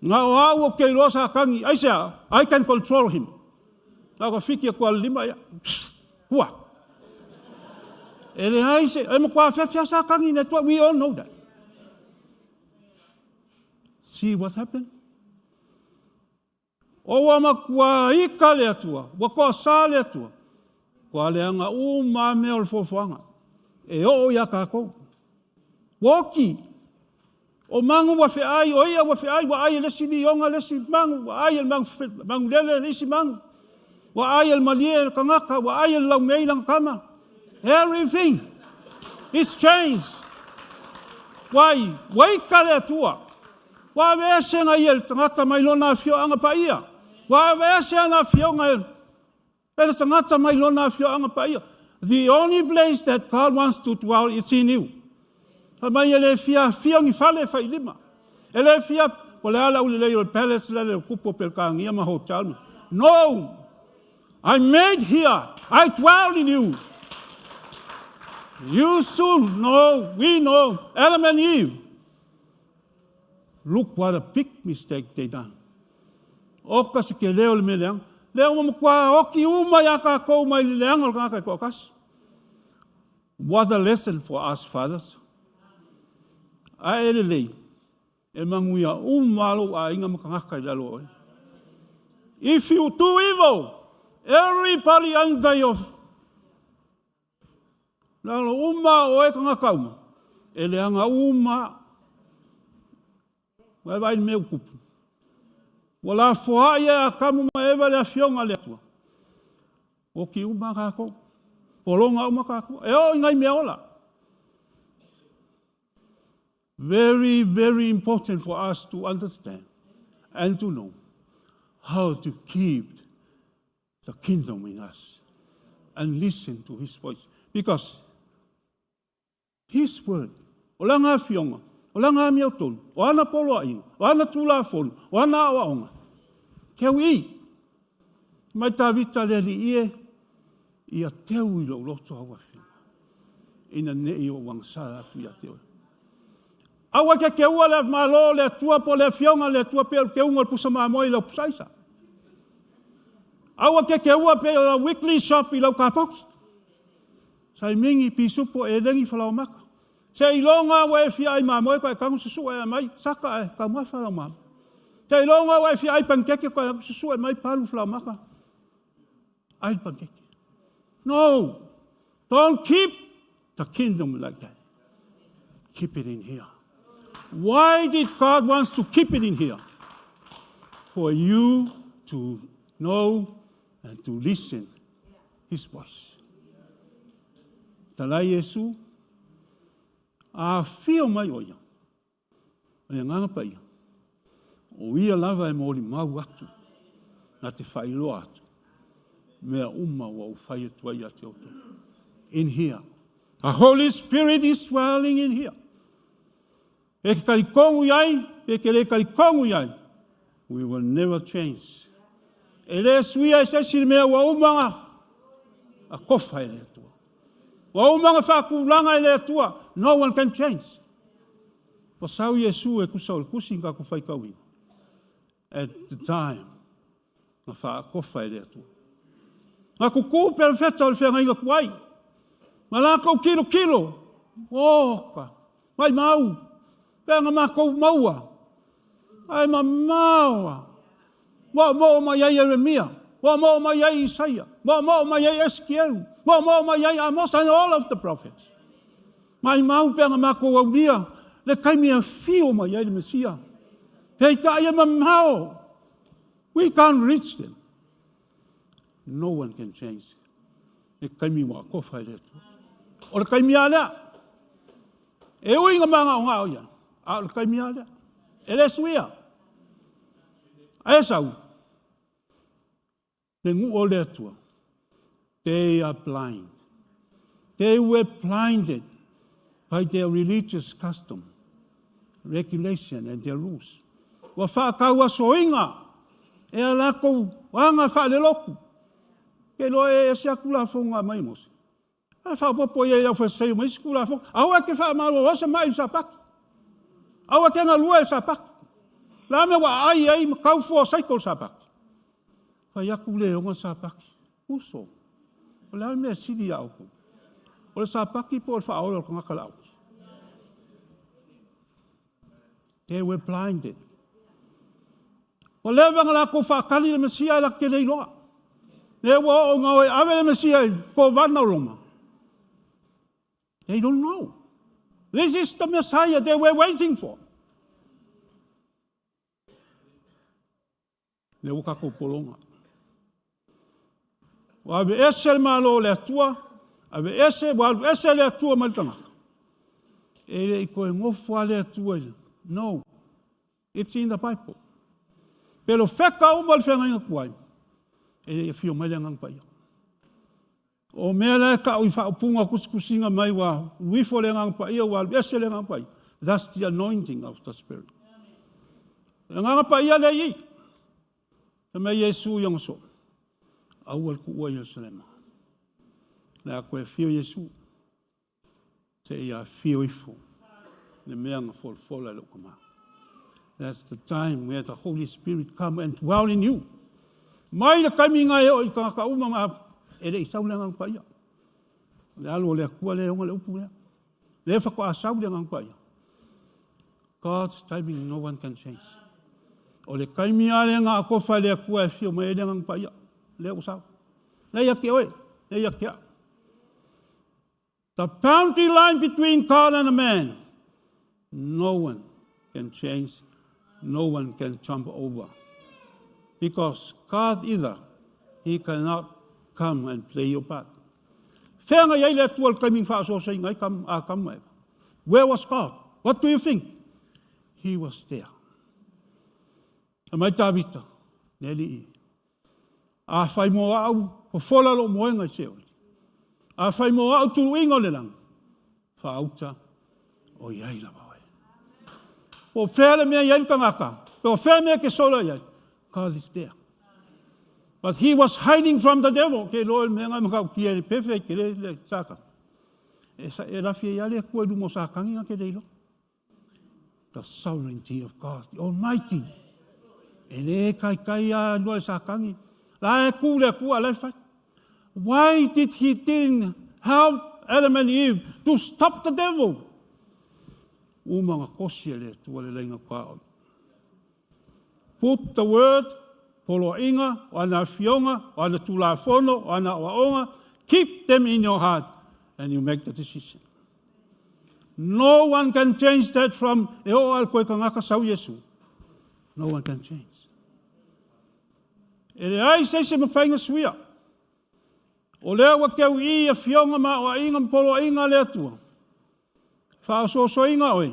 Ngā o au o ke iloa sa tangi, ai sea, I can control him. Nā ka whiti atu a le lima ia, hua. E leai se, e matua awhiawhia sa tangi ne tua, we all know that. See what happened? O ua matua ika le Atua, ua toasā le Atua, kua leaga uma mea o le foafoaga, e oo iā tatou. Ua oti, o magu ua feai, o ia ua feai, ua ai e le isi lioga le isi magu, ua ai e le magu, magu lele le isi magu, ua ai e le malie le tagata, ua ai e le laumei lana tama. Everything is changed. Why? Ua ika le Atua. Ua aveese na ia le tagata mai lona afioaga paia. Ua aveese ana afioga e le tagata mai lona afioaga paia. The only place that God wants to dwell is in you. Fai mai e le fia afio ni fale e failima. E le fia, po le a le aulelei o le palace la le kupu o Pelekānia ma hotel. No! I made here. I dwell in you. You should know, we know, Adam and Eve. Look what a big mistake they done. Oka se ke leo le mea leaga. Lea ua matua oki uma iā tatou mai le leaga o le tagata e toatasi. What a lesson for us fathers. Ae e lelei, e manuia uma lava lou aiga ma tagata i lalo o oe. If you do evil, everybody under your lalo uma o oe tagata uma, e leaga uma. Ua e vaai i le mea ua tupu. Ua lafoai e Atamu ma Eva le Afioga a le Atua. Oti uma lava tatou. Pologa uma tatou. E oo i nai mea ola. Very, very important for us to understand and to know how to keep the kingdom in us and listen to his voice. Because His word, o lana afioga, o lana amiotonu, o ana poloaiga, o ana tulafono, o ana aoaoga. Teu i. Mai Tavita le alii e, ia teu i lou loto au afioga, ina ne i ou agasala atu ia te oe. Aua e te teua le Malo o le Atua po o le Afioga a le Atua pei o le teuga o le pusa mamoe i lau pusaisa. Aua te teua pei o lau weekly shop i lau kapoti. Saimigi, pisupo, elegi, falaomaka. Seiloga ua e fia ai mamoe koe tago susue e mai saka ae taumafa lau mamoe. Seiloga ua e fia ai panikeke koe tago susue mai palu falaomaka ai panikeke. No! Don't keep the kingdom like that. Keep it in here. Why did God wants to keep it in here? For you to know and to listen His voice. Talai Iesu, a afio mai ʻo ia, o le Agaga Paia, o ia lava e molimau atu, na te faailoa atu, mea uma ua ou fai atu ai ia te outou. In here. The Holy Spirit is dwelling in here. E ke talitonu i ai, pe ke le talitonu i ai, we will never change. E le suia e se isi le mea ua uma na akofa e le Atua. Ua uma na faatulaga e le Atua. No one can change. Ua sau Iesu e tusa o le tusi na tatou faitauina. At the time, na faakofa e le Atua. Na tutū perofeta o le feagaiga tuai, ma latou tilotilo, oka, maimau, pea na matou maua, ae mamao a, moomoo mai ai Ieremia, moomoo mai ai Isaia, moomoo mai ai Esekielu, moomoo mai ai Amosa, and all of the prophets. Maimau pea na matou aulia le taimi e afio mai ai le Mesia. Peitai e mamao. We can't reach them. No one can change. Le taimi ua atofa e le Atua. O le taimi a lea. E ui nga magaogao ia, a o le taimi a lea. E le suia. Ae sau, le nuu o le Atua. They are blind. They were blinded by their religious custom, regulation and their rules. Ua faatauasoina e a latou aga faalelotu. Ke iloa e ese atu lafoga mai Mose. Ae faaopoopo i ai le aufaisaio ma isi Tulafono, Aua e te faamalolo se mai i le Sapati. Aua e te galue i le Sapati. O le a mea ua aai ai ma tau fua o saito le Sapati? Fai atu le ona Sapati. Uso, o le a le mea e sili iā outou? O le Sapati po o le faaola o le tagata laoki? They were blinded. Ua leva ona latou faatali le Mesia e latou te le iloa. Lea ua oo ina o e ave le Mesia i kovana o Roma. They don't know. This is the Messiah they were waiting for. Lea ua tatou pologa. Ua ave ese le Malo o le Atua, ave ese, ua alu ese le Atua mai le tagata. E le i toe nofo lava le Atua i le... No. It's in the Bible. Pelofeta uma le feagaiga tuai, e le i afio mai le Agaga Paia. O mea la e tau i faaupuga tusitusiga mai ua alu ifo le Agaga Paia, ua alu ese le Agaga Paia. That's the anointing of the Spirit. O le Agaga Paia lea i i. Fai mai Iesu i ona soo, aua le tuua Ierusalema. O le a toe afio Iesu. Seia afio ifo le mea na folafola e lou Tama. That's the time where the Holy Spirit come and dwell in you. Mai le taimi na e oo i tagata uma na e le i sau le Agaga Paia. O le alo o le Atua lea e ona le upu lea. Lea faatoa sau le Agaga Paia. God's timing no one can change. O le taimi lava lea na atofa e le Atua e afio mai ai le Agaga Paia. Lea ua sau. Lea ia te oe, lea ia te au. The boundary line between God and a man, no one can change, no one can jump over. Because God either, He cannot come and play your part. Fea na i ai le Atua i le taimi na faaosoosoina ai Atamu ma Eva? Where was God? What do you think? He was there. Fai mai Tavita, Le Alii, Afai mo au, fofola lou moega i Seoli. Afai mo au tuluiga o le lagi, faauta o i ai lava oe. Po o fea le mea i ai le tagata, po o fea mea ke sola i ai, God is there. But he was hiding from the devil. Ke iloa le mea ngai matautia i le pefe ai tele le Satani. E, e lafi ai lava le Atua i luma o Satani na te le iloa. The sovereignty of God, the Almighty. E le taitai a lua e Satani. La e ku le Atua la e fai. Why did he didn't help Adam and Eve to stop the devil? Uma na kosi e le Atua le laina tuaoi. Put the word, poloaiga, o ana afioga, o ana tulafono, o ana aoaoga, keep them in your heart and you make the decision. No one can change that from e oo a le koe tagata sau Iesu. No one can change. E leai se isi e mafai na suia. O lea ua keu i afioga ma aoaiga ma poloaiga a le Atua. Faaosoosoina oe,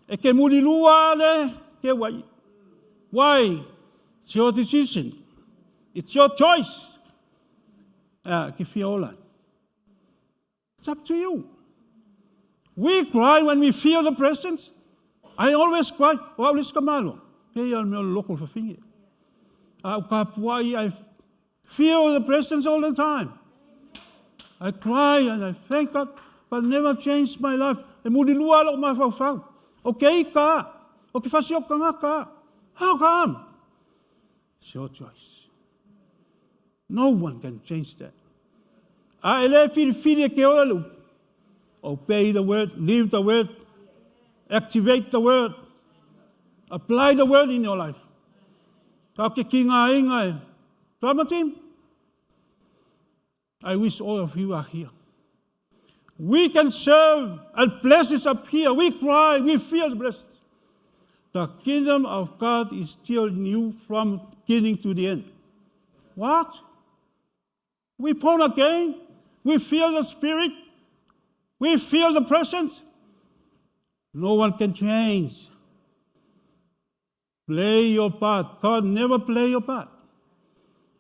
e ke mulilua le keu ai. Why? It's your decision. It's your choice. Ea, ke fia ola. It's up to you. We cry when we feel the presence. I always cry. O au le isi ka malo. Pei ia o le mea o le loko o le fafine. A u kapuai, I feel the presence all the time. I cry and I thank God, but never changed my life. E mulilua lou mafaufau. O ke ika, o ke fasi o tagata. How come? It's your choice. No one can change that. A e le filifili e ke ola le upu. Obey the word, live the word, activate the word, apply the word in your life. Ka ke ki ngā inga e. Drama team, I wish all of you are here. We can serve and blessings appear. We cry, we feel the blessings. The kingdom of God is still new from beginning to the end. What? We born again. We feel the Spirit. We feel the presence. No one can change. Play your part. God never play your part.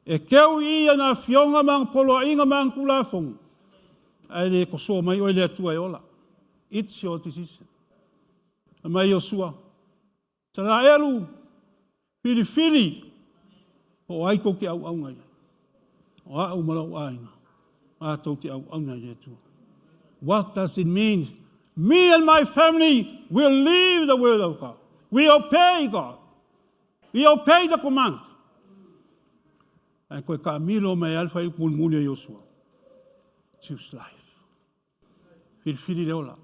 E keu i ia nā fioga ma ana poloaiga ma ana tulafono, ae le kosoa mai oe le Atua e ola. It's your decision. Fai mai Iosua, Isaraelu, filifili, po o ai tou te auauna i ai. O a'u ma lou aiga, matou te auauna i le Atua. What does it mean? Me and my family will live the word of God. We obey God. We obey the command. Ae koe kaamilo mai ai le fuaiupu mulimuli a Iosua. Choose life. Filifili le ola.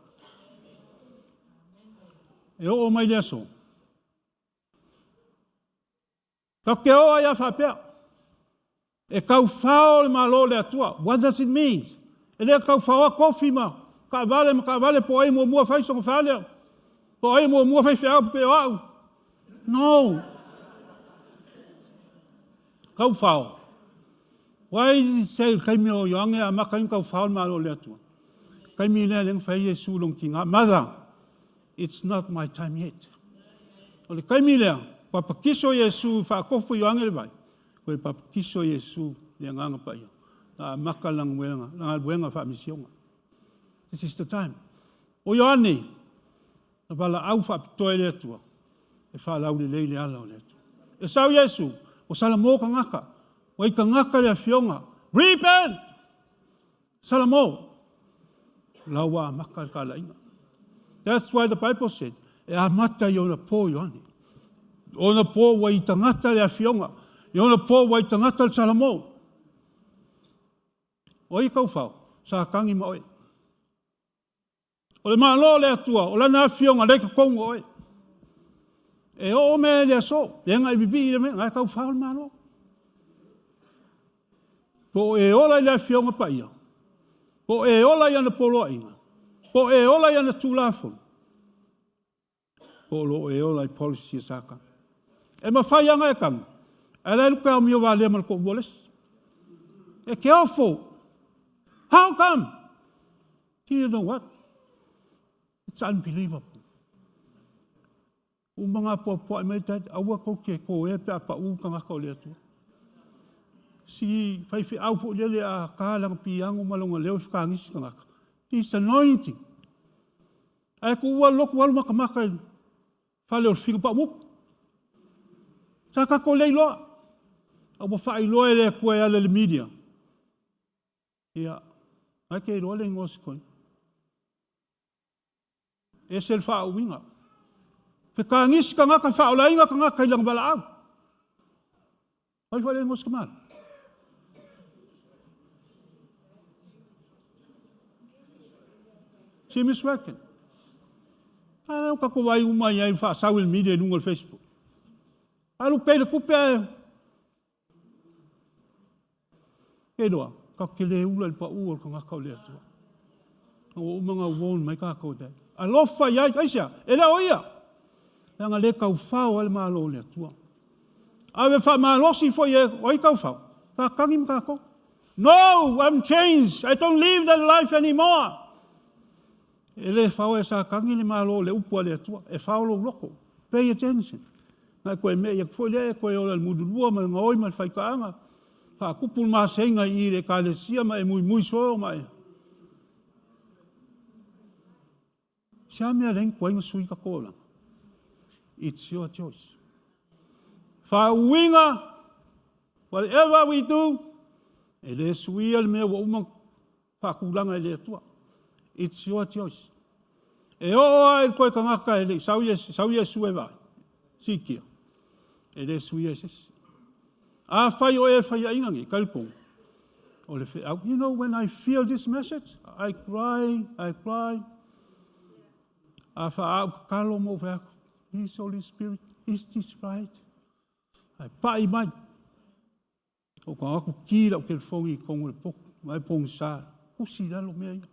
E oo mai le aso. Ka ke o ai a faapea. E kauwhao le Malo o le Atua. What does it mean? E le kauwhaoa kofi ma taavale ma taavale po o ai muamua fai sona fale, po o ai muamua fai feau pe o au. No. Kauwhao. Why did he say taimi o Ioane a maka ina kauwhao le Malo o le Atua? Taimi lea lea na fai Iesu lona tiga. Mother, it's not my time yet. O le taimi lea, papakiso Iesu faakofu Ioane le vai. Koe papakiso Iesu le Agaga Paia. Na amata lana galuega faamisioga. This is the time. O Ioane, na valaau faapitoa e le Atua, e faalaulelei le ala o le Atua. E sau Iesu, o Salamo tagata, ua i tagata le afioga, repent! Salamo, la ua amata le talaiga. That's why the Bible said, e amata i ona po Ioane. Ona po ua i tagata le afioga. I ona po ua i tagata le Salamo. O ai kau fao? Sa kagi ma oe. O le Malo o le Atua, o lana afioga lea i totonu o oe. E oo mea i le aso, le agai vivii i le mea, na e tau fao le Malo. Po o e ola i le afioga paia, po o e ola i ana poloaiga, po o e ola i ana Tulafono, po o lo o e ola i policy a Satani. E mafai lava ona e tagi, ae la e lupe aomio valea ma le toalua o le isi. E te ofo. How come? Do you know what? It's unbelievable. Uma ngā puapua'i mai dad, aua tou te kōea pe a pa'ū tagata o le Atua. Si faifeau foi lele a ta lana piano ma lona leo e fekagisi tagata. He's anointing. Ae tuua le lotu alu matamata i le fale o le fili pa'umutu. Sa tatou le iloa. A ua faailoa e le Atua e ala i le media. Ia, na e te iloa le igoa o si toeaina. Ese le faauiga. Fekagisi tagata, faaolaina tagata i lana valaau. Ai foi le igoa o si tamaloa. Jimmy Swaggart. A lea ua tatou vaai uma i ai faasau i le media i luga o le Facebook. Alu pea i le tupe ae Ke iloa, tatou te le ula i le pau o le tagata o le Atua. Ua uma ona warn mai tatou e Alofa i ai, aisea? E le o ia. Leaga le taufao ai le Malo o le Atua. Ave faamalosi foi e o ai taufao? Faatagi ma tatou. No, I'm changed. I don't live that life anymore. E le fao e Satani le Malo o le upu a le Atua. E fao lou loto. Pay attention. Na e toe me'i atu foi lea e toe ola i le mulilua ma le gaoi ma le faitaaga. Faatupu le maseiga i i le Ekalesia ma e muimui soo ma e. Se a mea leai ni tuai na sui tatou olaga? It's your choice. Faauiga, whatever we do, e le suia le mea ua uma faatulaga e le Atua. It's your choice. E oo lava i le toe tagata e le i sau Iesu, sau Iesu e vaai, sikia, e le suia e se isi. Afai o e faiaina nei, talitonu, o le feau. You know, when I feel this message, I cry, I cry. A faaau tatalo ma ou fai atu, please Holy Spirit, is this right? Ae pai mai. O ka aku ki lau telefoni i tonu o le potu, mai pogisa, tusi i lalo mea ia.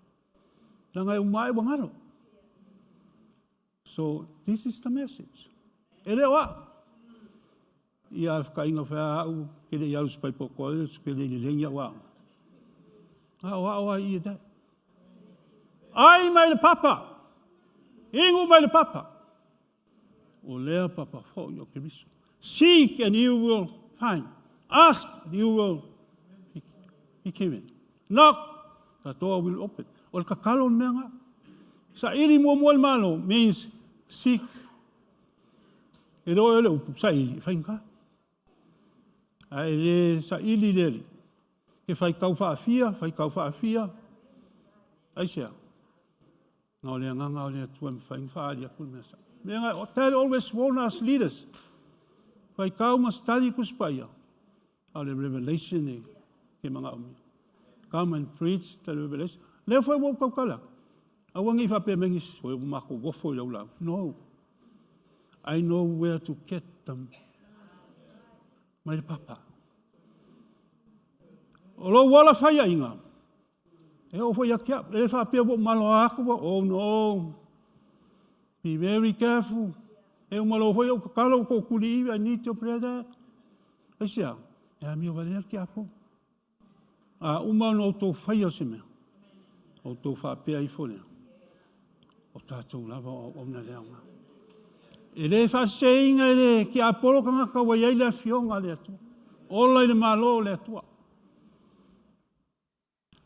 Leaga e uma ae ua galo. So, this is the message. E le o au. Ia a whakainga whea au, ke le i alu se Bible college, ke le i lelengi au aoga. A o ao ai ia dai. Ai mai le papa. Ingu mai le papa. O lea papa foi o Keriso. Seek and you will find. Ask and you will be given. Knock, the door will open. O le tatalo le mea nga. Saili muamua le Malo means seek. E le o le upu, saili, e faigata. Ae le saili le alii. Ke faitau faafia, faitau faafia. Aisea? Na o le agaga o le Atua e mafai ona faaali atu le mea sao. Mea nga, that always warn us leaders. Faitau ma study Tusi Paia. A o le revelation e ke manaomia. Come and preach the revelation. Lea foi ua ou tautala atu. Aua ne i faapea mai nisi, oi ua matou ofo i lau lauga. No. I know where to get them. Mai le papa. O lou ola faiainga, e oo foi ia te au. E le faapea ua ou maloa atu, oh no. Be very careful. E uma loa foi ou tatalo ua tou tuli I need your prayer dad. Aisea? E amio valea le tiakono. A uma ona outou faia se mea, outou faapea ifo lea, o tatou lava o auauna le aoga. E le faaseseina e le tiapolo tagata ua i ai le afioga a le Atua. Ola i le Malo o le Atua.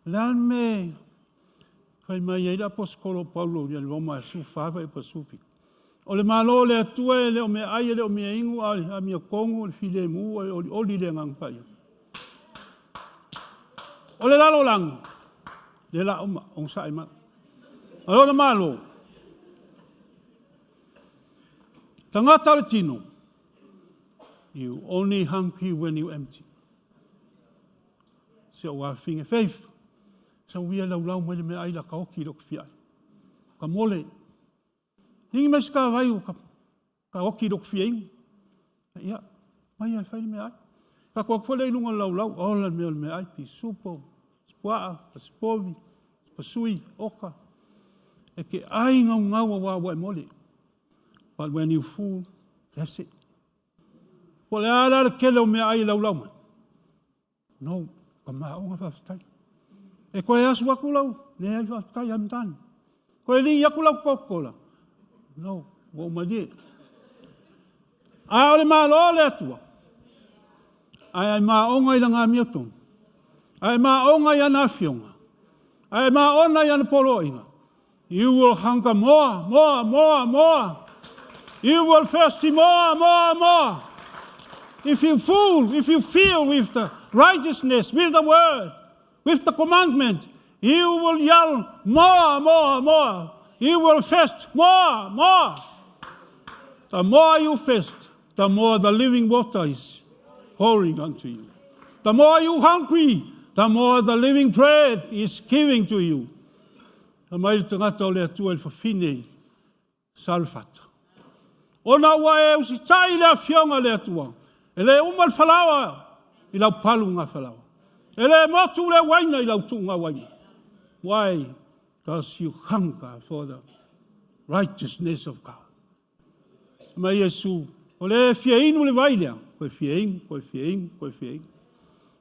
O le a le mea e fai mai ai le aposetolo o Paulo ia le Roma e 14 fuaiupu 17? O le Malo o le Atua e le o meaai e le o meainu, a o le amiotonu, o le filemu, o le olioli i le Agaga Paia. O le lalolagi, lea la uma, onosai mai. A lona Malo, Tagata o le tino, you only hungry when you empty. Se o afine faith. Sa uia lau lau mai le mea ai la ka oki lo fia. Ka mole. Ningi mai ska vai o ka, ka oki lo fia ingu. Ia, mai ai fai le mea ai. Ka kua fole i lunga lau lau, ola le mea o le mea ai, pi supo, spuaa, pasipovi, pasui, oka. E ke ai ngau ngau a wa e mole. But when you full, that's it. Po le ala le kele o mea ai lau lau mai. No, ka maonga whawhitai. E koe asu aku lau, ne ai whawhitai ai mtani. Koe li aku lau Coca-Cola. No, ua umalie. A o le malo le atua. Ai ai maonga i la ngā mea tonu. Ai maonga i ana afionga. Ai maona i ana poloinga. You will hunger more, more, more, more. You will thirsty more, more, more. If you fool, if you feel with the righteousness, with the word, with the commandment, you will yell more, more, more. You will fast more, more. The more you fast, the more the living water is pouring unto you. The more you hungry, the more the living bread is giving to you. Na mai le tagata o le Atua i le fafine i Sarefata. Ona ua e usitai i le afioga a le Atua, e le uma le falaoa i lau palu ngā falaoa. E le motu le uaina i lau tuuga uaina. Why does you hunger for the righteousness of God? Mai Iesu, o le fia inu le vai lea, koe fia inu, koe fia inu, koe fia inu.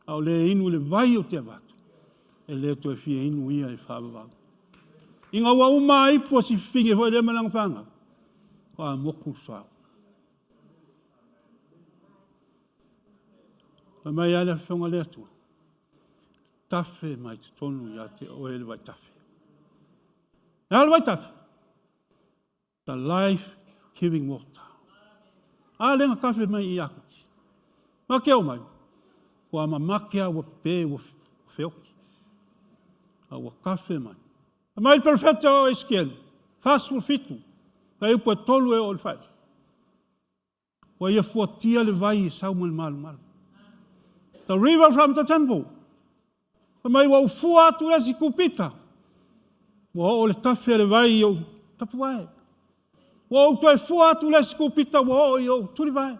A o le inu le vai o te avatu, e le toe fia inu ia e whaavavau. I ngā ua uma ai pua si whinge hoi le malanga whanga, ko a moku sao. Mai mai ale whionga le atua, tafe mai te tonu ia te oe le vai tafe. E ale vai tafe? The life giving water. A lenga kafe mai i akuki. Ma ke o mai. Kua mamake a ua pe ua feoki. A ua kafe mai. A mai perfecta o Eskielu. 47. Ka e upu e tolu e o le whai. Ua ia fuatia le vai e sau mai le malumalu. The river from the temple. Fai mai ua ufua atu le isi kupita. Ua oo le tafe a le vai i ou tapuvae. Ua ou toe fua atu le isi kupita ua oo i ou tulivae.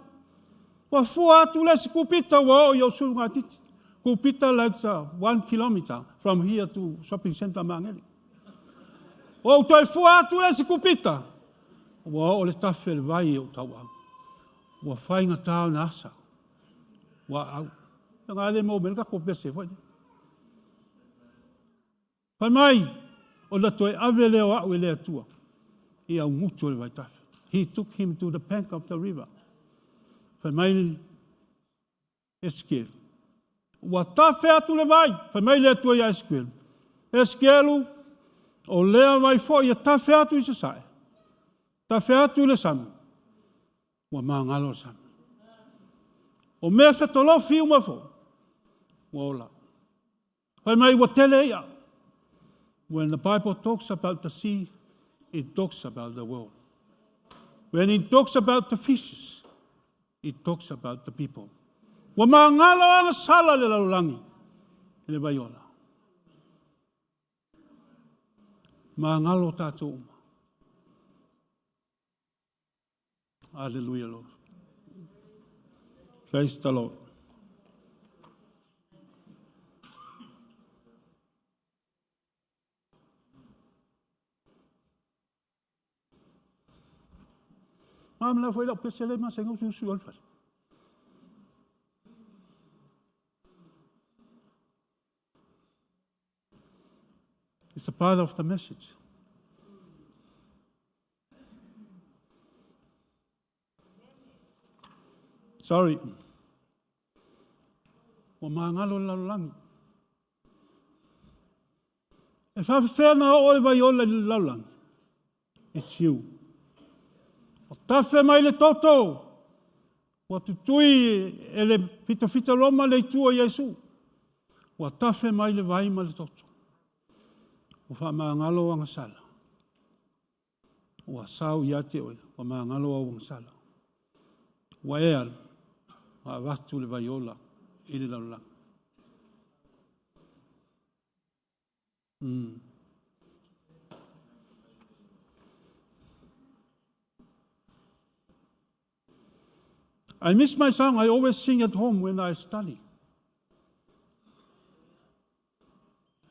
Ua fua atu le isi kupita ua oo i ou sulugatiti. Kupita like 1 kilometer from here to shopping center Magele. Ua ou toe fua atu le isi kupita ua oo le tafe a le vai i ou tauau. Ua faigata ona asa. Ua au. Nga le mo mele ka ko pese foi. Fai mai, o la toe ave lea o au e le Atua i au ngutu o le vaitafe. He took him to the bank of the river. Fai mai Esekielu. Ua tafe atu le vai. Fai mai le Atua ia Esekielu. Esekielu, o lea vai foi e tafe atu i sasae. Tafe atu i le sami. Ua magalo le sami. O mea fetolofi uma fo. Ua ola. Fai mai ua tele ia. When the Bible talks about the sea, it talks about the world. When it talks about the fishes, it talks about the people. Ua magalo agasala le lalolagi i le vai ola. Magalo tātou uma. Hallelujah, Lord. Praise the Lord. Ma mla foi lau pese le ma senga usu usu al fale. It's a part of the message. Sorry. Ua magalo le lalolagi. E faafefea na oo le vai ola i le lalolagi. It's you. O tafe mai le toto. Ua tutui e le fitafita Roma le itu o Iesu. Ua tafe mai le vai ma le toto. Ua faamagalo agasala. Ua sao ia te oe. Ua magalo au agasala. Ua e alu, ma avatu le vaiola i le lalolagi. I miss my song I always sing at home when I study.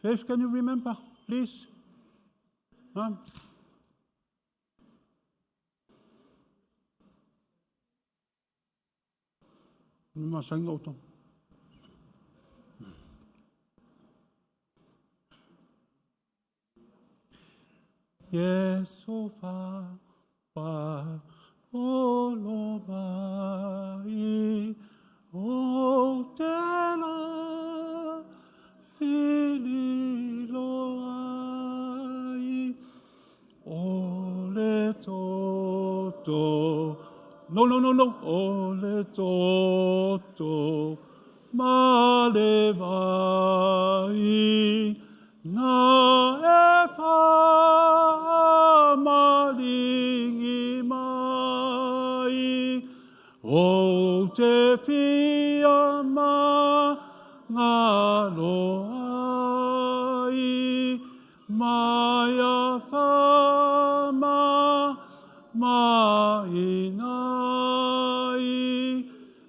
Faith, can you remember, please? Huh? Masani outou. Iesu fa pa o lo mai o te la fili loa ai o le toto. No, no, no, no. O le toto ma le vai na e faamalingi mai o te fia ma ngalo ai mai a fa ma ma inai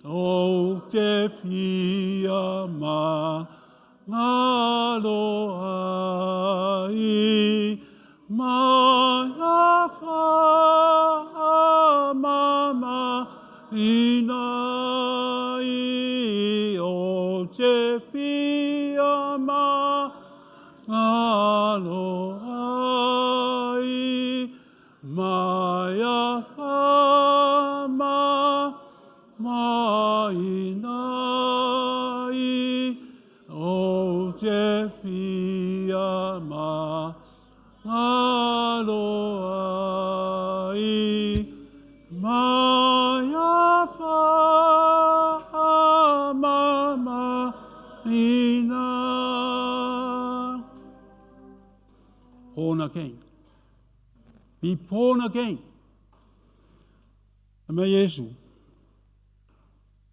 o te fia ma ngalo ai mai a fa ma ma inai o te fia ma ngalo ai mai a fa ma ma inai o te fia ma ngalo ai mai a fa ma ma ina. Born again. Be born again. E mai Iesu,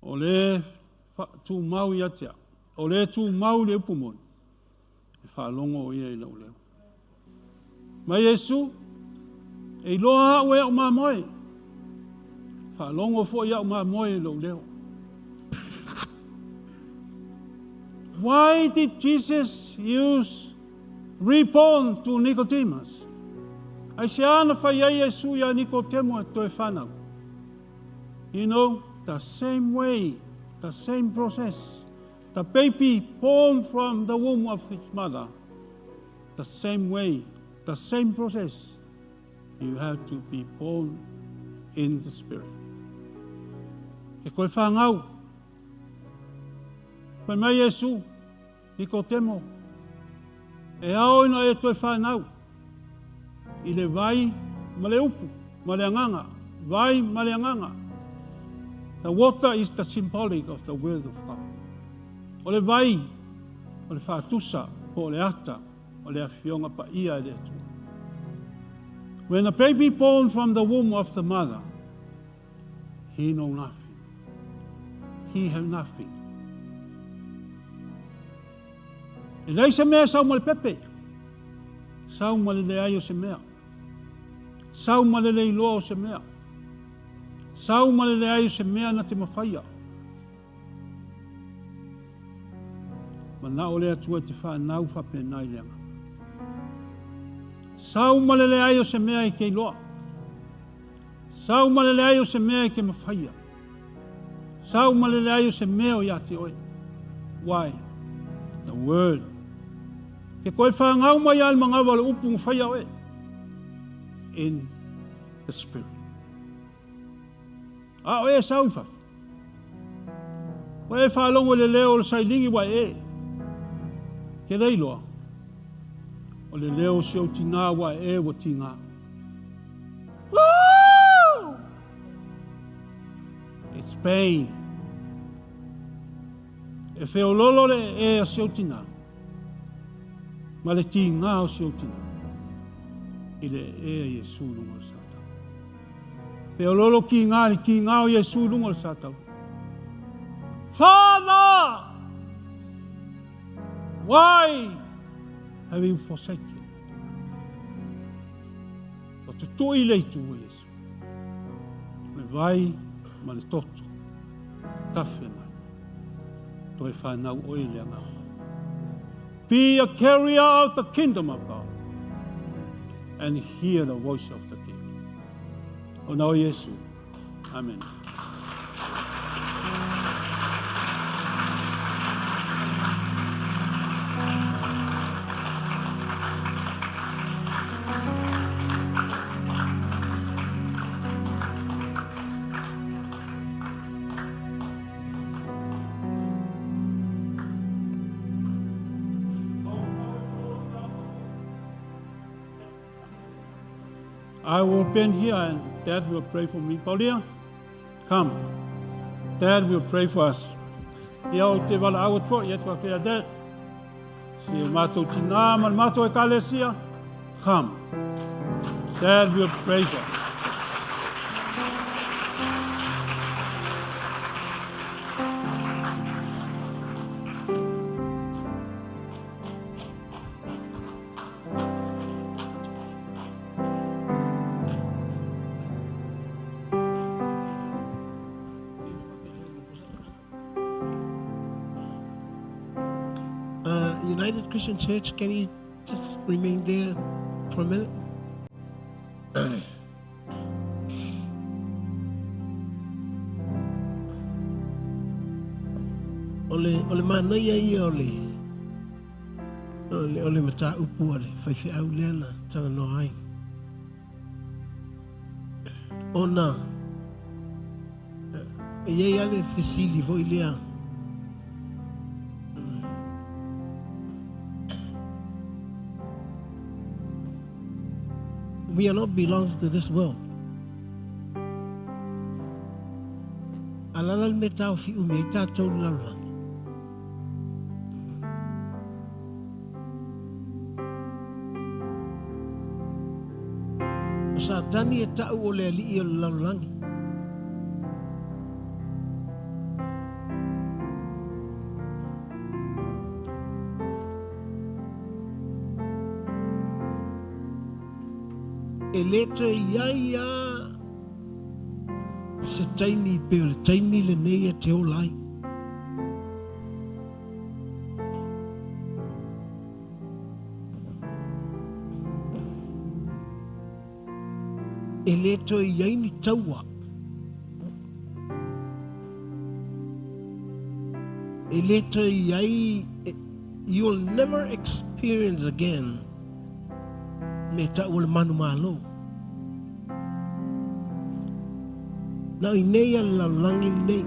o le tumau ia te au, o le tumau i le upu moni, e faalogo o ia i lau leo. Mai Iesu, e iloa au e au mamoe, faalogo foi au mamoe i lou leo. Why did Jesus use reborn to Nicodemus? Aisea na fai ai Iesu ia Nikotemo e toe whanau? You know, the same way, the same process. The baby born from the womb of his mother, the same way, the same process. You have to be born in the Spirit. Ke koe whangau. Fai mai Iesu, Nikotemo, e ao ina e toe whanau i le vai ma le upu, ma le anganga, vai ma le anganga. The water is the symbolic of the word of God. O le vai, o le whātusa, po o le ata, o le afioga paia e le Atua. When a baby born from the womb of the mother, he know nothing. He have nothing. E leai se mea e sau ma le pepe. Sau ma le leai o se mea. Sau ma le le iloa o se mea. Sau ma le leai o se mea na te mawhaia. Manao le Atua i te whanau whapena i le anga. Sau ma le leai o se mea i ke iloa. Sau ma le leai o se mea i ke mawhaia. Sau ma le leai o se mea o ia te oe. Why? The word. Ke koe whangau mai al mangawa le upu ngawhaia oe. In the spirit. A o e sau i fafo. Ua e faalogo i le leo o le sailigi ua e. Ke le iloa. O le leo o si ou tinā ua e ua tigā. Woo! It's pain. E feololo le e a si ou tinā. Ma le tigā o si ou tinā. I le e a Iesu i luga o le satau. Pe ololo ki ngā li ki ngā o Iesu i lunga o le sa taulagi. Father! Why have you forsaken me? Ua tutui le itu o Iesu. Le vai ma le toto. Tafe mai. Toe whanau oe le agaga. Be a carrier of the kingdom of God and hear the voice of the King. Ona o Iesu. Amen. I will bend here and Dad will pray for me. Paulia, come. Dad will pray for us. Ia o te wala au atua, ia tua kea Dad. Si e mātou tina ma le mātou e kalesia, come. Dad will pray for us. Uh, United Christian Church, can you just remain there for a minute? O le, o le manaia ia o le, o le, o le mataupu a le faifeau lea na talanoa ai. Ona, e i ai lava le fesili foi lea, We are not belongs to this world. A lala le mea taofi umi ai tatou le lalolagi. O Satani e ta'u o le ali'i o le lalolagi. E le toe i ai a se taimi pei o le taimi lenei e te ola ai. E le toe i ai ni taua. E le toe i ai, you'll never experience again me ta'u o le manumalo. Na o i nei a le lalolagi lenei.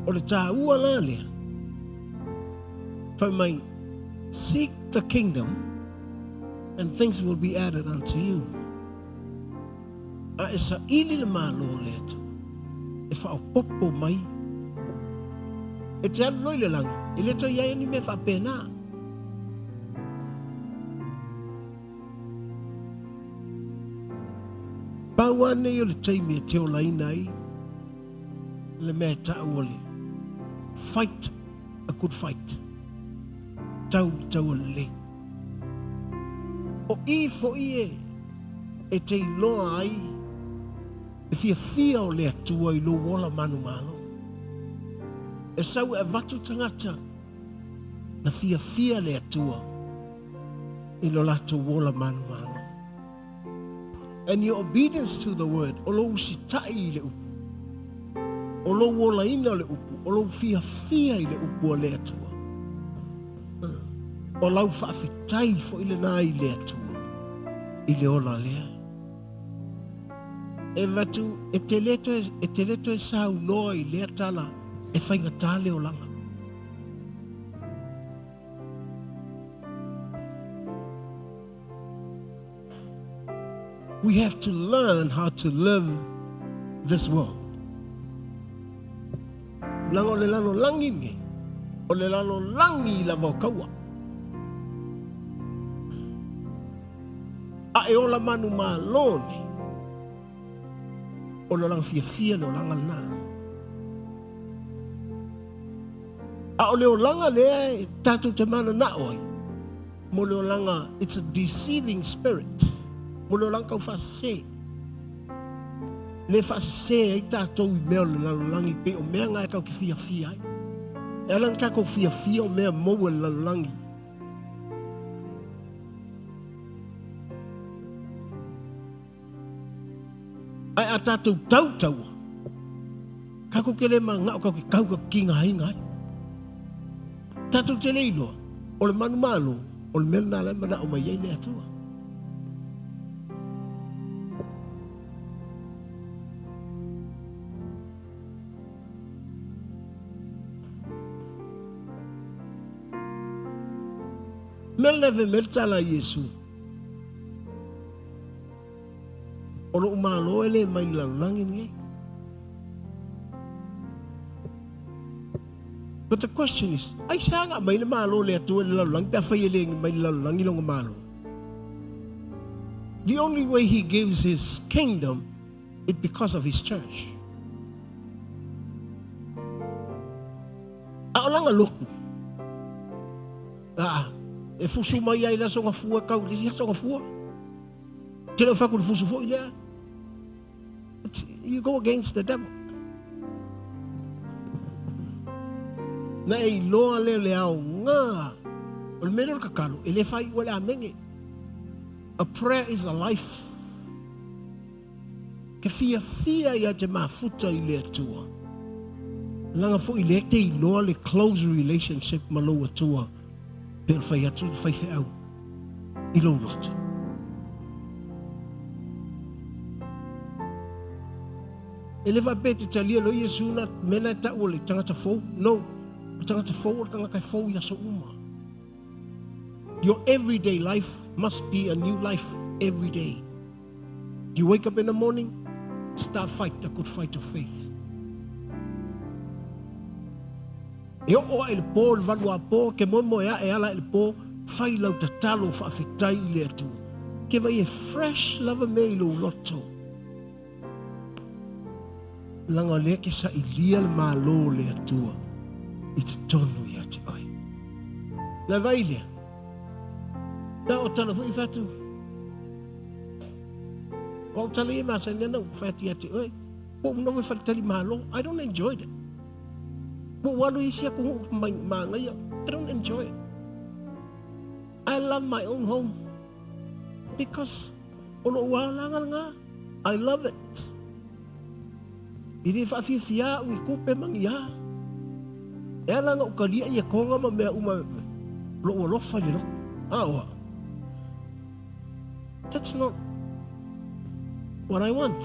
O le tāua la lea, fai mai, seek the kingdom and things will be added unto you. A e saili le Malo o le Atua, e faaopoopo mai. E te alu loa i le lagi, e le toe i ai ni mea faapena. Pau lava nei o le taimi e te olaina ai le mea e ta'u o le fight a good fight. Tau le taua lelei. O i fo'i e e te iloa ai le fiafia o le Atua i lou ola manumalo. E sau e avatu tagata na fiafia le Atua i lo latou ola manumalo. And your obedience to the word, o lou usita'i i le upu, o lou olaina o le upu, o lou fiafia i le upu a le Atua. O lau faafetai fo'i lena i le Atua i le ola lea. E avatu, e te le toe, e te le toe saunoa i lea tala e faigata le olaga. We have to learn how to live this world. Leaga o le lalolagi lenei, o le lalolagi lava o kaua. A e ola manumalo nei, o le olaga fiafia le olaga lena. A o le olaga lea e tatou te mananao ai, mo le olaga, it's a deceiving spirit, mo le olaga taufaasese. Le faasese ai tatou i mea o le lalolagi pei o mea na e tatou te fiafia ai. E ala ona tatou fiafia o mea maua i le lalolagi. Ae a tatou tautaua, tatou te le manao tatou te tau tatou te tigaina ai. Tatou te le iloa, o le manumalo, o le mea lena la e manao mai ai le Atua. Mea lena e fai mai le tala a Iesu. O lou Malo e le mai le lalolagi lenei. But the question is, aisea aga mai le Malo le Atua i le lalolagi pe afai e le mai le lalolagi lona Malo? The only way he gives his kingdom is because of his church. A o lana lotu. A, e fusu mai ai le aso gafua e kau i le isi aso gafua. Te le o fai atu le fusu foi lea. But you go against the devil. Na e iloa lea le aoga o le mea lea o le tatalo, e le faaiu ai le amene. A prayer is a life. Ke fiafia ia te mafuta i le Atua. Leaga foi lea e te iloa le close relationship ma lou Atua pe o le fai atu le faifeau i lou loto. E le faapea e te talia loa Iesu na mea na e tau o le tagata fou. No, o le tagata fou o le tagata e fou i aso uma. Your everyday life must be a new life every day. You wake up in the morning, start fight the good fight of faith. E oo ae i le pō, le valuapō, ke moemoe ae ala i le pō, fai lau tatalo faafetai i le Atua. Ke vai e fresh lava mea i lou loto. Leaga o lea ke sailia le Malo o le Atua i totonu ia te oe. Na vai lea. Na o tala foi fatu. O au tala ia masani ana u fai atu ia te oe. Po u noho i faletali malo. I don't enjoy it. Po u alu i isi atunuu manaia. I don't enjoy it. I love my own home because o lou alaga lena. I love it. E le faafiafia au i tupe ma ni a. E ala ona ou talia ia toga ma mea uma lou alofa i le loto. A oa. That's not what I want.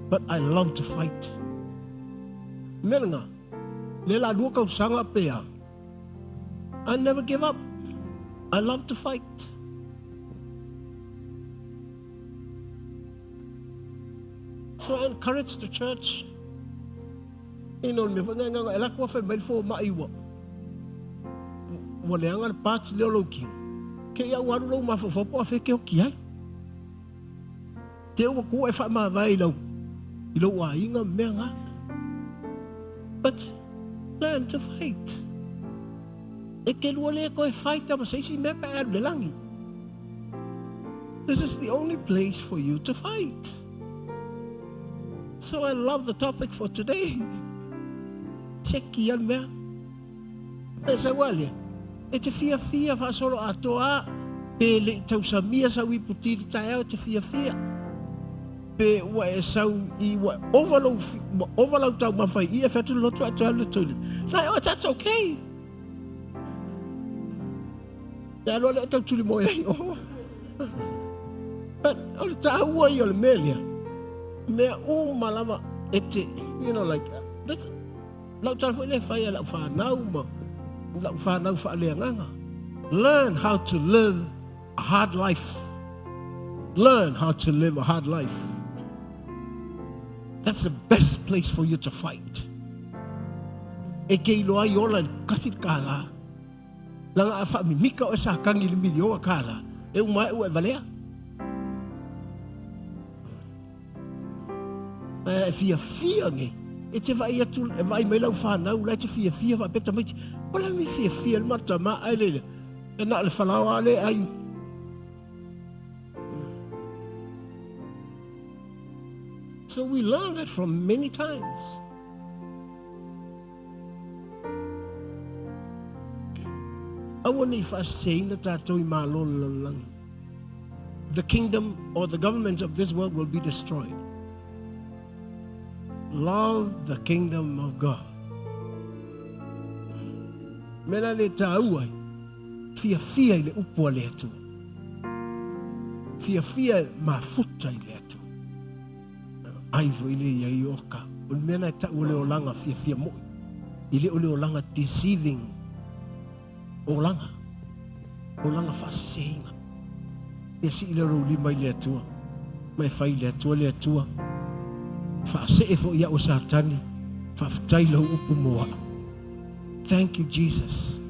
But I love to fight. Mea lena, le la lua tausaga pe a. I never give up. I love to fight. So I encourage the church. You know, le mea foi nga e la kua fai mai le fomai ua ua leaga le parts lea o lou kino. Ke ia ua alu lou mafaufau po o afea e ke oki ai. Te ua kua e faamavae i lau i lou aiga ma mea nga. But learn to fight. E ke lua le koe fight ma se isi mea pe a alu le lagi. This is the only place for you to fight. So I love the topic for today. Seki ia le mea. E sau a lea, e te fiafia faasolo atoa a, pe le i tausamia sau ipu ti le taeao e te fiafia. Pe ua e sau i ua ova lou, ua ova lau taumafa i i e fai atu le loto ae toe alu i le toilet. Like, oh, that's okay. Te aloa lea o tau tuli moe ai oho. But o le tāua ia o le mea lea, mea uma lava e te, you know, like, that's, lau tala foi lea fai a lau whānau ma lau whānau whaaleagaga. Learn how to live a hard life. Learn how to live a hard life. That's the best place for you to fight. E ke iloa ai ola i le kasi le kālā. Leaga a faamimika oe sa kagi i le miliona kālā. E uma ae ua e valea. Ae e fiafia nei. E te vaai atu, e vaai mai lau whanau, la e te fiafia faapea tamaiti. O le mi fiafia le mata ma ai le, e na o le falaoa le ai. So we learn that from many times. Aua ne i faaseseina tatou i malo o le lalolagi. The kingdom or the government of this world will be destroyed. Love the kingdom of God. Mea la le tāua ai, fiafia i le upu a le Atua. Fiafia mafuta i le Atua. Ai foi le ia i oka. O le mea na e tau o le olaga fiafia moi. I le o le olaga deceiving olaga. Olaga faaseseina. Ia sii lea o lou lima i le Atua. Ma e fai i le Atua le Atua. Faasee foi au e Satani. Faafetai lau upu mo au. Thank you Jesus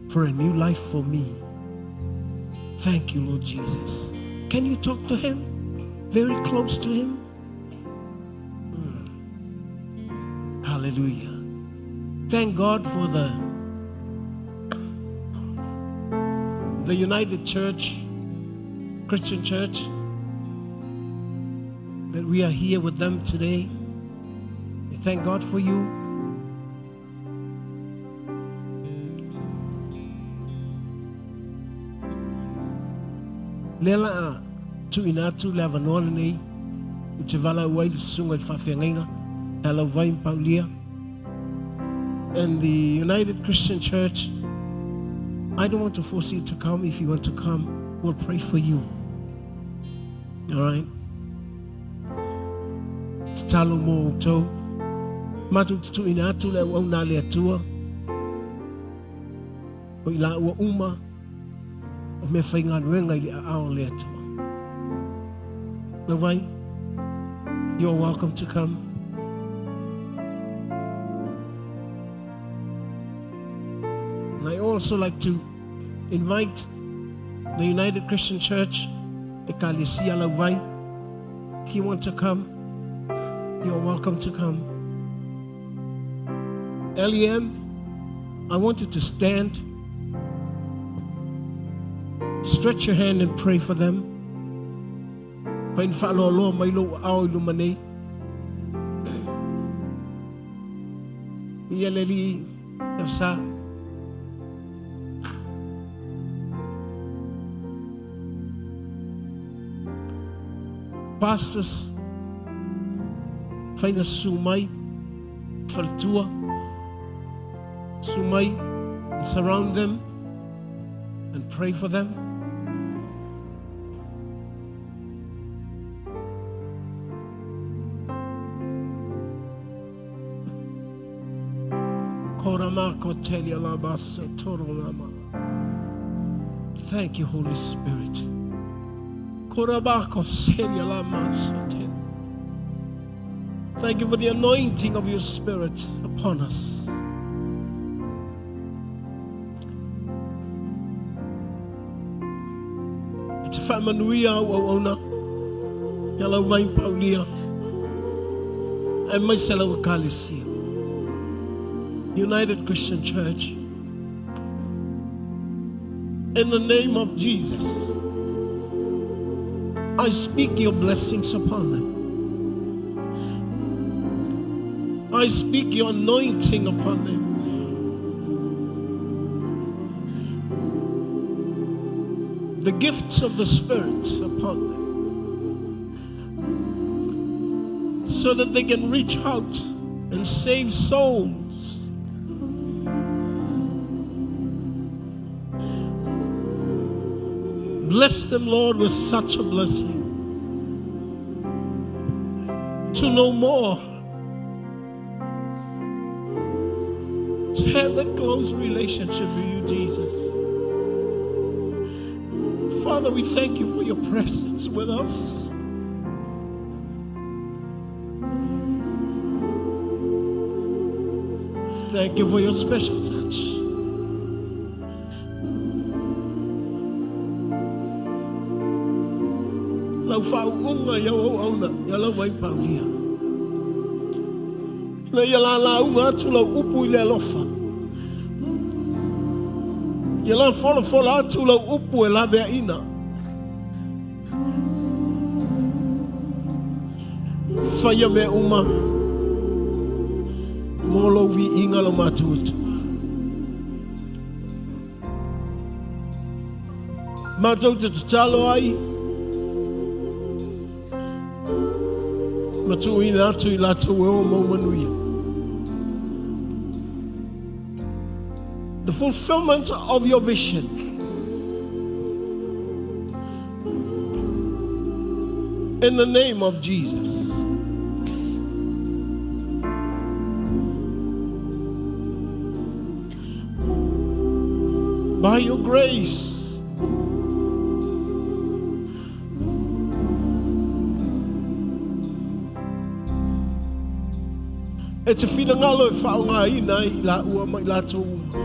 for a new life for me. Thank you Lord Jesus. Can you talk to him? Very close to him? Hmm. Hallelujah. Thank God for the the United Church, Christian Church, that we are here with them today. We thank God for you. Lea la a tuuina atu le avanoa lenei ou te valaau ai le susuga i le faafeagaiga ia Lauvai ma Paulia and the United Christian Church. I don't want to force you to come. If you want to come, we'll pray for you. All right? Tatalo mō outou. Matou te tuuina atu le auauna a le Atua. O i laua uma o mea faigaluega i le aao o le Atua. Lau ai, you are welcome to come. And I also like to invite the United Christian Church, Ekalesia Lauvai. If you want to come, you're welcome to come. LEM, I want you to stand. Stretch your hand and pray for them. Pain whaaloaloa mai lou ao i luma nei. Ia le li, sa. Pastors, faina susu mai, faletua, susu mai, and surround them and pray for them. Thank you, Holy Spirit. Thank you for the anointing of your Spirit upon us. E te whaamanuia au auauna, ia lau vai paulia, aemaise lau ekalesia. United Christian Church, in the name of Jesus, I speak your blessings upon them. I speak your anointing upon them. The gifts of the Spirit upon them. So that they can reach out and save souls. Bless them, Lord, with such a blessing. To know more. To have that close relationship with you, Jesus. Father, we thank you for your presence with us. Thank you for your special touch. lau faauuga i au auauna ia laumaai ma paulia. Ina ia lalauga atu lau upu i le alofa. Ia la folafola atu lau upu e laveaina. Faia mea uma mo lou viiga lo matou Atua. Matou te tatalo ai ma tuuina atu i latou e o mau manuia. The fulfillment of your vision. In the name of Jesus. By your grace. E te finagalo e faaaogaina ai i laua ma i latou uma.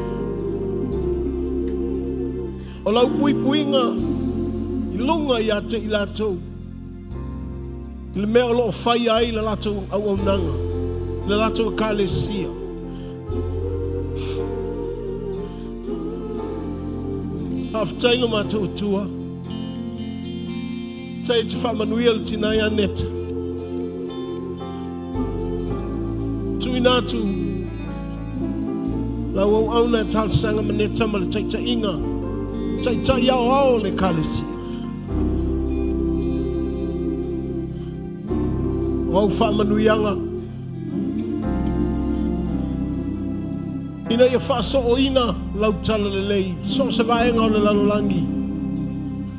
O lau puipuiga i luga ia te i latou, i le mea o lo o faia ai le latou auaunaga, le latou ekalesia. Faafetai lo matou Atua. Tai te faamanuia le tina ia Neta. Tuuina atu lau auauna e talosaga ma Neta ma le taitaiga, taitai aoao o le ekalesia. O au faamanuiaga ina ia faasooina lau talalelei so o se vaega o le lalolagi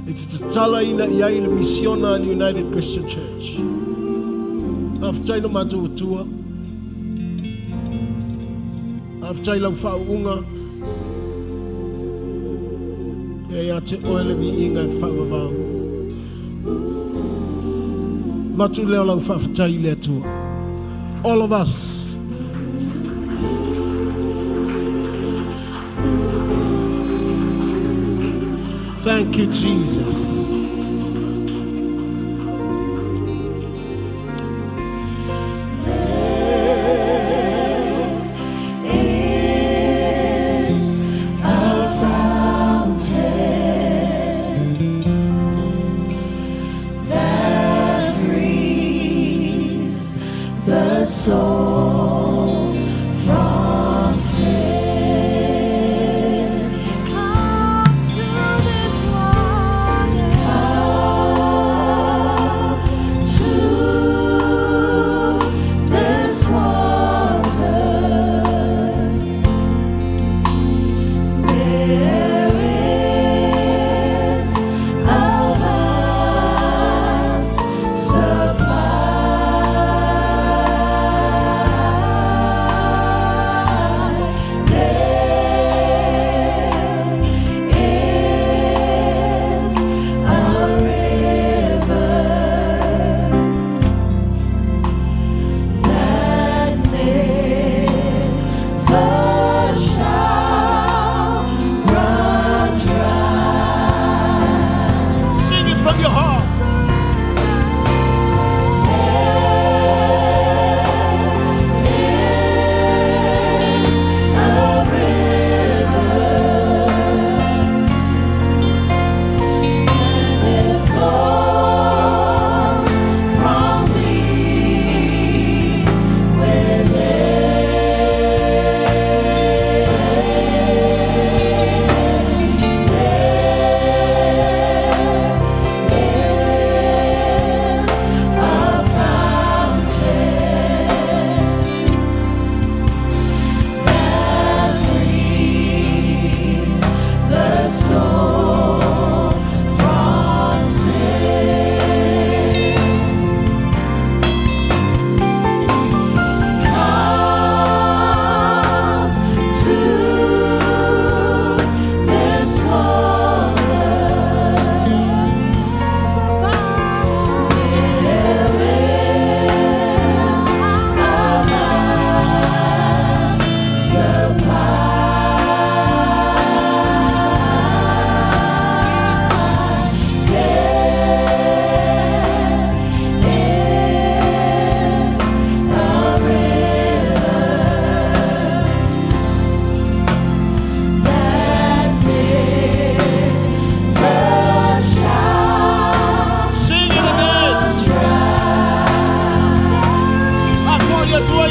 e te tatalaina i ai le misiona a le United Christian Church. Faafetai lo matou Atua. Faafetai lau faauuga. Ia ia te oe le viiga e faavavau. Avatu lea o lau faafetai i le Atua. All of us. Thank you, Jesus. Is a fountain that frees the soul from sin. Come to this water. Come to this water. There is a vast supply.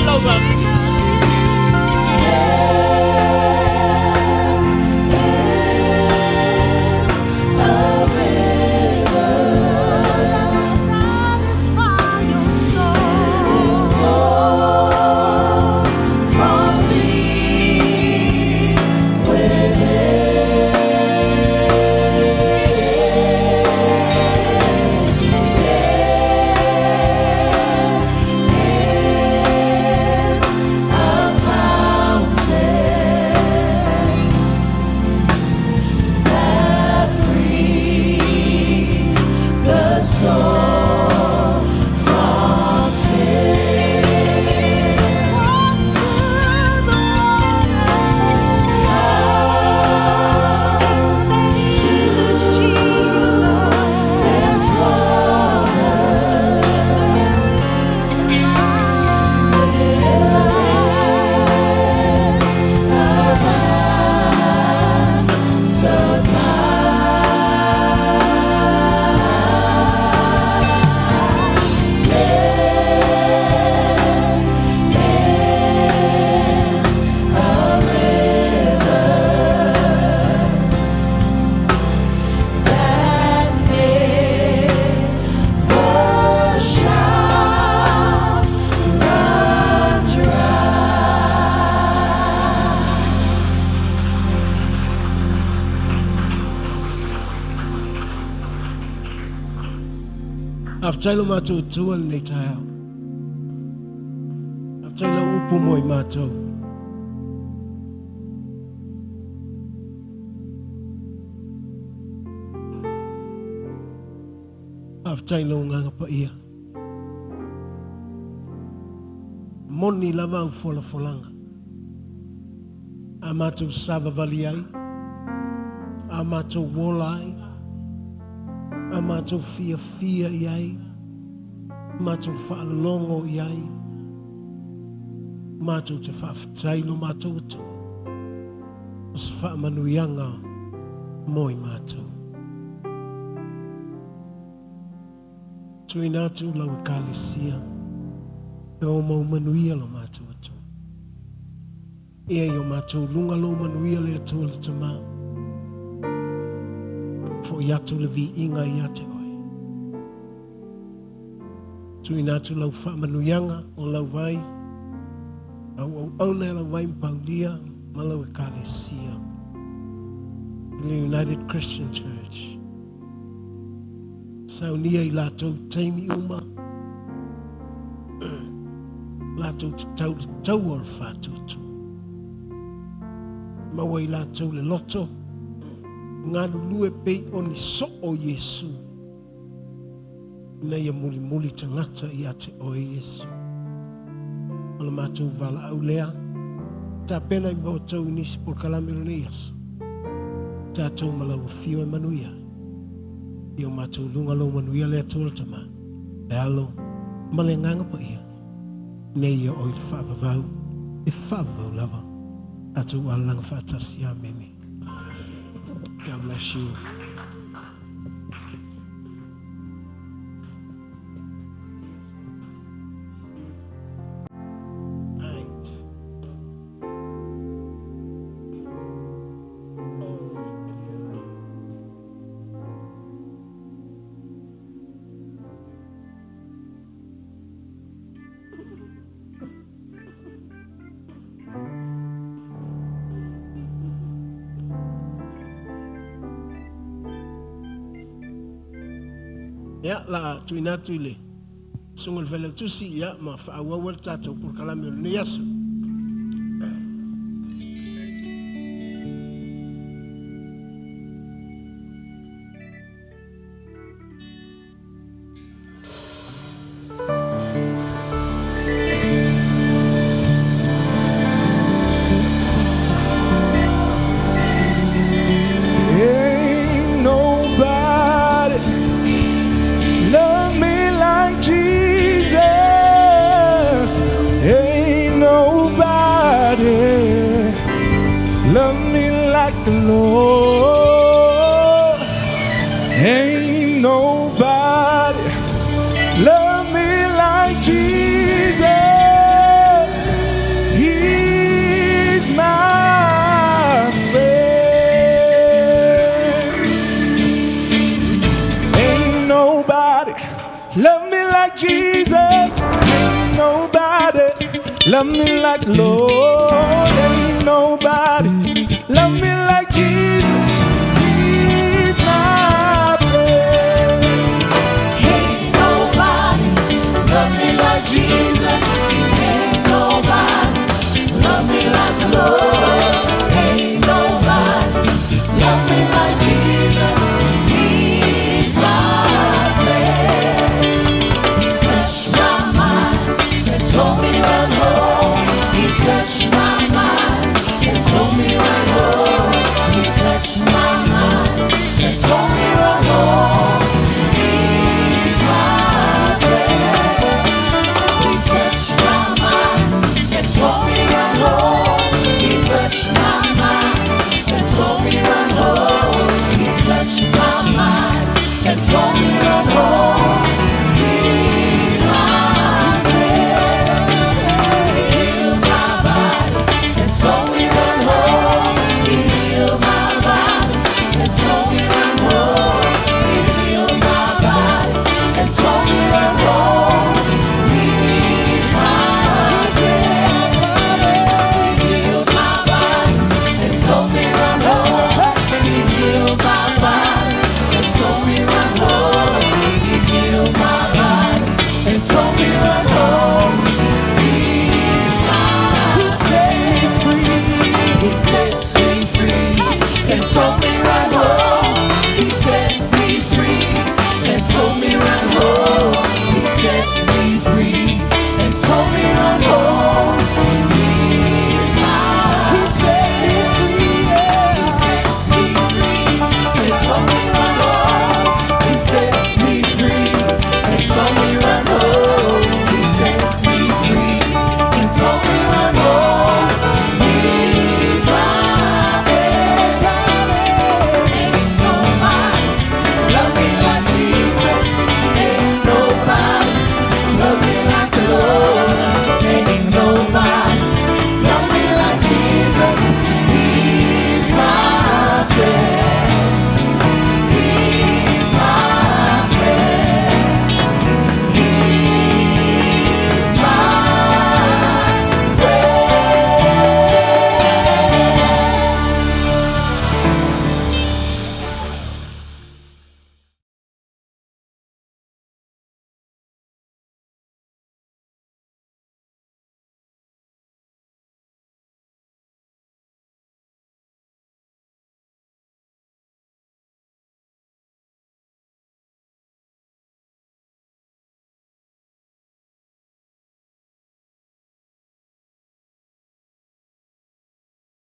lau faafetai. Faafetai lo matou Atua lenei taeao. Faafetai lau upu mo i matou. Faafetai lou agaga paia. Moni lava au folafolaga. A matou savavali ai, a matou ola ai, a matou fiafia i ai, matou faalologo i ai, matou te faafetai lo matou Atua o se faamanuiaga mo i matou. Tuuina atu lau Ekalesia e o mau manuia lo matou Atua. Ia i o matou luga lou manuia le Atua le Tama. Fo'i atu le viiga ia te oe. Tuuina atu lau faamanuiaga o lau vai, au auauna e lau vai ma paulia ma lau Ekalesia i le United Christian Church. Saunia i latou taimi uma, latou te tau le taua o le faatuatua. Maua i latou le loto, galulue pei o ni soo Iesu, ina ia mulimuli tagata ia te oe Iesu. O le matou valaau lea, tapena i matou i nisi polokalame o lenei aso. Tatou ma lau afio e manuia. I o matou luga lou manuia le Atua le Tama, le Alo ma le Agaga Paia, nei ia oe i le faavavau, e faavavau lava. Tatou alalaga faatasi. Amene. God bless you. Right. Ia, la tuuina atu i le susuga i le Failautusi, ia, ma faaauau ai le tatou polokalame o lenei aso. Ain't nobody love me like Jesus. Ain't nobody love me like the Lord. Ain't nobody love me like Jesus. Love me like the Lord. Ain't nobody.